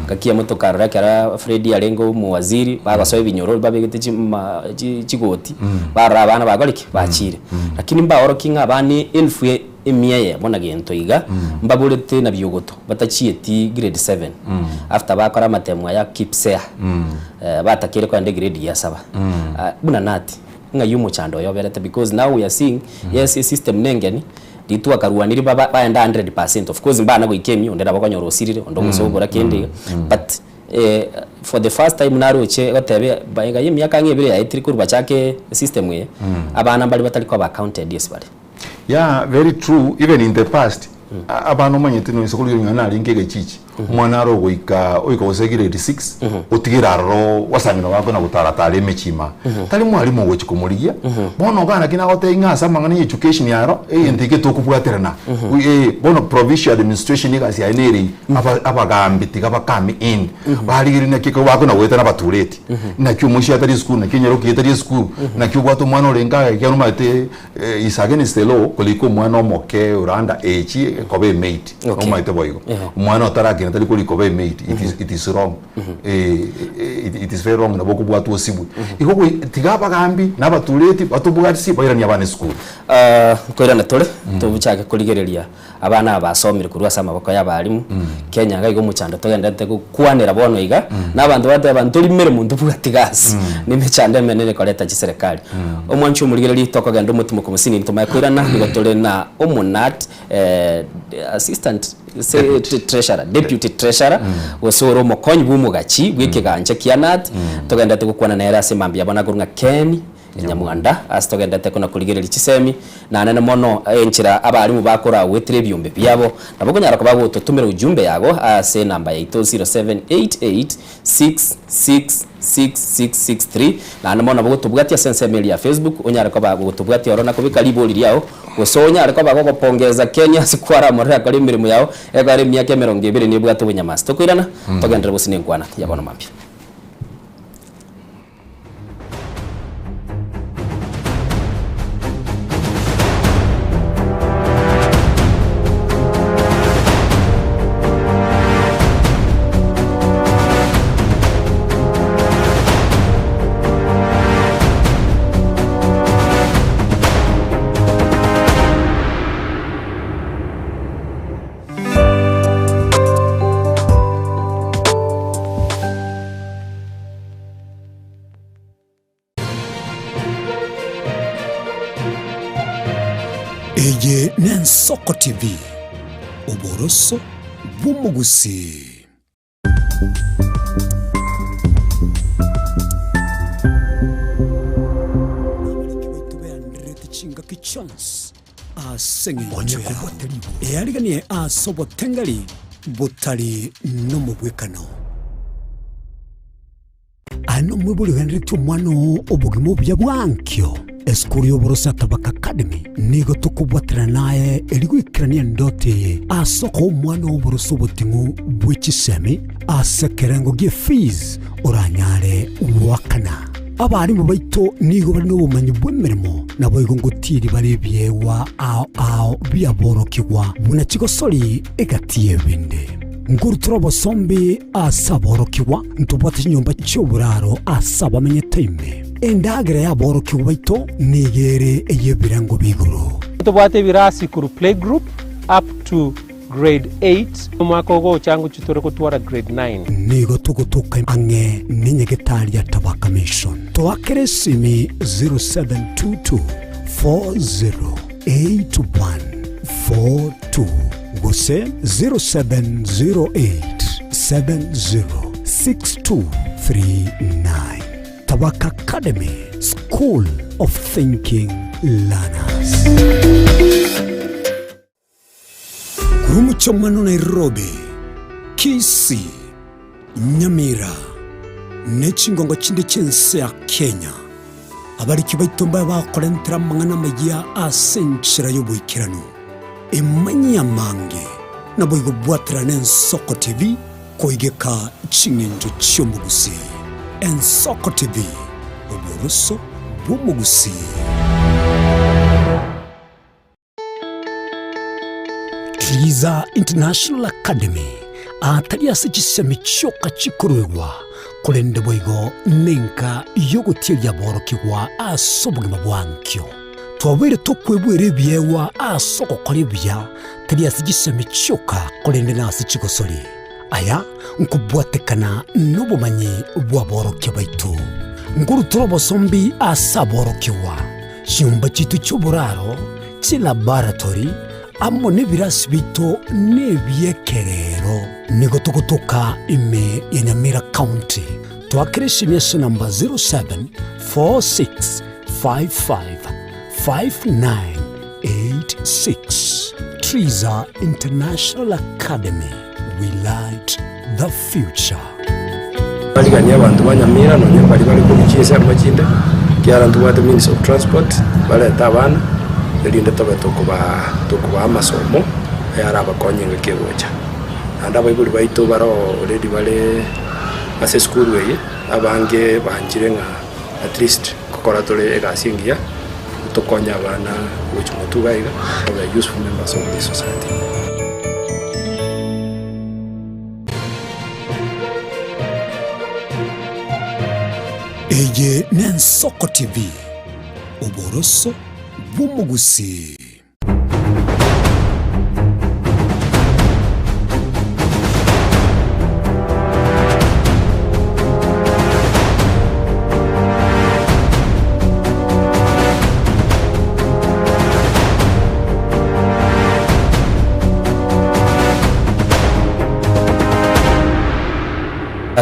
K: ngaki emo tokarora ekero Freddy arenge omowaziri bagosoa ebinyoro babegete chima chi chigoti barora abana bakore ki bachire lakini mbaorokie ng'a abana elfu emia eyemo na gento iga mbaborete na biogoto batachieti grade 7 after bakora amatemo aya KPSEA batakeire kogenda egrade ya saba buna nati Ng'ai omochando oyo oberete because now we are seeing yes esystem nengeni ritwo akarwaniri baba baenda 100% of course mbana goika emiyo onde nabo okonyora osirire onde ogose ogokora kende iga but for the first time naroche goteba magega ya emiaka ang'e ebere yaetire korwa bachake esystem eye abana mbare batari koba accounted ase bare.
C: Yeah very true even in the past abana omanyete noise korigereria nonya narenge egechichi omwana are ogoika oika gose grade 6 otigere aroro wasang'ina bako na gotaratara emechie ime tari mwalimu ogochi komorigia bono iga naki nagotebia ng'a ase amang'ana ya education aro egento eke tokobwaterana bono provincial administration egasi yaye nere eyio aba abagambi tiga ba come in barigereria naki ekero bakona goeta na abatureti naki omoisia atari esukuru naki enyaroki etari esukuru naki obwate omwana orenge iga ekiagera omanyete Is against the law korika omwana omoke ore under age koba emaid.
K: Okay.
C: Omanyete boigo.
K: Yeah.
C: Omwana otarakina tari korikwa koba emaid. It is, it is wrong. Eh, it, it is very wrong nabo okobwatwa osibwe. Igo goi- tiga abagambi na abatureti batobwatisi bairanie abana esukuru.
K: Ah, nkoirana tore tochake korigereria abana aba basomire korwa ase amaboko ya abarimu Kenya iga iga omochando togenderete gokwanera bono iga na abanto bateba ntorimere monto bwati gasi na emechando emenene ekoreta chiserekari. Omwanchi omorigereria tokogenda omotimoke omosinini tomanye koirana nigo tore na omonat assistant se treasurer deputy treasurer gose ore omokonyi bwa omogachi bwa ekegancha kia nat togenderete gokwana nere ase mambia bono akorwa ng'a Ken. Nyamwanda ase togendete kona korigereria chisemi nanene mono enchera abarimu bakoragwetera ebiombe biabo. Nabo okonyara koba gototomera ujumbe yago ase enamba yaito 0788666663 naende mono nabo gotobwatia ase ensemo eria ya Facebook onyare koba gotobwatia oro na kobeka ribori riao gose onyare koba gogopongeza Kenya ase kwaramorera akore emeremo yao ekero emiaka emerongo ebere nebwate obonyamasi. Tokoirana togenderere gose nenkwana ya bono mambia.
A: Eye n'Ensoko TV, oboroso bw'omogusii. Chingaki chionsi ase eng'encho yao, eariganie ase obotengeri botari nomobwekano. Aye nomoibori ogenderetie omwana oo obogima obuya bwa ankio. Esukuru y'oboroso ya Tabaka Academy nigo tokobwaterana naye erio goikerania endoto eye ase okoa omwana oo oboroso oboting'u bwe chisemi ase ekerengo gie fees oranyare goakana. Abarimu baito nigo bare nobomanyi bw'emeremo naboigo ngotiiri bare ebiegwa ao ao biaborokigwa buna chigosori egati y'ebinde. Nkorutora obosombi ase aborokigwa, ntobwate chinyomba chi'oboraro ase abamenyete ime. Endagera y'aborokigwa baito nigo ere ey'ebirengo bi'igoro.
B: Tobwate ebirasi korwa playgroup up to grade 8 omwaka ogocha ngochia tore gotwara grade 9.
A: Nigo togotoka ang'e nenyagetari ya Tabaka Mission. Toakere esimi 0722 408142 gose 0708 706239. Tabaka Academy, School of Thinking Learners. Korwa omochie Nairobi, Kisii, Nyamira, ne chingongo chinde chi'ense ya Kenya, abariki baito mbabe bakorentera amang'ana amayia ase enchera y'oboikeranu. Emanyie amange, naboigo bwaterane Ensoko TV koigeka ching'encho chi'omogusii. Ensoko TV, oboroso bw'omogusii. Triza International Academy atari ase chisemi chioka chikoruegwa, korende boigo nenka y'ogotieria aborokigwa ase obogima bwa ankio. Twabeire tokwebwera ebiegwa ase ogokora ebuya, tari ase chisemi chioka, korende nase chigosori. Aya nkobwatekana nobomanyi bw'aborokia baito. Nkorutora obosombi ase aborokigwa, chinyomba chiaito chi'oboraro, chilaboratory, amo nebirasi biaito nebi'ekerero. Nigo togotoka ime ya Nyamira County. Twakera esimi ase namba 0746555986. Triza International Academy, we light the future.
D: Bariganie abanto ba Nyamira nonye mbaria bare korwa chinsemo chinde, ekiagera ntobwate means of transport, barete abana, erinde tobe tokobaa tokobaa amasomo ayarabakonye engaki egocha. Naende abaibori baito bare already bare ase esukuru eye, abange banchire ng'a at least nkokora tore egasi engiya, tokonye abana gochia motwe iga iga, babe useful members of this society.
A: Eye n'Ensoko TV, oboroso bw'omogusii.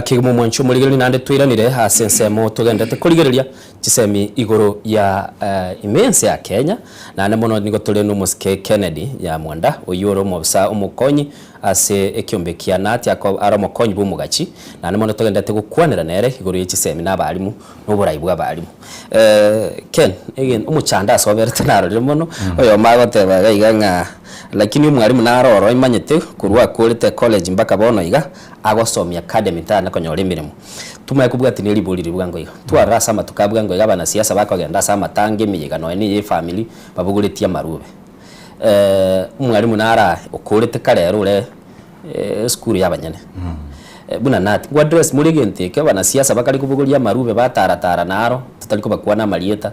K: Kegima omwanchi omorigereria naende twairanire ase ensemo togenderete korigereria chisemi igoro ya ime ense ya Kenya naende mono nigo tore nomosike Kennedy Nyamwanda oyio ore omobisa omokonyi ase ekiombe kia Nati ako are omokonyi bw'omogachi naende mono togenderete gokwanera nere igoro ye chisemi na abalimu na oborai bwa abalimu. Ken egen omochando ase oberete narorire mono oyomo agoteba iga iga ng'a lakini omwalimu naro oro imanyete korwa akorete ecollege mpaka bono iga agosomia academy tana konyora emeremo. Tumanye kobwatia ne ribori riria bwango iga. Twarora ase amatuko a bwango iga abanasiasa bakogenda ase amatanga emeyega nonya na eye efamiri babogoretie amarube. Omwalimu naro aye okorete kare ere ore esukuru ya abanyene. Buna nati ngwa address more egento eke abanasiasa bakare kobogoria amarube bataratara naro totari kobakwana amarieta.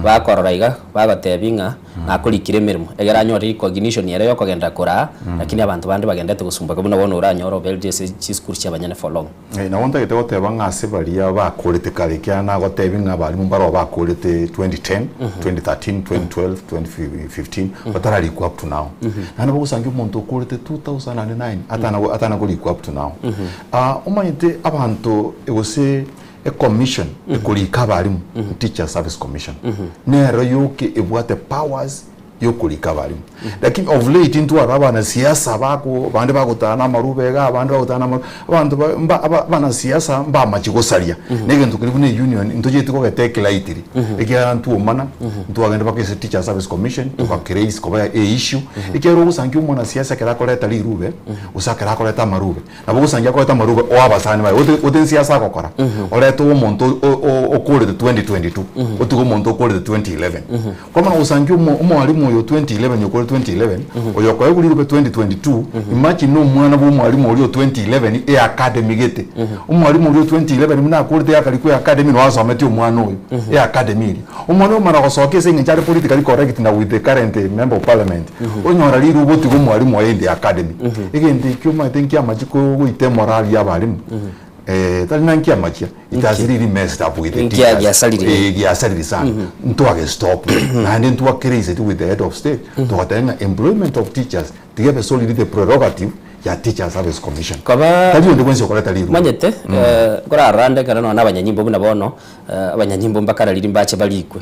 K: Bakorora iga, bagotebi ng'a nakorikire emeremo, egere anyore recognition ere yokogenderera koraa, lakini abanto bande bagenderete gosumbeka buna bono oranyore oberire ase chisukuru chi'abanyene for long.
C: Nabo ntagete goteba ng'a ase baria bakorete kare, ekiagera nagotebi ng'a abalimu mbaroo bakorete 2010, 2013, 2012, 2015, batararikwa up to now. Naende bogosangia omonto okorete 2009 atana atana korikwa up to now. Omanyete abanto gose Ecommission ekorika abalimu, Teacher Service Commission, nero yoka ebwate powers yokorika abalimu. Lakini of late ntware abanasiasa bako bande bagotana na amarube iga abande bagotana na amaru abanto ba mba aba abanasiasa mbamache gosaria. Na egento keria buna eunion ntochieti kogetake lightly ekiagera ntwomana, ntwagenda mpaka ase Teacher Service Commission togakeraise koba eissue, ekiagera ogosankia omwanasiasa ekero akoreta rirube gose ekero akoreta amarube. Nabo ogosangia akorete amarube o abasani baye, ote ote ense ase agokora, orete omonto o- o- okorete 2022, otige omonto okorete 2011. Kwamana gosangia omo omwalimu oyo 2011 okorete 2011, oyo okoegwa rirube 2022, imagine na omwana bwa omwalimu oria o 2011 e academy gete. Omwalimu oria o 2011 buna akorete yakarikwa e academy noo asometie omwana oyo, e academy eria. Omwana omana gosokia ase eng'encho are politically correct na with the current member of parliament, onyora riruba otiga omwalimu oye in the academy. Egento ekio omanyete nkiamachi goita emorali ya abalimu, tari na nkiamachia, it has really messed up with the
K: Nkia
C: teachers.
K: giasarire.
C: Eh, giasarire sana. Ntwage stop. Naende ntwakereiseti with the head of state, togateba ng'a employment of teachers tiga ebe solely the prerogative ya Teachers Service Commission.
K: Koba
C: Tari onde bwensi okoreta riruba.
K: manyete eh, nkorarora nde ekero nonya na abanyanyimbo buna bono eh, abanyanyimbo mbakarariri mbache barikwe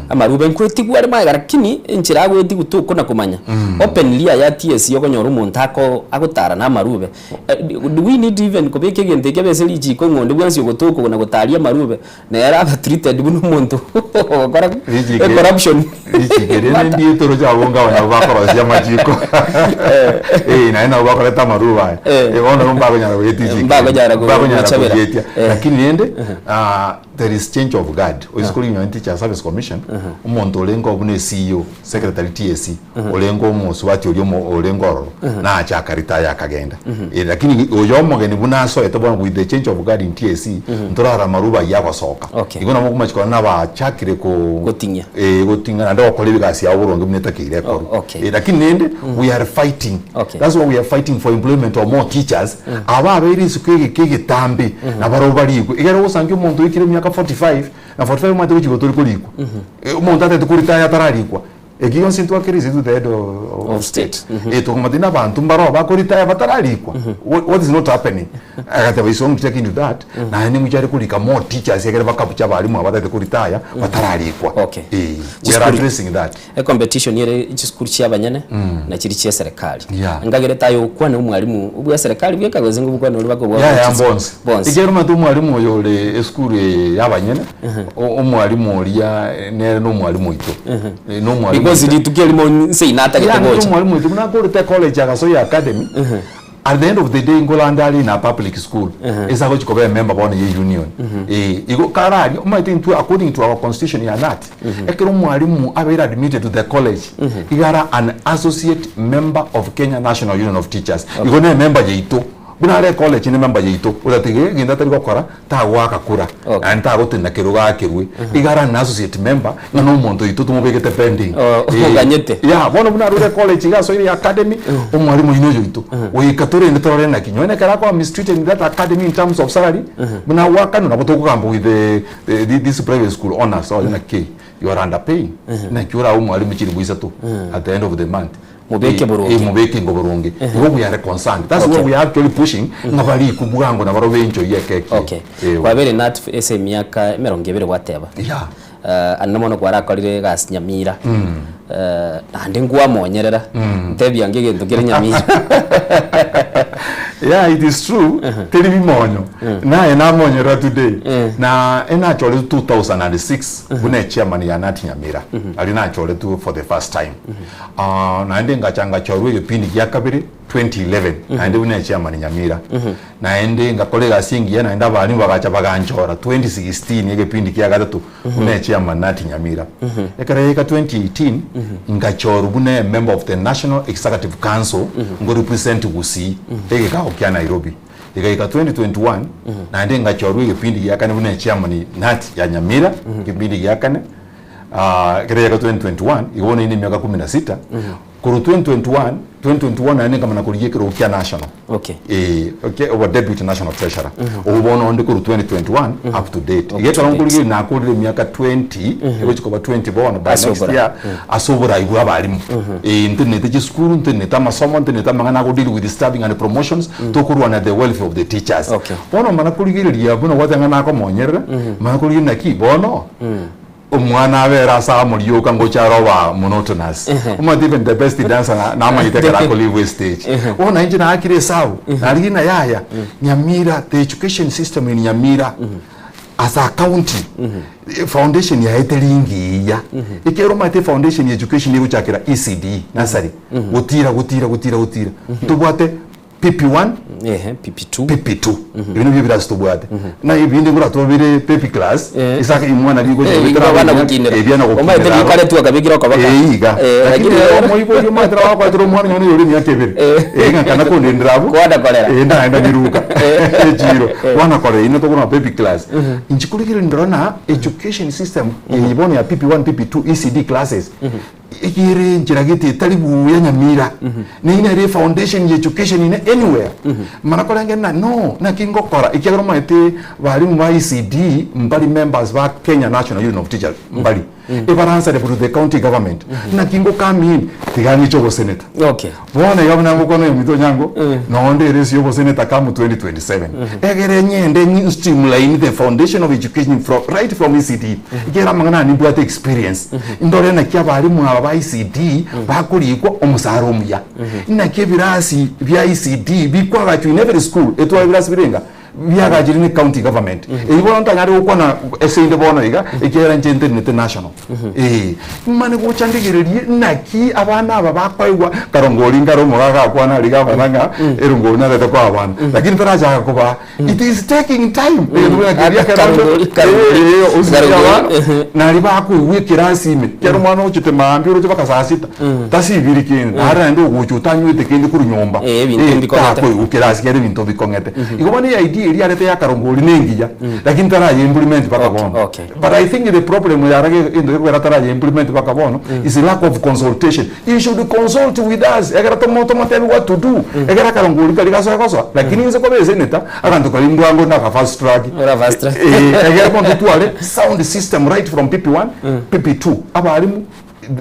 K: amarube nkoetigwa are magega lakini enchera agoetigwa tokona komanya openly aya TSC okonyora omonto ako agotara na amarube Eh, do we need even kobeka egento ekio ase richiko ng'a onde bwensi ogotoka na gotaria amarube Nere abe treated buna omonto ogokora
C: Richiko
K: ecorruption.
C: richiko erio nendietoro chiabonge aba nabo bakorosia amachiko eh naende nabo bakoreta amarube aya
K: Eh.
C: Eh, bono nigo mbakonyara goetia richiko
K: Mbakonyara go-
C: mbakonyara
K: gochabera.
C: korietia
K: Eh.
C: lakini rende ah, there is change of guard oise korigia nonye teacher service commission omonto orenge oo buna e CEO secretary TSC orenge omosubati oria omo orenge ororo nache akaretire akagenda Eh, lakini oyo omogeni buna asoete bono with the change of guard in TSC ntorarora amaruba ayio agosoka
K: Okay.
C: igo nabo okomanya korora nabachakire ko
K: Goting'ia.
C: eh goting'a naende gokora ebigasi yabo boronge buna etakeire ekorwe
K: O- okay.
C: Eh, lakini rende we are fighting
K: Okay.
C: that's why we are fighting for employment of more teachers aba abeire isiko egeka egetambe nabarobwo barikwe egere ogosangia omonto oikire emiaka 45 na 45 omanyete gochia gotori korikwa Eh, omonto atagete koritaya atararikwa Eki gionsi ntwakereise to the head of,
K: Of state.
C: Eh, tokomatia na abanto mbaroo bakoritaya batararikwa What, what is not happening agateba is wrong to take into that naende ngochia are korika more teachers ekere bakabucha abalimu aba batagete koritaya batararikwa
K: Okay.
C: Eh, we are
K: Chisukuru-
C: addressing that
K: Ecompetition ere chisukuru chia abanyene na chiria chia eserekari.
C: Yeah.
K: Ngagere tayo okwane omwalimu obwa eserekari bweka gose ngobokwane oria bakobua
C: yaya
K: bwa chis-
C: bonsi
K: bonsi.
C: ekero omanyete omwalimu oyo ore esukuru eye ya abanyene o- omwalimu oria nere na omwalimu oito Eh, na omwalimu
K: Because
C: oito.
K: rituko erimo nse inatagete
C: Yeah, nere
K: gocha.
C: omwalimu oito buna akorete ecollege agasoa academy at the end of the day nkorande are in a public school ase agochi koba emember bono ye union Eh, igo kararia omanyete intwe according to our constitution ya KNUT ekero omwalimu abeire admitted to the college iga ara an associate member of Kenya National Union of Teachers igo ne emember yaito Buna are ecollege ne member yaito, otatiga egento atari gokora tagoaka kura naende tagotenena kerogo akerwe, iga are an associate member ng'a na omonto oito tomobegete pending.
K: Oh,
C: Eh,
K: oganyete.
C: Yeah, bono buna arure ecollege iga asoire academy, omwalimu oyio noyo oito. Goika torende torore naki, nonye ekero akoba mistreated in that academy in terms of salary, buna agoakanwa nabo tokogamba with the, the, this private school owners, oye naki you are underpaying, naki orae omwalimu chilifu isato at the end of the month.
K: Mobeke boronge.
C: Eh, mobeke ingo boronge. Igo we are concerned. That's why we are actually pushing ng'a barikwe bwango na barobwo benchoi eke eki.
K: Okay. Kwabeire nat ase emiaka emerongo ebere gwateba.
C: Yeah.
K: Ande mono kwarakorire egasi Nyamira. Naende nkwamonyerera. Ntebia ange egento kere Nyamira.
C: Yeah, it is true. Teri bimonyo. Naye namonyerera today. Na enachoretwe 2006 buna echairman ya Nat Nyamira. Aria nachoretwe for the first time. Ah, naende ngacha ngachorwa egepindi gia kabere 2011 naende buna echairman Nyamira. Naende ngakora egasi engiya naende abalimu bagacha baganchora 2016 egepindi kia gatato buna echairman Nat Nyamira. Ekero yaika 2018 ngachorwa buna emember of the National Executive Council ngo represent Gusii egekao kia Nairobi. Egaika 2021 naende ngachorwa egepindi gia kane buna echairman Nat ya Nyamira egepindi gia kane Ah, ekero yaika 2021 igo bono inde emiaka kumi na sita korwa 2021 2021 naende nkamana korigia ekerogo kia national
K: Okay.
C: Eh, okay, obo deputy national treasurer obo bono onde korwa 2021 up to date
K: Up
C: iga
K: to
C: ekero
K: date.
C: nkorigereria nakorire emiaka 20 egochi koba 20 bono by
K: Ase
C: next
K: oborai.
C: year ase oborai bwa abarimu Eh, ntenenete chisukuru ntenenete amasomo ntenenete amang'ana ago deal with staffing and promotions tokorwana the welfare of the teachers
K: Okay.
C: bono mana korigereria buna gwateba ng'a nakomonyerera mana korigereria naki bono Omwana abere ase amorioka ngocha aroba monotonous. Omanyete even the best dancer na- namanyete ekero ako leave estage. Bono inche naakire esabu, narigia ng'a yaya, Nyamira, the education system in Nyamira as a county, eh, foundation yaye teri ngiya. Ekiagera omanyete efoundation ya education egochakera ECD, nursery, gotira gotira gotira gotira. Ntobwate PP1
K: Ehe, PP2.
C: PP2 ebi nibio ebirasi tobwate na ebinde ngora bire baby class isaka imwana rigocha
K: Eh,
C: goetera
K: abana
C: abana-
K: gokinera.
C: eh, biana
K: Omanyete
C: gokinera aro.
K: bikaretwa akabekire okobaka.
C: Eh, iga
K: Eh,
C: lakini
K: lakini-
C: omoibori omanyete nabo akwetera omwana onye ore emiaka ebere eh ng'a kana kondendera abwo
K: Kwana korera.
C: eh ndaenda biruka echiro kwana korera ino tokona baby class inche korigereria ndorona education system eye bono ya PP1 PP2 ECD classes Ekere enchera gete etari buya nyamira neyio nere efoundation ya education ine anywhere mana korenge na no naki ngokora ekiagera omanyete barimu ba ECD mbari members ba Kenya National Union of Teachers mbari ebare answerable to the county government naki ngo come in tiga ng'iche oboseneta
K: Okay.
C: bono iga buna ngokwana oyominto onyango nonde ere ase oboseneta come 2027 egere nyende ng'i streamline the foundation of education from right from ECD Ekiagera amang'ana aya nimbwate experience, ndore naki abalimu aba ba ECD bakorikwa omosara omuya, naki ebirasi bia ECD bikwagachwa in every school, etware ebirasi bire enga biagachire ne county government. Eyio bono ntanyare gokwana ase inde bono iga, ekiagera inche ntenenete national. Eeh, mani gocha ndigererie naki abana aba bakoigwa, karongori nkare omogaka akwana aria gavana ng'a erongori narete koa abana, lakini tarachaka kobaa It is taking time. Egento buna keria ekero
K: Karongori, karongori.
C: Eh, eh, osirie
K: Karongori,
C: abana,
K: ehe.
C: nari bakoigwa ekerasi ime ekero omwana ogochete maambia oroche mpaka saa sita tasibiri kende nare naende ogocha otanywete kende korwa nyomba
K: Eh, ebinto
C: Eh,
K: mbikong'ete.
C: takoigwa kerasi kere ebinto bikong'ete igo bono eidea eria arete ya karongori na engiya lakini taraye implement mpaka bono
K: okay.
C: but i think the problem yarage egento gekogera taraye implement mpaka bono is lack of consultation He should consult with us ekero tomo tomotebi what to do ekero akarongori karia gasoe gosoa lakini inse koba eseneta aganto karia mbwango naka fast track
K: Ora fast track.
C: Eh, ekero bono totware sound system right from PP1 PP2 abarimu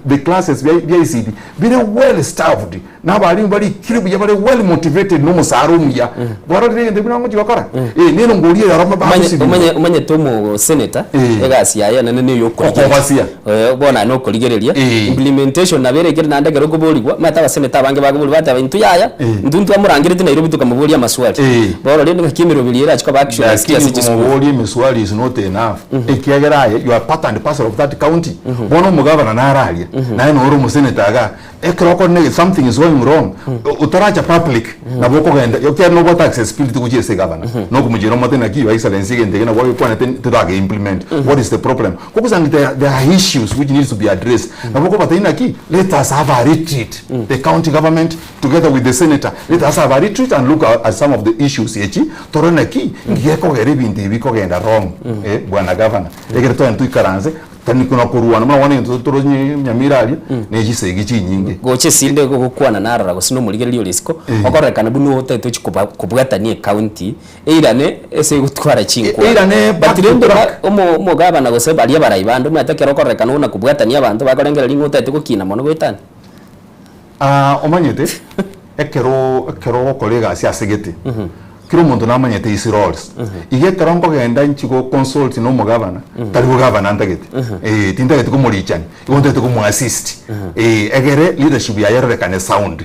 C: the classes bia bia ECD bire well staffed na abarimu barikire buya bare well motivated na omosara omuya bwarorire egento buna ngochi gokora eh nerongori eye oro
K: Omanye-
C: bagosibigwa
K: omanye omanyete omo senator
C: Eh.
K: egasi yaye enene niyo yokorigereria
C: Okobasia.
K: Eh, bono aye nokorigereria
C: Eh.
K: implementation nabo ere ekere naende ekero okoborigwa omanyete abasenator abange bakoborigwa bateba intwe yaya
C: Eh.
K: intwe ntwamorangereti Nairobi tokamoboria amaswali
C: Eh.
K: bono rende ng'aki emeroberi erachie koba actualized ase
C: Lakini
K: chisukuru
C: komoboria emiswali is not enough ekiagera aye you are part and parcel of that county bono omogavana nare aria naye nore omosenator igaa Ekero okorora ng'a something is going wrong, otaracha public, nabo okogenda, ekiagera nobwate accessibility gochia ase egavana, na okomochiera omote naki your excellency egento eke nabo gwakwanete totage implement, what is the problem? Kogosanga there there are issues which needs to be addressed, nabo okobatebia naki let us have a retreat, the county government together with the senator, let us have a retreat and look at some of the issues echi, torore naki nki gekogera ebinto ebi bikogenda wrong, eh bwana governor, ekero twagenda toikaranse. Tari kona korwana buna bono egento toronye nyamira aria ne chisegi chinyinge.
K: Gocha esinde gokwana narora gose nomorigereria ore isiko okorekana buna otagete ochi koba kobwatania ecounty eirane ase egotwara chinkwana.
C: Eirane
K: But
C: back to
K: rende
C: track.
K: omo omogabana gose baria abarai bande omanyete ekero okorekana buna kobwatania abanto bakorengereria ng'a otagete gokina mono goetania.
C: Ah, omanyete ekero ekero ogokora egasi ase gete kera omonto namanyete his roles iga ekero nkogenda inchi go consult na omogavana tari bogavana ntagete eh, tintagete komorichani igo ntagete komo assist eh, egere leadership yaye erorekane sound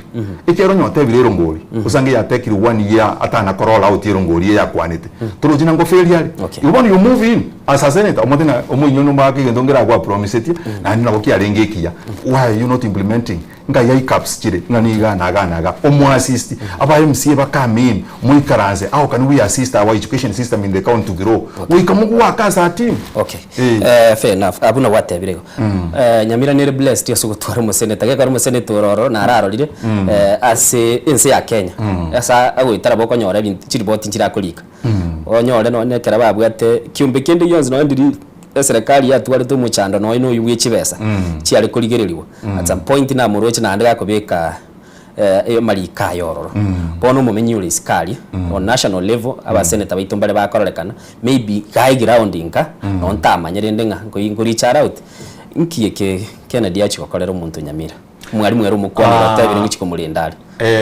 C: ekiagera onye otebire erongori osange yatekire one year atana ko roll out erongori eye yakwanete torochi na ngoferi are igo bono you move in as a senator omanyete ng'a omoinyoni omwake egento nkere agwapromisetie naende nabo kiarenge ekiya why are you not implementing Ngai ai cups chire ng'a niga na iga na iga omoassist aba MCA ba come in moikaranse how can we assist our education system in the county to grow goika mogwaka as a team.
K: Okay. Eh, fair enough. Abwo nabo gwatebire igo. Nyamira nere blessed ase ogotwara omoseneta. Gekogera omoseneta ore ororo nararorire ase ense ya Kenya. Ase agoetara bokonyora ebinto chiripoti nchirakorika. Onyore nonye ekero babwate kiombe kende gionsi nonye ndiri eserekari yatwarete omochando nonye na oywo bwe chibesa chiare korigereriwa. At some point namoroche naende gakobeka amariko aya ororo. Bono omomenyi ore isiko aria on national level abaseneta baito mbare bakororekana maybe iga eground nka nonye ntamanye rende ng'a nko reach out. Nki eke Kennedy achia gokorera omonto Nyamira? Omwalimu ere omokwanire otebire ng'a chikomorenda are.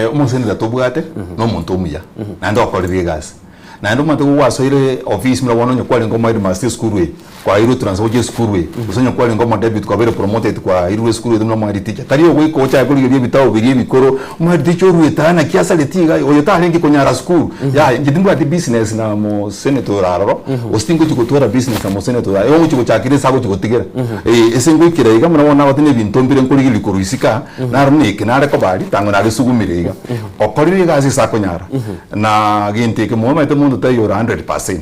C: Omoseneta tobwate nomonto omuya naende okorire egasi. Naende omanyete gwasoire ofisi buna bono onye kwarenge omoheadmaster esukuru eye, kwairwe transfer gochia esukuru eye, gose onye kwarenge omodeputy kwabeire promoted kwairwe esukuru eye buna omohead teacher, tari ogoika ochake korigereria ebitabu biria ebikoro, omohead teacher oruete aa naki asareti iga, oyo tarenge konyara sukuru. Yaya inche timbwati business na mosenator ore aroro, gose tingochi gotwara business na mosenator ore aroro, igo ngochi gochakera ase agochi gotigera. Ase ngoikera iga buna bono nabwate na ebinto mbire nkorigereria korwa isiko aa, naro na eke nare koba aria, tango nagesugumire iga. Okorire egasi ase akonyara. Na gento eke momanyete monto taiyo ore 100%,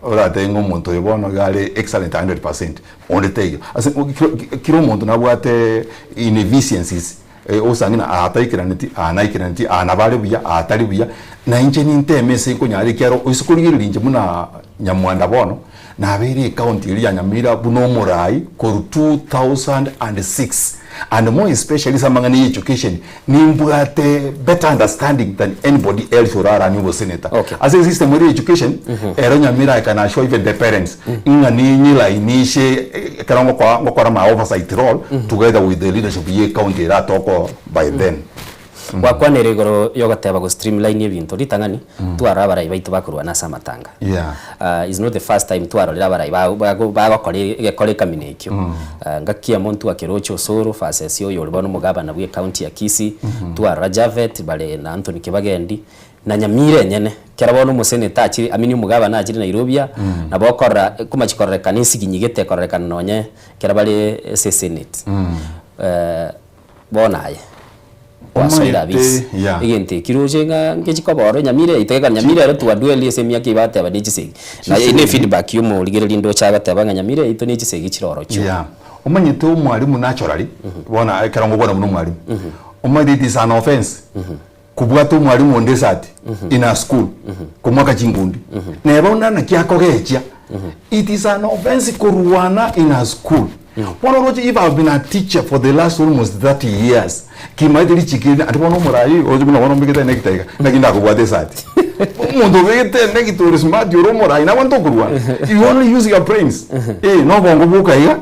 C: oratebe ng'a omonto oyo bono iga are excellent 100%, onde taiyo. Ase kera omonto nabwate inefficiencies, osange ng'a aa taikeraneti, aa naikeraneti, aa nabo are buya, aa tari buya, na inche ninteme ase nkonyara ekiagera oise korigereria inche buna Nyamwanda bono, nabeire ecounty eria ya Nyamira buna omorai korwa 2006 and more especially ase amang'ana ya education nimbwate better understanding than anybody else oraranie obosenator. Ase esystem eria ya education ero Nyamira I can assure even the parents ng'a ninyilainishe ekero ngokoa ngokora my oversight role together with the leadership ye ecounty eratoko by then.
K: Gwakwanire igoro yogoteba go streamline ebinto ritang'ani twarora abarai baito bakorwana ase amatanga.
C: Yeah.
K: Is not the first time twarorire abarai bagokora egekora ekamina ekio. Ngaki emo ntwakeroche Osoro versus oyo ore bono omogabana bwe ecounty ya Kisii, twarora Japhet bare na Anthony Kibagendi, na Nyamira enyene, ekero bono omoseneta achire I mean omogabana achire Nairobi aa, nabo okorora komachi kororekana esiginyi gete ekororekana nonye ekero bare ase esenate. Bono aye gwasoire abisi,
C: Omanyete, yeah.
K: egento ekio roche ng'a ngechi koba oro Nyamira eye tege Nyamira ero twadwell ase emiaka eyio bagateba ne chisegi. Na eye ne feedback ya omorigereria ndoche agoteba ng'a Nyamira yaito ne chisegi chire orochio.
C: Yeah. Omanyete omwalimu naturally, bono ekero ngokwana buna omwalimu, omanyete it is an offense kobwata omwalimu onde esati in a school komoaka chinkundi neba onde naki akogechia it is an offense korwana in a school bono oroche if I have been a teacher for the last almost 30 years kimaete richiko eri ande bono omorai oroche buna bono mbegete enekita iga naki ndakobwata esati omonto obegete enekita ore smart ore omorai nabo ntokorwana you only use your brains eh nobongo bwoka iga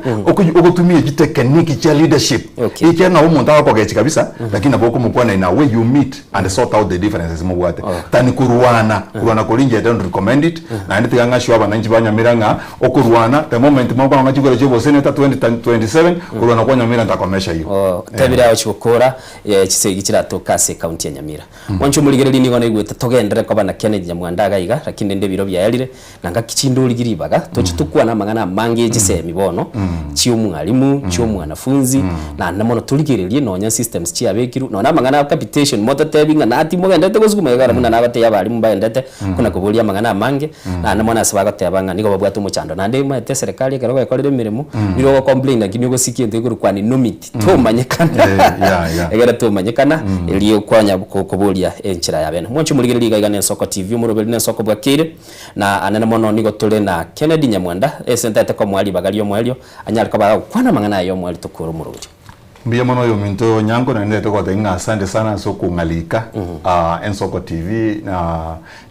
C: ogotumia chitekeniki chia leadership Ekiagera nabo omonto agokogechi kabisa, lakini nabo okomokwana in a way you meet and sort out the differences mobwate. Than korwana, korwana koria inche I don't recommend it, naende tiga ng'asio abananchi ba Nyamira ng'a okorwana the moment mokora ng'a chikura chia oboseneta 2027, korwana kwa Nyamira ntakomesha iywo.
K: Oh, tebire agochi gokora chisegi chiratoke ase ecounty ya Nyamira. Mwanche omorigereria nigo naigwete togenderere koba na Kennedy Nyamwanda iga iga, lakini rende ebiro biaerire, Na ngaki chinde origie ribaga, toche tokwane amang'ana amange ye chisemi bono, chi'omwalimu, chi'omwanafunzi, naende mono torigererie nonya systems chiabekirwe, nonya amang'ana a capitation mototebi ng'a nati mogenderete gosukuma iga buna nabatebia abalimu mbaendete kona koboria amang'ana amange, naende mono ase bagoteba ng'a nigo babwate omochando. Naende omanyete eserekari ekero ogekorire emeremo, nigo ogo complain lakini ogosikia egento gekorokwa anonymity, tomanyekana egere tomanyekana, erio kwanya koboria enchera ya bene. Mwanche omorigereria iga iga na Ensoko TV, omoroberi na Ensoko bwakeire. Na anene mono nigo tore na Kennedy Nyamwanda, ase ntaete komoa ribaga ri'omoerio, anyare koba agokwana amang'ana aya y'omoerio tokore omorobori.
C: Mbuya mono oyominto Onyango naende ndete gotebia ng'a asante sana ase okong'alika Ensoko TV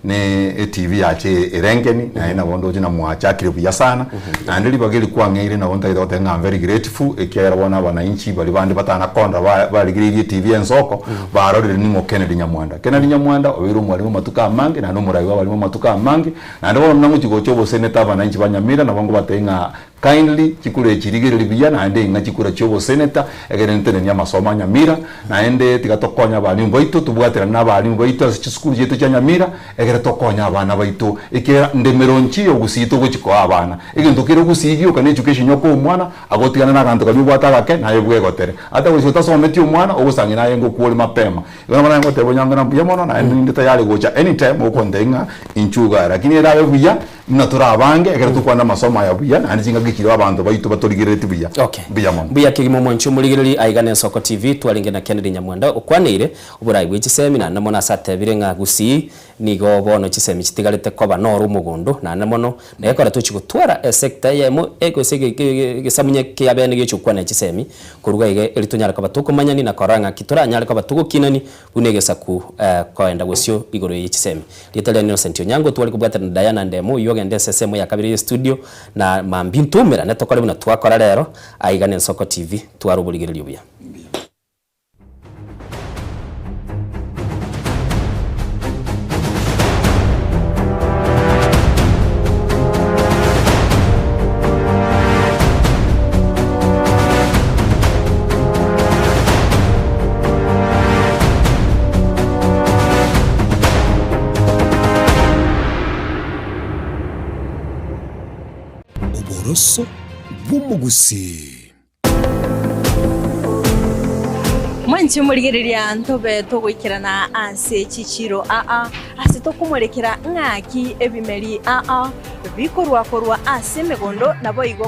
C: ne etv yache erengeni naende nabo ndoche na mwachakire buya sana naende ribaga eri kwang'eire nabo ntagete goteba ng'a I'm very grateful ekiagera bono abananchi baria bande batana kondora ba barigereirie etv Ensoko barorire ning'o Kennedy Nyamwanda. Kennedy Nyamwanda obeire omwalimu amatuko amange naende omorai bwa abalimu amatuko amange naende bono buna ngochi gocha obosenete abananchi ba Nyamira nabo ngobatebia ng'a Kindly chikura echi rigereria buya naende ing'a chikura chi'oboseneta egere ntenenie amasomo a Nyamira naende tiga tokonye abalimu baito tobwaterane na abalimu baito ase chisukuru chiaito chia Nyamira egere tokonye abana baito ekiagera ndemero nchi y'ogusii togochi koa abana egento kere ogusii gioka ne education yokoa omwana agotigana na aganto karia obwate agake naye bwegotere ata gose otasometi omwana ogosang'ina naye ngokwa ore mapema igo nabo naye ngoteba onyango na mbuya mono naende ninde tayari gocha anytime okontebia ng'a inchuo igaa lakini erabe buya Buna tore abange, ekero tokwana amasomo aya buya, naende chingaki chiria abanto baito batorigerereti buya.
K: Okay.
C: Mbuya mono.
K: Mbuya kegima omwanchi omorigereri aiga na Ensoko TV twarenge na Kennedy Nyamwanda okwaneire oborai bwe chisemi naende mono ase atebire ng'a Gusii nigo bono chisemi chitigarete koba noro omogondo naende mono na ekero tochi gotwara esector eyemo gose egesamunye kiabene gechi gokwanera chisemi koruga iga eri tonyare koba tokomanyani na korora ng'aki toranyare koba togokinani Buna egesaku koenda bosio igoro ye chisemi. Rieta riane Innocent Onyango, tware kobwatana na Diana Ndemo, oyio ogende ase ensemo ya kabere ye studio, na mambia ntoumerane tokore buna twakora rero, aiga na Ensoko TV, tware oborigereria obuya.
A: Oboroso bw'omogusii.
F: Mwanche morigereria ntobe togoikerana ase chichiiro aa, ase tokomorekera ng'aki ebimeri aa bikorwa korwa ase emegondo, naboigo.